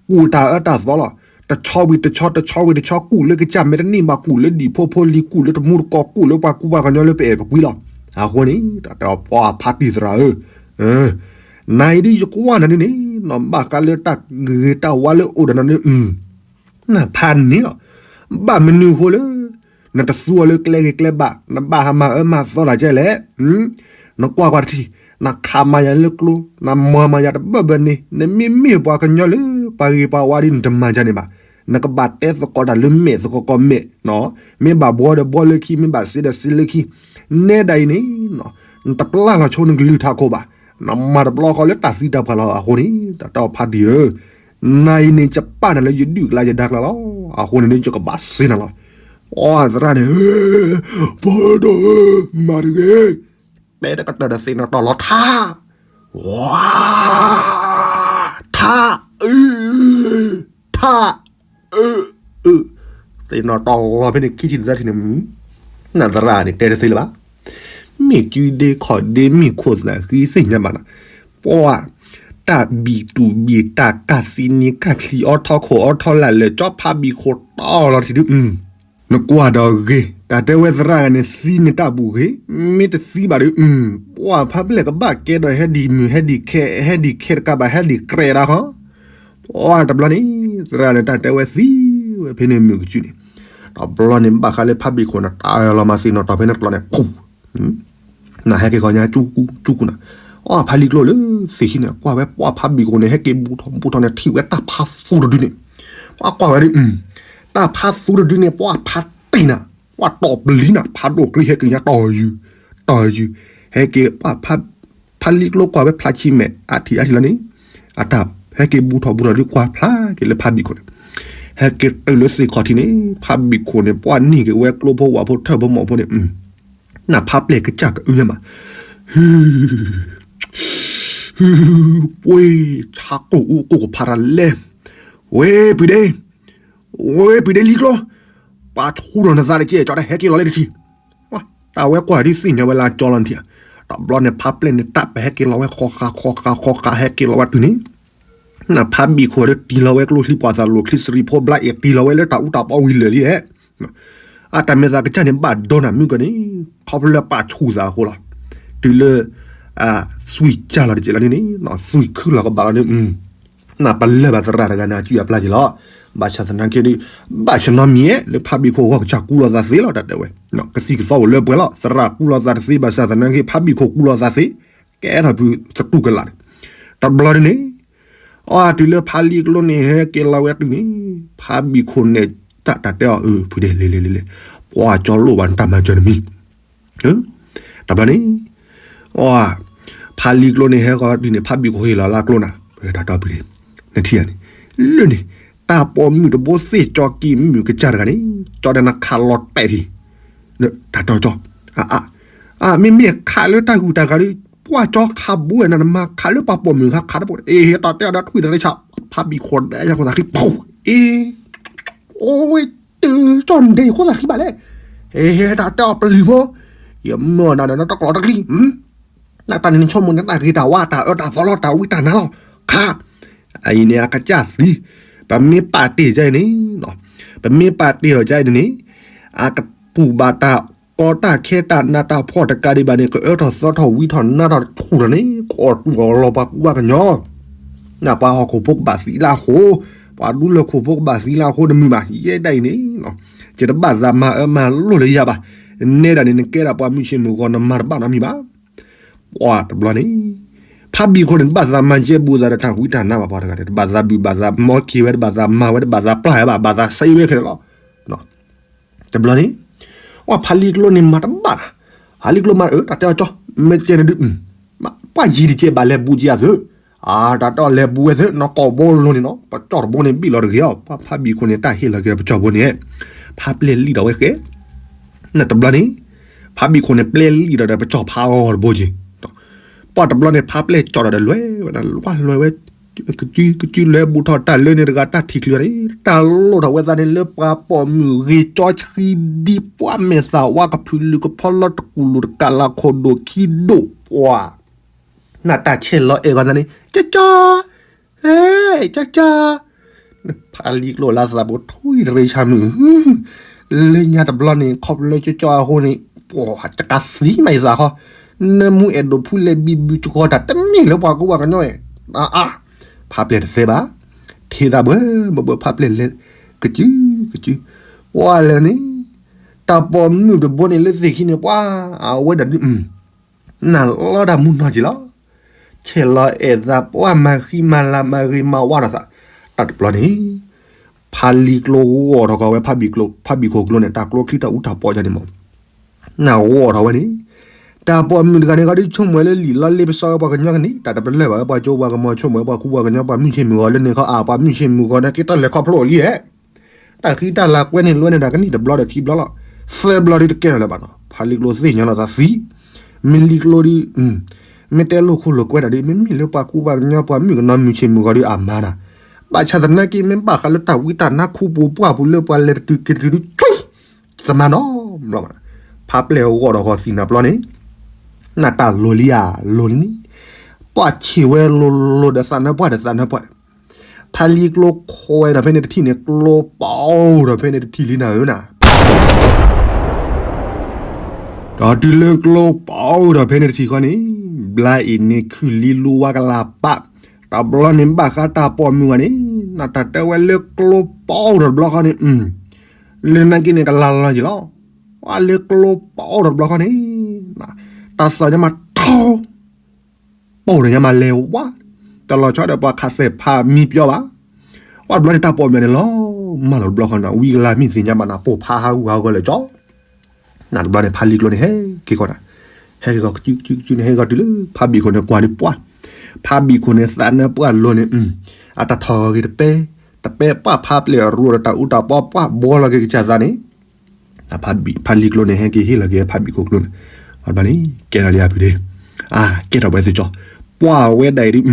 ကူၣ်တၢ်အၢတၢ်သီလီၤ တဆီဝံၤတဆီ တဆီဝံၤတဆီ ကူၣ်လၢကစၢ်မဲာ်တန့ၢ်ဘၣ် ကူၣ်လၢဒံၣ်ဖိဖိလံၤ ကူၣ်လၢတမူတကိး ကူၣ်လၢပှၤကူပှၤကညီလၢပအဲၣ်ပကွံလီၤ အဃိန့ၣ် တၢ်တဲပှၤဖါတံၢ်သရၣ်ဧၢ နအံၤဒ်ယကွၢ်နၤဒ်န့ၣ် နဘၣ်ဃးလၢတၢ်ဂ့ၤတၢ်ဝါလၢအိၣ်ဒီးနၤန့ၣ် နဖးန့ၣ်လီၤ ဘၣ်မနုၤအဃိလၢ နတသူအီၤလၢကျဲဂ့ၤကျဲဘၣ် နဘၣ်ဟးမၤအၢမၤသီတၢ်ကဲလဲၣ် နကွၢ်ကွၢ်တထံၣ် နခးမၤယၤလၢကျိ နမၤမၤယၤတဘၢဘၢန့ၣ် နမ့မ့ၢ်ပှၤကညီလၢ ပှၤဂ့ၤပှၤဝါဒီး နတမၤယၤန့ၣ်ဘၣ် နကဘၣ်တဲသကိးတၢ်လၢမဲာ်သကိးကိးမဲာ် မ့ၢ်ဘၣ်ဘှီဒီးဘှီလၢခံ မ့ၢ်ဘၣ်စ့ဒီးစ့လၢခံ နဲဒၣ်အံၤန့ၣ် နတပျၢ်လီၤဆိနကလုၢ်ထးခိၣ်ဘၣ် နမၤတဘျီဃီလၢတၢ်သံတၢ်ပှၢ်လီၤအဃိန့ၣ် တၢ်တဲဖါတံၢ်ဧၢ နၤအံၤန့ၣ် ယပာ်နၤလၢယဒုၣ်ကျါယဒါကျါလီၤ. အဃိန့ၣ်ဒီး ယကဘၣ်စ့နၤလီၤ. ပှၤသရၣ်န့ၣ်, ပဒီး, မၤတဂ့ၤ, တဲတကတၢၢ်ဒီးသ့ၣ်နီၣ်တီၢ်လီၤထါ, ဝါ, ထါ, အ, ထါ, အ, သ့ၣ်နီၣ်တီၢ်လီၤဖဲန့ၣ်ခံထံၣ်သၢထံၣ်န့ၣ်, နၤသရၣ်န့ၣ် တဲတသ့လၢၤဘၣ်. မ့ၢ်ကုဒ့ခီၣ်ဒ့မ့ၢ်ခိၣ်သးဃံသ့ၣ်ညါဘၣ်နၤ, ပှၤ, တၢ်ဘံၣ်တူၢ်ဘံၣ်တၢ်ကၢ်သံန့ၣ် ကၢ်ချံအီထီခိၣ်အီထီလာ်လၢာ် ကၠီဖးဘံၣ်ခိၣ်တီၢ်လီၤထံၣ်ဒုး, နကွၢ်ဒီးဂ့ၤ, တၢ်တဲဝဲသရၣ်ဂၤန့ၣ် သံန့ၣ်တၢ်ဘူၣ်ဂ့ၤ, မ့ၢ်တသံဘၣ်ဒီး, ပှၤဖးပျဲၢ်ကဘၣ်ကဲဒီးဟဲဒံးမုာ် ဟဲဒံးခဲ ဟဲဒံးခဲတကးဘၣ် ဟဲဒံးကြဲးဒၣ်ဃီ, ပှၤတဘျီန့ၣ်, သရၣ်လၢတၢ်တဲဝဲသံဝဲဖဲန့ၣ်မုာ်ကစုန့ၣ်, တဘျီန့ၣ်ဘၣ်ဃးလၢဖးဘံၣ်ခိၣ်န့ၣ် တၢ်လီၤမၤသ့ၣ်နီၣ်တီၢ်ဖဲန့ၣ်တဘျီန့ၣ်, နဟဲက့ၤခီညါကၠူကၠူကၠူနၤ, အီၣ်ဖးလံၤကျိလၢသ့ၣ်ခံန့ၣ် ကွၢ်ဝဲပှၤဖးဘံၣ်ခိၣ်န့ၣ် ဟဲက့ၤဘူးထီၣ်ဘူးထီၣ်န့ၣ် ထံၣ်ဝဲတၢ်ဖးသူတဒုန့ၣ်, ပှၤကွၢ်ဝဲဒုး, တၢ်ဖးသူတဒုန့ၣ် ပှၤဖးတံၢ်နၤ, ပှၤတီၢ်ပလံၤနၤ ဖးဒိၣ်ကြံးဟဲက့ၤညါတီၢ်ယုၢ်, တီၢ်ယုၢ်, ဟဲက့ၤ ဖးလံၤကျိကွၢ်ဝဲဖျါဆံမဲာ် အထံၣ်အထံၣ်လီၤန့ၣ်, အတၢ်ဟဲက့ၤဘူးထီၣ်ဘူးထီၣ်ဒုးကွၢ်ဖျါက့ၤလၢဖးဘံၣ်ခိၣ်န့ၣ်, ဟဲက့ၤတုၤလၢသ့ၣ်ခီၣ်ထံးန့ၣ် ဖးဘံၣ်ခိၣ်န့ၣ် ပှၤန့ၢ်က့ၤဝဲကျိဖိဝၣ်ဖိထၢၣ်ဖိမီၢ်ဖိန့ၣ်, နဖးပျဲၢ်ကစၢ်ကအုညါမး, ဟ, ဟ, ပှ့ၤ, ဆါကိၢ်အူကိၢ်ကဖးတၢ်လဲၣ်, ဝ့ၢ်ပှ့ၤဒ့, ဝ့ၢ်ပှ့ၤဒ့လံၤကျိ, ပှၤဆူၣ်ထီၣ်နသးတက့ၢ် ကၠီတၢ်ဟဲက့ၤလီၤလၢတထံၣ် တၢ်ဝဲကွၢ်ဒ်သ့ၣ်ညါဝဲလၢကၠီလီၤနထံၣ်ဧါ, တဘျီန့ၣ်ဖးပျဲၢ်န့ၣ် တၢ်ပဟဲက့ၤလီၤဝဲဃီဃာ်ဃီဃာ်ဃီဃာ်ဟဲက့ၤလီၤဝဲတုၤန့ၣ်, နဖးဘံၣ်ခိၣ်ဒီးတံၢ်လီၤဝဲကျိချံပှၤသးလိာ်ချံစရံဖိဘျါအ့ၣ်တံၢ်လီၤဝဲလၢတၢ်အူတၢ်ပီဝံၤလၢာ်လံဧါ, အတၢ်မဲာ်သးကစၢ်န့ၣ်ဘၣ်ဒိနၤမုၢ်ကီၢ်န့ၣ်, ခီဖျိလၢပာ်ဆူၣ်သးအဃိလီၤ, တုၤလၢ, သွံၣ်ကၢ်လီၤတက့ၢ်လီၤန့ၣ်န့ၣ်, သွံၣ်ခုလီၤကဘၣ်လီၤန့ၣ် နပလၢၢ်ဘၣ်သရၣ်တဂၤန့ၣ် အစုအပျၢ်က့ၤလီၤ, ဘၣ်ဆၣ်သနာ်က့ဒီး, ဘၣ်ဆၢနီတမံၤဧါ လၢဖးဘံၣ်ခိၣ်အဂီၢ်ကစၢ်ကူလီၤသးသ့လီၤ တၢ်တဲဝဲ, ကသံၣ်ကသီအိၣ်လၢပှဲၤလီၤ သရၣ်ကူလီၤသးတသ့ ဘၣ်ဆၣ်သနာ်က့ ဖးဘံၣ်ခိၣ်ကူလီၤသးသ့, ကဲထီၣ်ဖုသတူၢ်ကလာ်န့ၣ်, တဘျီန့ၣ်န့ၣ်, အီၤတုၤလၢဖးလံၤကျိန့ၣ်ဟဲက့ၤလီၤဝဲတုၤန့ၣ်, ဖးဘံၣ်ခိၣ်န့ၣ်, တၢ်တၢ်တဲအီၤအၢ ဖုဒဲလဲၤလဲၤလဲၤလဲၤ, ပှၤကၠီလိၣ်ဘၣ်နတၢ်မၤစၢၤတမံၤ တဘျီန့ၣ်, အီၤ, ဖးလံၤကျိန့ၣ်ဟဲဃီဒ်န့ၣ် ဖးဘံၣ်ခိၣ်ဟ့ၣ်လီၤလၢကျိနၤ, တၢ်တီပူၤန့ၣ်, နထံၣ်ဧါန့ၣ်, လၢန့ၣ်, တၢ်ပိာ်မုၣ်တဘိသ့ၣ်ကၠီက့ၤမုၣ်ကစၢ်တဂၤန့ၣ်, ကၠီဒၣ်နခးလီၤတဲာ်ထံ, တၢ်တီကၠီ, အါအါ, မ့မ့ၢ်ခးလၢတၢ်ဂုၤတၢ်ဂၤဒီး, ပှၤကၠီခးဘူးဝဲနၤ နမၤခးလၢပှၤပိာ်မုၣ်ခးခးတပိာ်, အ့ တၢ်တဲအီၤဒီးထွံၣ်တရ့ဆး, ဖးဘံၣ်ခိၣ်ဒဲယၤခိၣ်သးဃံဖိ, အ့ အိၣ်ဝဲတုၤကၠီၣ်ဒဲး ခိၣ်သးဃံဘၣ်လဲၣ်, ဟဲတၢ်တဲအီၤပလံၤဖိ, ယမၢနၤဒီးနတကျိးတကျံ, နတၢ်န့ၣ်နဆိကမိၣ်န့ၣ် တၢ်ဂ့ၤတၢ်ဝါ တၢ်အၢတၢ်သီလီၤ တၢ်ဝံတၢ်နါလီၤ, ခါ, အအံၤန့ၣ်အကစၢ်သံ, ပမ့ၢ်ပာ်တ့ၢ်အီၤဒ်အံၤန့ၣ်, ပမ့ၢ်ပာ်တ့ၢ်အီၤဒ်အံၤန့ၣ်, အကပူၤဘၣ်တၢ်ကီတၢ်ခဲတၢ်နးတၢ်ဖှီၣ်တကးဒံးဘၣ်န့ၣ် ကအၢထီၣ်သီထီၣ်ဝံထီၣ်နါထီၣ်ထူၣ်ထီၣ်န့ၣ် ကအီၣ်တူၢ်အီၣ်လီၤပှၤကူပှၤကညီ နပှၤဟီၣ်ခိၣ်ဖိကဘၣ်သံလၢအဃိ, ပှၤဒူလၢၢ်ခိၣ်ဖိကဘၣ်သံလၢအဃိတမုာ်ဘၣ်. ယဲဒၣ်အံၤန့ၣ်, ယတဘၣ်သးမၤအၢမၤလိလၢယၤဘၣ်. နဲဒၣ်န့ၣ် နကဲဒၣ်ပှၤမုၢ်ဆ့ၣ်မုၢ်ဂီၤ နမၤတဘၣ်နီတမံၤဘၣ်. ပှၤတဘျီန့ၣ်, ဖးဘံၣ်ခိၣ်န့ၣ် တဘၣ်သးမၤယဲၢ်ဘူးသးဒီးတၢ်ဝံတၢ်နါဘၣ် ပှၤတဂၤန့ၣ် တဘၣ်သးဘုၣ်ဘၣ်သးမီက့ၤဝဲ တဘၣ်သးမၤဝဲ တဘၣ်သးပျၢ်ဝဲဘၣ် ဘၣ်သးစံးဝဲခဲလၢာ်လီၤ. တဘျီန့ၣ်, အဖးလံာ်ကျိန့ၣ်မၤတဘၣ်, ဖးလံာ်ကျိမၤအၢ တၢ်တဲအီၤကၠီ, မ့ၢ်တဲန့ၣ်ဒုး, ပှၤယံၤတကဲဘၣ်လဲၤဘူးက့ၤအသုး, အတၢ်တဲအီၤလဲၤဘူးဝဲသုး နီၢ်ကီၢ်ဘိလိၤန့ၣ်နီၤ ပကၠီၣ်တဘိန့ၣ်ဘံၣ်လီၤတဂ့ၤအီၤ ပှၤဖးဘံၣ်ခိၣ်န့ၣ် တၢ်ဟ့ၣ်လီၤက့ၤပကၠီၣ်ဘိန့ၣ်, ဖးပျဲၢ်လံၣ်ဒီးဝဲဃဲ နတဘျီန့ၣ်, ဖးဘံၣ်ခိၣ်န့ၣ် ပျဲၢ်လံၣ်ဒီးဒီးပကၠီၣ်ဖးအီၤတဘိက့ၤ, ပှၤတဘျီန့ၣ် ဖးပျဲၢ်ကၠီၣ်ဒီးဒီးလွဲၢ်ဝဲဒၣ် လွဲၢ်ဝဲ, ကစုကစု လွဲၢ်ဘူးထီၣ်တၢ်လၢန့ၣ်တဂၤတၢ်ထံၣ်ချုးန့ၣ် တၢ်လိၣ်ထီၣ်ဝဲသးန့ၣ်လၢပှၤပိာ်မုၣ်ဂ့ၤကၠီဆှံဒ်ပှၤမဲာ်သၣ်ဝါကဖုလူၤကဖီလီၤတကူၣ်လိာ်တကးလးခိၣ်ဒိၣ်ခံဒိၣ် ပှၤ နတၢ်ဆဲးလီၤအဲၣ်ဂီၤသးန့ၣ် ကၠီကၠီ, ဟဲ, ကၠီကၠီ, ဖးလံာ်ကျိလၢသးဘိထွံၣ်တရ့ဆၣ်မုၣ်, လၢညါတဘျီန့ၣ် ခီဖျိကၠီကၠီအဃိန့ၣ်, ပှၤတကးသံမးယသးဃီ, နမူအဲၣ်ဒိးဖူလဲၤဘံဘူကီတၢ်တမ့ၢ်လၢပှၤကူပှၤကညီ, အါအါ, ဖးပျဲၢ်တသဲဘၣ်, ထံသးဘှဲဘှဲဘှဲဖးပျဲၢ်လဲၤ, ကစုကစု, ပှၤလဲၤန့ၣ်, တၢ်ပိာ်မုၣ်တဘိန့ၣ်လၢသ့ၣ်ခံန့ၣ် ပှၤ, အဝဲဒၣ်ဒုး နလီတၢ်မူနီၢ်က့ၤလီၤ. ဆဲးလီၤအဲၣ်သးပှၤမၤဃံမၤလၤမၤဂ့ၤမၤဝါထီၣ်သး, တၢ်တဘျီန့ၣ်, ဖးလံာ်ကျိဂီၢ်ထီၣ်ကီးဝဲဖးဘံၣ်ကျိ, ဖးဘံၣ်ခိၣ်ကျိန့ၣ် တၢ်ကျိချံတၢ်အူတၢ်ပီယါန့ၣ်မး, နဂီၢ်ထီၣ်ဝဲန့ၣ်, တၢ်ပိာ်မုၣ်တဂၤန့ၣ် ဂီၤဒုးဆိကမိၣ်ဝဲလၢလံာ်လီလ့ပစီဝဲပှၤကညီကနံၣ် တၢ်တပလၢၢ်ဘၣ်ဝဲပှၤကၠိပှၤကမီၤ ဆိကမိၣ်ဝဲပှၤကူပှၤကညီ ပှၤမုၢ်ဆ့ၣ်မုၢ်ဂီၤလၢန့ၣ်ခီ အါ ပှၤမုၢ်ဆ့ၣ်မုၢ်ဂီၤန့ၣ် က့ၤတၢ်လဲၤခီဖျိလံဧါ. တၢ်ဃံတၢ်လၤကွဲန့ၣ် လွဲန့ၣ်ဒီးကနံၣ်တဘျီဒီးခံဘျီလီၤ. သၢဘျီဒုးတကဲထီၣ်လၢၤဘၣ်နီၤ. ဖါလံကျိသ့ၣ်ညါလီၤသးသံ မ့ၢ်လံကျိဒုး မ့ၢ်တဲလိာ်ခိၣ်လိာ်ကွဲတၢ်ဒုး မ့မ့ၢ်လၢပှၤကူပှၤကညီ ပှၤမုၣ်ကနီၤမုၢ်ဆ့ၣ်မုၢ်ဂီၤဒုး အမၤနၤ. ဘၣ်ဆၣ်သနာ်က့ မ့ၢ်ဘၣ်ဃးလၢတၢ်ဝံတၢ်နါ ခူပူၤပှၢ်ပူၤ လၢပှၤလဲၤတတုၤက့ၤတတုၤဒုး ကွံ တမၤနီတဘျီဘၣ်. ဖါပျဲၢ်ဂီၢ်ဒီးဂီၤသံၣ်နၤပျီန့ၣ် နတၢ်လိၤလံဧါ လိၤလံန့ၣ် ပှၢ်ဆံးဝဲလိၤလိၤဒီးသးနၢပှၢ်ဒီးသးနၢပှၢ်န့ၣ် ဖါလံကျိခွဲးဒီးဖဲန့ၣ်တထံၣ်န့ၣ် ကျိပီအိၣ်ဒီးဖဲန့ၣ်တထံၣ်လံနၤဧၢနၤ. ဒီးတုၤလၢကျိပီအိၣ်ဒီးဖဲန့ၣ်တထံၣ်ဃီန့ၣ် ဘျါအံၤန့ၣ်ခုၣ်လံလူဝါကလၤပး တဘျီန့ၣ်ဘၣ်ဃးတၢ်ပိာ်မုၣ်ဂၤန့ၣ် နတၢ်တဲဝဲလၢကျိပီအိၣ်ဒီးတဘျီဃီန့ၣ် လၢနာ်က့န့ၣ် ကလၤလီၤယံၤလီၤ. ပှၤလၢကျိပီအိၣ်ဒီးတဘျီဃီန့ၣ် တၢ်သီၣ်ညါမးထီ ပိာ်ဒီးညါမးလဲၤဝါ တလီၤဆီဒီးပှၤခးသဲးဖးမံပျီဘၣ်. ပှၤတဘျီန့ၣ် တၢ်ပိာ်မုၣ်န့ၣ်လီၤမၢ်လီၤတဘျီဃီန့ၣ် ဝံကလၤမ့ၢ်သ့ၣ်ညါမးနၤ ပိာ်ဖးဟးဂူာ်ဟးဂီၤလၢာ်ကၠီ နတဘျီန့ၣ် ဖါလံကျိန့ၣ် ဟဲက့ၤကီးနၤ ဟဲက့ၤကီးကစုကစုကစုန့ၣ် ဟဲက့ၤကီးတုၤလၢ ဖါဘံၣ်ခိၣ်န့ၣ် ကွၢ်ဒုးပှၢ် ဖါဘံၣ်ခိၣ်န့ၣ် သးနၢပှၢ်လိၤန့ၣ် အတၢ်ထီၣ်ဂီၤက့ၤတပဲ တပဲပှၢ်ဖါပျဲၢ်ရိဒီးတၢ်အူတၢ်ပီပှၢ်ဘှီလီၤက့ၤကစၢ်သးန့ၣ် ဖါလံကျိန့ၣ် ဟဲက့ၤဟ့ၣ်လီၤက့ၤဖါဘံၣ်ခိၣ်ကျိန့ၣ် အဘၣ်န့ၣ် ကဲထီၣ်လံအဖုဒ့ အါ ကဲထီၣ်ဝဲသ့ၣ်ကၠီ ပှၢ်ဝဲဒၣ်အံၤဒုး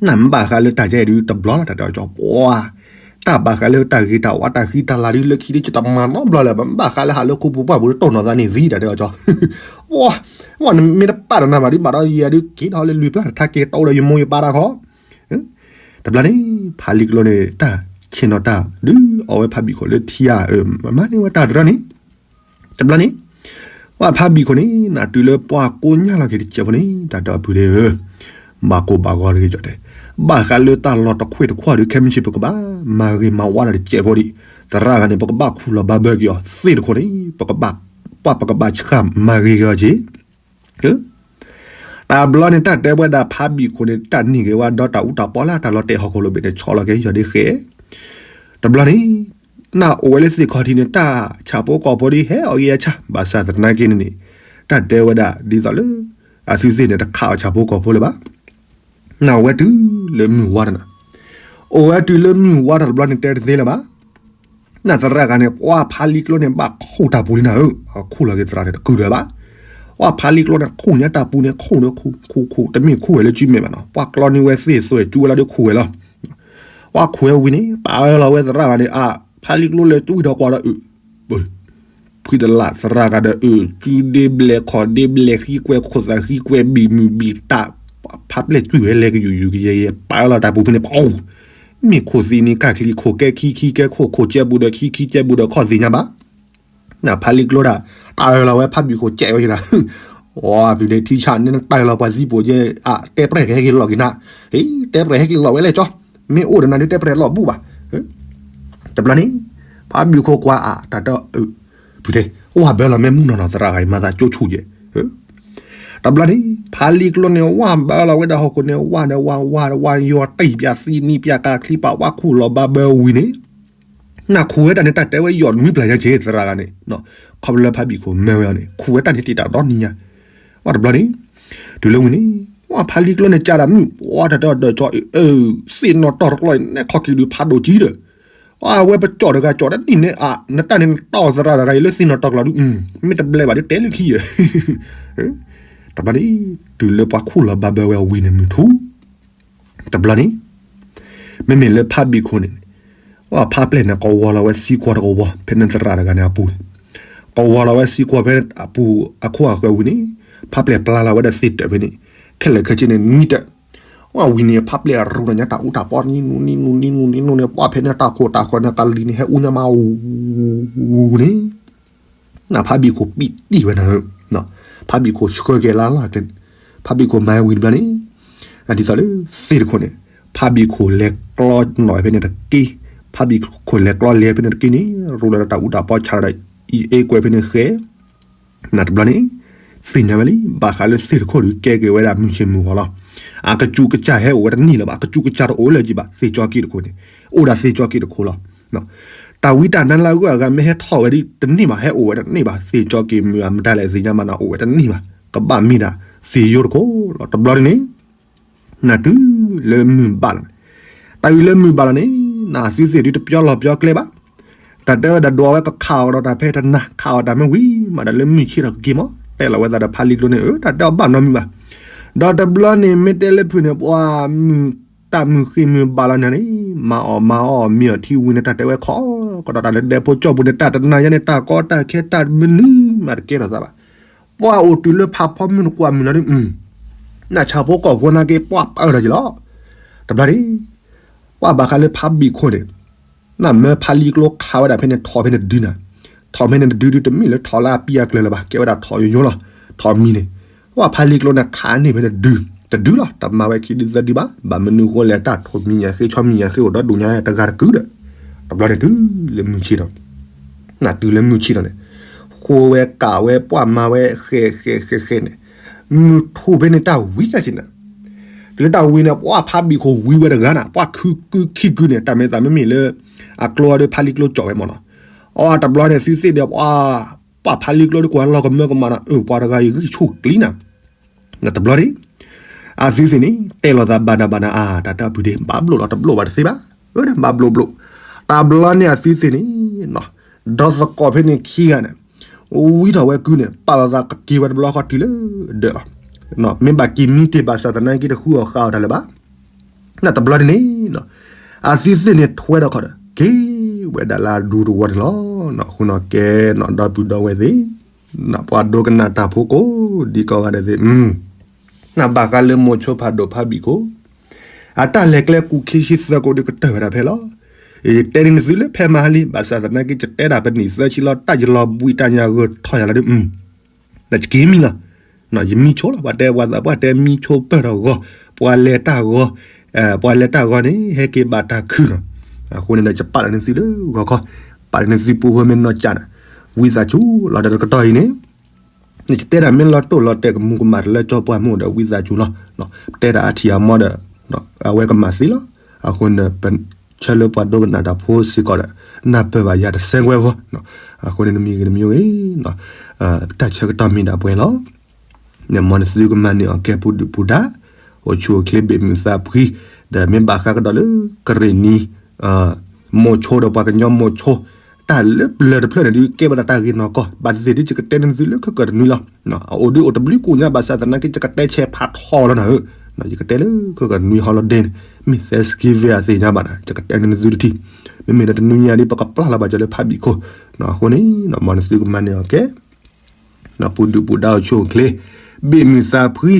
နမ့ၢ်ဘၣ်ဃးလၢတၢ်ယါအံၤဒုးတဘျီလီၤ တၢ်တဲအီၤကၠီ ပှၢ် တၢ်ဘၣ်ဃးလၢတၢ်ဂ့ၤတၢ်ဝါတၢ်ဃံတၢ်လၤဒုး လၢခံဒုး ယတမၤနီတဘျီလၢၤဘၣ် မ့ၢ်ဘၣ်ဃးလၢဟးလၢခူပူၤပှၢ်ပူၤ တတိၢ်နီၣ်သးန့ၣ်သံ တၢ်တဲအီၤကၠီ ပှၢ် ဝဲနမ့ၢ်တပာ်ဒီးနၤဘၣ်ဒုး ဘၣ်ဒီးယၤဒုး က့ၤထီၣ်လၢလွံၢ်ပျၢ် တၢ်က့ၤတီဒီးယမိၢ်ယပၢ်တၢ်ခီ တဘျီန့ၣ် ဖါလံကျိန့ၣ် တၢ်ဆ့ၣ်နီၤတၢ်ဒုး အီဝဲဖါဘံၣ်ခိၣ်လၢထံဧါ မၤန့ၢ်ဝဲတၢ်တရၢန့ၣ် တဘျီန့ၣ် ပှၢ်ဖါဘံၣ်ခိၣ်န့ၣ် နတုၤလၢပှၢ်ကိးညါလီၤက့ၤတစဲးဖိန့ၣ် တၢ်တဲအီၤဖုဒ့ဧၢ ဘၣ်ကိၢ်ဘၣ်ဂီၤတဂ့ၤကၠီတဲ ဘၣ်ဃးလၢတၢ်လီၢ်တခွ့ၣ်တခွါဒုး ခဲမုၢ်ဆ့ၣ်ပကဘၣ် မၤဂ့ၤမၤဝါတၢ်တစဲးဖိဒံး သရၣ်ဂၤန့ၣ် ပကဘၣ်ခူၣ်လီၤဘၣ်ဘၢက့ၤအီၤသ့ၣ်တခိၣ်န့ၣ် ပကဘၣ် ပှၢ်ပကဘၣ်ဆှၢမၤဂ့ၤက့ၤအီၤက့ၤ တဘျီန့ၣ် တၢ်တဲဝဲဒၣ်ဖါဘံၣ်ခိၣ်န့ၣ် တၢ်နံၣ်ဂ့ၤဝဲဒီးတၢ်အူတၢ်ပီလၢတၢ်လီၤတဲာ်ဟီၣ်ခိၣ်လိာ်ဘ့ၣ်န့ၣ် ဆီလီၤက့ၤယီၤဒ့ဃဲ တဘျီန့ၣ် နအိၣ်ဝဲလၢသ့ၣ်ခီၣ်ထံးန့ၣ် တၢ်ဆၣ်ဖိကီၢ်ဖိဒ်ဟဲအီၤဂ့ၤအဆၣ် ဘၣ်ဆၣ်သနာ်က့န့ၣ်န့ၣ် တၢ်တဲဝဲဒၣ်ဒ်သိးလၢ အသုသ့ၣ်န့ၣ် တခးအီၤဆၣ်ဖိကီၢ်ဖိလၢၤဘၣ် နအိၣ်ဝဲတုၤလၢမုၢ်ဝါတနၤ အိၣ်ဝဲတုၤလၢမုၢ်ဝါတဘျီန့ၣ် တဲတသ့လၢၤဘၣ် နသရၣ်ဂၤန့ၣ် ပှၢ်ဖါလံကျိန့ၣ် ဘၣ်ခူၣ်တၢ်ပူၤလံနၤဧၢ, ခူၣ်လီၤက့ၤသရၣ်န့ၣ် တကုာ်ဒၢးဘၣ်. ပှၢ်ဖါလံကျိန့ၣ် ခူၣ်ညါတၢ်ပူၤန့ၣ် ခူၣ်ဒီးခူၣ် ခူၣ်ခူၣ် တမ့ၢ်ခူၣ်ဝဲလၢစုမဲာ်ဘၣ်နီၤ, ပှၢ်ကျီန့ၢ်ဝဲသ့ၣ်သွဲၣ်ကၠူဝဲလီၤဒီးခူၣ်ဝဲလီၤ. ပှၢ်ခူၣ်ဝဲဝံၤန့ၣ် ပာ်အၢလီၤဝဲသရၣ်ဂၤန့ၣ် အါ ဖါလံကျိလဲၤတွံၢ်ဒီးကွၢ်ဒီးအုး ဖှံတလၢ်သရၣ်ဂၤဒီးအုး စုဒ့ဘျဲၣ်ခီၣ်ဒ့ဘျဲၣ် ဃံကွဲးခိၣ်သးဃံကွဲးဘံၣ်မုၢ်ဘံၣ်တၢ်, ဖါပျဲၢ်တွံၢ်ဝဲလဲၤကယူၤယူၤကယဲၢ်ယဲၢ် ပာ်အၢလီၤတၢ်ပူၤဖဲန့ၣ် ပှၤ မ့ၢ်ခိၣ်သံန့ၣ် ကၢ်ချံခိၣ်ကဲခံခံကဲခိၣ် ခိၣ်ကဲဘူးဒီးခံခံကဲဘူးဒီးခီၣ်သ့ၣ်ညါဘၣ်. နဖါလံကျိဒၣ် တၢ်အၢလီၤဝဲဖါဘံၣ်ခိၣ်ကဲဝဲက့ၤနၤ, ဝါ ပျုၤဒဲးထံဆၣ်န့ၣ် တၢ်အၢလီၤပှၤသံပိာ်ကဲ အတဲပြဲၢ်ကဟဲက့ၤလီၤက့ၤနၤ, ဟ့ တဲပြဲၢ်ဟဲက့ၤလီၤဝဲလဲၣ်ကၠီ, မ့ၢ်အိၣ်ဒီးနၤဒုးတဲပြဲၢ်လီၤဘူၣ်ဘၣ်. တဘျီန့ၣ် ဖါဘံၣ်ခိၣ်ကွၢ်အါ တၢ်တ ပျုၤဒဲး ဝါဘၢလီၤမ့ၢ်မုၢ်နီၢ်နီၢ် သရၣ်ဂၤအံၤမၤသးကၠိဆူၣ်ကဲ, တဘျီန့ၣ် ဖါလံကျိန့ၣ် ဝါဘၢလီၤဝဲဒၣ်ဟီၣ်ခိၣ်န့ၣ် ဝါဒီးဝါဝါဝါယွၤတံၢ်ပျၢ်သံနံၣ်ပျၢ်ကၢ်ချံပာ်ဝါခူၣ်လီၤဘၣ်ဘၢဝံၤန့ၣ် နခူၣ်ဝဲတၢ်န့ၣ် တၢ်တဲဝဲယီၢ်နွံပျၢ်ညါက့ သရၣ်ဂၤန့ၣ်, ခီဖျိလၢဖါဘံၣ်ခိၣ်မၢဝဲအီၤန့ၣ် ခူၣ်ဝဲတၢ်န့ၣ်တံာ်တာ်ဒီနံၤညါ, ဝါတဘျီန့ၣ် တုၤလၢဝံၤန့ၣ် ဝါဖါလံကျိန့ၣ် ကးတၢ်မုၣ် ဝါတၢ်တဲအီၤဒီးကၠီ အၢ သ့ၣ်နီၣ်တီၢ်တကျီၢ်အံၤ နဲၣ်ခီက့ၤဒုးဖးဒိၣ်ကံဒီး အဝဲပကၠီၣ်တဂၤကၠီၣ်တနံၣ်န့ၣ်အါ နတၢ်န့ၣ်နတီၢ်သရၣ်တဂၤအံၤလၢသ့ၣ်နီၣ်တီၢ်ကျီၢ်ဒုး မ့ၢ်တဘျဲဘၣ်ဒုးတဲလၢခံယဲၢ် တဘျီန့ၣ် တုၤလၢပှၤခူၣ်လီၤဘၣ်ဘၢဝဲအဝံၤန့ၣ်မုၢ်ထူ တဘျီန့ၣ် မ့မ့ၢ်လၢဖါဘံၣ်ခိၣ်န့ၣ် ဝဲဖါပျဲၢ်န့ၣ် ကဝီၤလီၤဝဲစံကွီၤတကဝီၤ ဖဲန့ၣ်သရၣ်တဂၤန့ၣ်အပူၤ, ကဝီၤလီၤဝဲစံကွီၤဖဲအပူၤအခိၣ်အဃၢၤဝံၤန့ၣ် ဖါပျဲၢ်ပျၢ်လီၤဝဲဒီးသ့ၣ်တၢၢ်ဖဲန့ၣ် ခဲလၢာ်ခဲဆ့န့ၣ်နွံတၢၢ်, ဝံၤန့ၣ် ဖါပျဲၢ်ရူၤဒီးညါတၢ်အူတၢ်ပီနံၤနူနံၤနူနံၤနူနံၤနူန့ၣ် ပှၢ်ဖဲန့ၣ်တၢ်ခိၣ်တၢ်ဃၢၤန့ၣ် ကလံၤန့ၣ် ဟဲအူညါမးအူန့ၣ် နဖါဘံၣ်ခိၣ်ပံးတံၢ်ဝဲနၤဧၢ, ဖါဘံၣ်ခိၣ်ဆှၢက့ၤလၢလီၢ်ကျဲ, ဖါဘံၣ်ခိၣ်မၤဝံၤတဘျီန့ၣ် အဒ်သိးလၢသ့ၣ်တခိၣ်န့ၣ် ဖါဘံၣ်ခိၣ်လဲၤကျီနီၣ်ဖဲန့ၣ်တက့ၢ်, ဖါဘံၣ်ခိၣ်လဲၤကျီလဲၤဖဲန့ၣ်တက့ၢ်န့ၣ် ရူၤလၢတၢ်အူတၢ်ပီဆါဒီး အ့ကွဲဖဲန့ၣ်ဃဲ နတဘျီန့ၣ် သ့ၣ်ညါဝဲလံ ဘၣ်ဃးလၢသ့ၣ်တခိၣ်ဒုးကဲက့ၤဝဲဒၣ်မုၢ်ဆ့ၣ်မုၢ်ဂီၤလီၤ. အကစူးကစၢ်ဟဲအိၣ်ဝဲတန့ၢ်လၢၤဘၣ်, အကစူးကစၢ်တအိၣ်လၢၤဘၣ် သ့ၣ်ကၠီက့ၣ်တခိၣ်န့ၣ် အိၣ်ဒၣ်သ့ၣ်ကၠီက့ၣ်တခိၣ်လီၤ. တၢ်ဝံတၢ်နါလၢအဂုၤအဂၤမ့ၢ်ဟဲထီၣ်ဝဲဒၣ်တန့ၢ်ဘၣ် ဟဲအိၣ်ဝဲတန့ၢ်ဘၣ် သ့ၣ်ကၠီက့ၣ်မုၢ်အမတၤလဲၣ်သ့ၣ်ညါမးနၤအိၣ်ဝဲတန့ၢ်ဘၣ် ကဘၣ်မ့ၢ်ဒၣ်သ့ၣ်ယိတကိးလီၤ. တဘျီန့ၣ်န့ၣ် နတုၤလၢမုၢ်ဘၣ်လီၤန့ၣ်, တၢ်အံၤလၢမုၢ်ဘၣ်လီၤန့ၣ် နသုသ့ၣ်ဒုတပျီလီၤပျီကျဲဘၣ်. တၢ်တဲဝဲဒၣ်ဒိးဝဲကခးအီၤဒီးတၢ်ဖဲတနၤ ခးအီၤတၢ်မ့ၢ်ဝံၤမးဒီးလၢမုၢ်ဆ့ၣ်ထီၣ်ကက့ၤမး တဲလီၤဝဲသးဒီးဖါလံကျိန့ၣ် အၢ တၢ်တဲအီၤဘၣ်နီတမံၤဘၣ်. ဒီးတဘျီန့ၣ် မ့ၢ်တဲလၢဖုးန့ၣ် ပှၢ်မုၢ်တၢ်မုၢ်ဃ့ၢ်မုၢ်ဘၣ်လီၤန့ၣ်န့ၣ် မၤအီၣ်မၤအီၣ်မ့ၤအီၣ်ထံဝံၤန့ၣ် တၢ်တဲဝဲခီကဒီးတၢ်လၢဒဲဖိကၠီၣ်ပူၤန့ၣ် တၢ်တနၤညါန့ၣ် တၢ်ကီတၢ်ခဲတၢ်မနုၤမးတကဲထီၣ်သးဘၣ်. ပှၢ်အိၣ်တုၤလၢဖးဖီမုၢ်နကွၢ်မုၢ်လီၤဒုး နၢ်ဆၣ်ဖိကီၢ်ဖိနာ်က့ ပှၢ်ပၢၢ်ထီၣ်က့ၤလီၤ. တဘျီန့ၣ် ပှၢ်ဘၣ်ဃးလၢဖါဘံၣ်ခိၣ်န့ၣ် နမၢဖါလံကျိခးဝဲဒၣ်ဖဲန့ၣ် ထိးဖဲန့ၣ်တဒုနၤ, ထိးဖဲန့ၣ်တဒုဒုး တမ့ၢ်လၢထိးလၢအပံအကျၢၤလၢၤဘၣ် ကဲဝဲဒၣ်ထိးယိယိလီၤ. ထိးမံၤန့ၣ် ပှၢ်ဖါလံကျိန့ၣ် ခးန့ၢ်ဖဲန့ၣ်ဒု တဒုလီၤ. တမၤဝဲခံဒုသၢဒုဘၣ်. ဘၣ်မနုၤဃိလဲၣ် တၢ်ထိးမံၤညါဃ့ ဆီမံၤညါဃ့အိၣ်ဒီဒူၣ်ညါတဂၤတကုာ်ဒီး တဘျီန့ၣ်တုၤလၢမုၢ်ဆ့ၣ်ထီၣ် နတုၤလၢမုၢ်ဆ့ၣ်ထီၣ်န့ၣ် ဃိဝဲကးဝဲ ပှၢ်မၤဝဲဃဲးဃဲးဃဲးဃဲးန့ၣ် မုၢ်ထူၣ်ဖဲန့ၣ်တၢ်ဝံတၢ်က့ၤနၤ, တုၤလၢတၢ်ဝံန့ၣ် ပှၢ်ဖါဘံၣ်ခိၣ်ဝံဝဲတဂၤနၤ ပှၢ်ခုကုခံကုန့ၣ် တၢ်မ့ၢ်သးမ့မ့ၢ်လၢ အကျိအီၤဒီးဖါလံကျိကၠီၣ်ဝဲမးနီၤ. အတဘျီန့ၣ် သုသ့ၣ်ဒီး ပှၢ်ဖါလံကျိဒ်ကွၢ်လီၤကမၢကမၣ်နီၤ အၢ ပှၤတဂၤအံၤဂံၢ်ဆူၣ်ကျံနၤ တဘျီန့ၣ် အသုသ့ၣ်န့ၣ် တဲလိာ်သးဘၣ်နၤဘၣ်နၤ အါ တၢ်တၢ်ဖုၣ်ဒ့ ဘၣ်ဘျိၣ်လီၤ တဘျိၣ်ဘၣ်တသ့ဘၣ် အၢ ဘၣ်ဘျိၣ်ဘျိၣ်. တဘျီန့ၣ်အသုသ့ၣ်န့ၣ် ဒီးသကိးဖဲန့ၣ်ခံဂၤန့ၣ် ဝံထီၣ်ဝဲကုန့ၣ် ပာ်လီၤသးကက့ၤဝဲတဘျီဃီတုၤလၢဒၢးလီၤ. မ့ၢ်ဘၣ်က့ၤမံတ့ၢ်ဘၣ်ဆၣ်သနာ်က့တဃုအီၣ်ဃာ်အီၤတၢ်လၢၤဘၣ်. နတဘျီန့ၣ်န့ၣ် အသုသ့ၣ်န့ၣ်ထွဲဒီးခီဒီး က့ၤဝဲဒၣ်လၢအဒူတဝီန့ၣ်လီၤ. အဃိန့ၣ်ကဲနီၤ ဒီပုၢ်ဒီဝဲၢ်သ့ၣ် ပှၤဒိကနၣ်တၢ်ဖိကိးဒံကိးဂၤဒဲးသ့ၣ် နဘၣ်ဃးလၢမိၤဆိဖးဒိၣ်ဖါဘံၣ်ခိၣ် အတၢ်လဲၤကျဲကူၣ်ခံဆံသၢကိးဒုးကတၢၢ်ဝဲဒၣ်ဖဲလီၤ. ယတဲန့ၢ်နသုလၢဖဲမဟါလံ ဘၣ်ဆၣ်သနာ်က့ ယတဲဒၣ်ပနံၣ်သၢဆံလီၤ တၢ်ယလီၤဘှံးတၢ်ညၣ်ဂၢၢ်ထီၣ်ယၤလီၤဒုး ဒီးယက့ၤမံလီၤ. ယမံဆိလီၤ ပှၤတဲပှၤသးပှၢ်တဲမံဆိပၢၢ်ထီၣ်ဂီၤ ပှၤလဲၤတၢ်ဂီၤ ပှၤလဲၤတၢ်ဂီၤန့ၣ် ဟဲက့ၤဘၣ်တၢ်ခုၣ်နီၤ. အဃိန့ၣ်ဒီး ယပာ်လီၤန့ၢ်သုလၢဂီၤခီ ပာ်လီၤန့ၢ်သုပူဖိမ့ၢ်နီၢ်ကၠးဒီး ဝံသးစူၤလီၤဒီးတကတီၢ်အံၤန့ၣ် နတတဲဒၣ်မ့ၢ်လီၤတိၢ်လီၤတဲာ်ကမူၤကမၣ်တလၢကၠီပှၢ်မုၢ်ဒီးဝံသးစူၤလီၤ. တဲဒၣ်အထံၣ်အမီဒီး အဝဲကမၤသ့လီၤ. အဃိန့ၣ် ပဆၢလၢပှၤဒိကနၣ်တၢ်ဖိစ့ၢ်ကီးဒီး နၢ်ပၢၢ်ဘၣ်ယၤတစဲးဝဲဘၣ်. အဃိန့ၣ်နမံၤဂ့ၤနမံၤဂ့ၤ တၢ်ဆၢကတီၢ်မ့ၢ်ဒၣ်ပှဲၤလီၤ. နမ့ၢ်နသုကမၤန့ၢ်အီၤကဲပူၤဒုၣ်ပူၤဒါ အိၣ်ဆူၣ်အိၣ်ချ့ဘ့ၣ်မုာ်သးဖှံ ဒီးမ့ၢ်ဘၣ်ဃးကဒီးလၢကရ့ၣ်နံၤ မိၤဆိဒီးပှၤကညီမိၤဆိ တၢ်လၢပျၢၤတဖျၢၣ်န့ၣ်ဒုးကဲဝဲဒၣ်တၢ်ဂ့ၤနီၢ်ကီၢ် ဘၣ်သ့ၣ်သ့ၣ်ဒုးယကတဲန့ၢ်သုလၢခဲကၢၣ်တနွံလီၤ. အအိၣ်ဒုးအိၣ်တဘျုးကိညါဘၣ်ဆၣ်သနာ်က့ ယကတဲဆဲးဖးထီလီၤနၤဧၢ, ယကတဲလၢခဲကၢၣ်တနွံ holiday န့ၣ် မ့ၢ် Thanksgiving အသ့ၣ်ညါဘၣ်နၤ ယကတဲန့ၢ်သုတထံၣ်, မ့မ့ၢ်ဒီးတနွံညါဒုး ပကပျၢ်လီၤဘၣ်ကီးလၢဖးဘံၣ်ခိၣ်, အဃိန့ၣ် မ်နသုကမၤန့ၢ်အီၤကဲ ပူၤဒုၣ်ပူၤဒါအိၣ်ဆူၣ်အိၣ်ချ့, ဘ့ၣ်မုာ်သးဖှံ,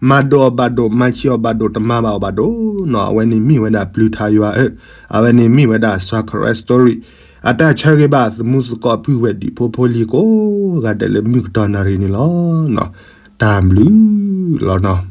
မၤဒိးအီၤဘၣ်ဒိၣ် မၤဆံးအီၤဘၣ်ဒိၣ် တမၤဘၣ်အီၤဘၣ်ဒိၣ်နီၤ, အဝဲန့ၣ်မ့ၢ်ဝဲဒၣ်ပျုၤထါယွၤဧၢ, အဝဲန့ၣ်မ့ၢ်ဝဲဒၣ် Soccer Story အတၢ်ဆၢဂ့ၤဘၣ်သမူသကိးပုၢ်ဝဲၢ်ဒံးဖိဖိလံၤကိးဂၤဒဲးလၢမုၢ်ကတီၢ်နၣ်ရံၣ်န့ၣ်လီၤ. တၢ်ဘျုးလီၤနီၤ.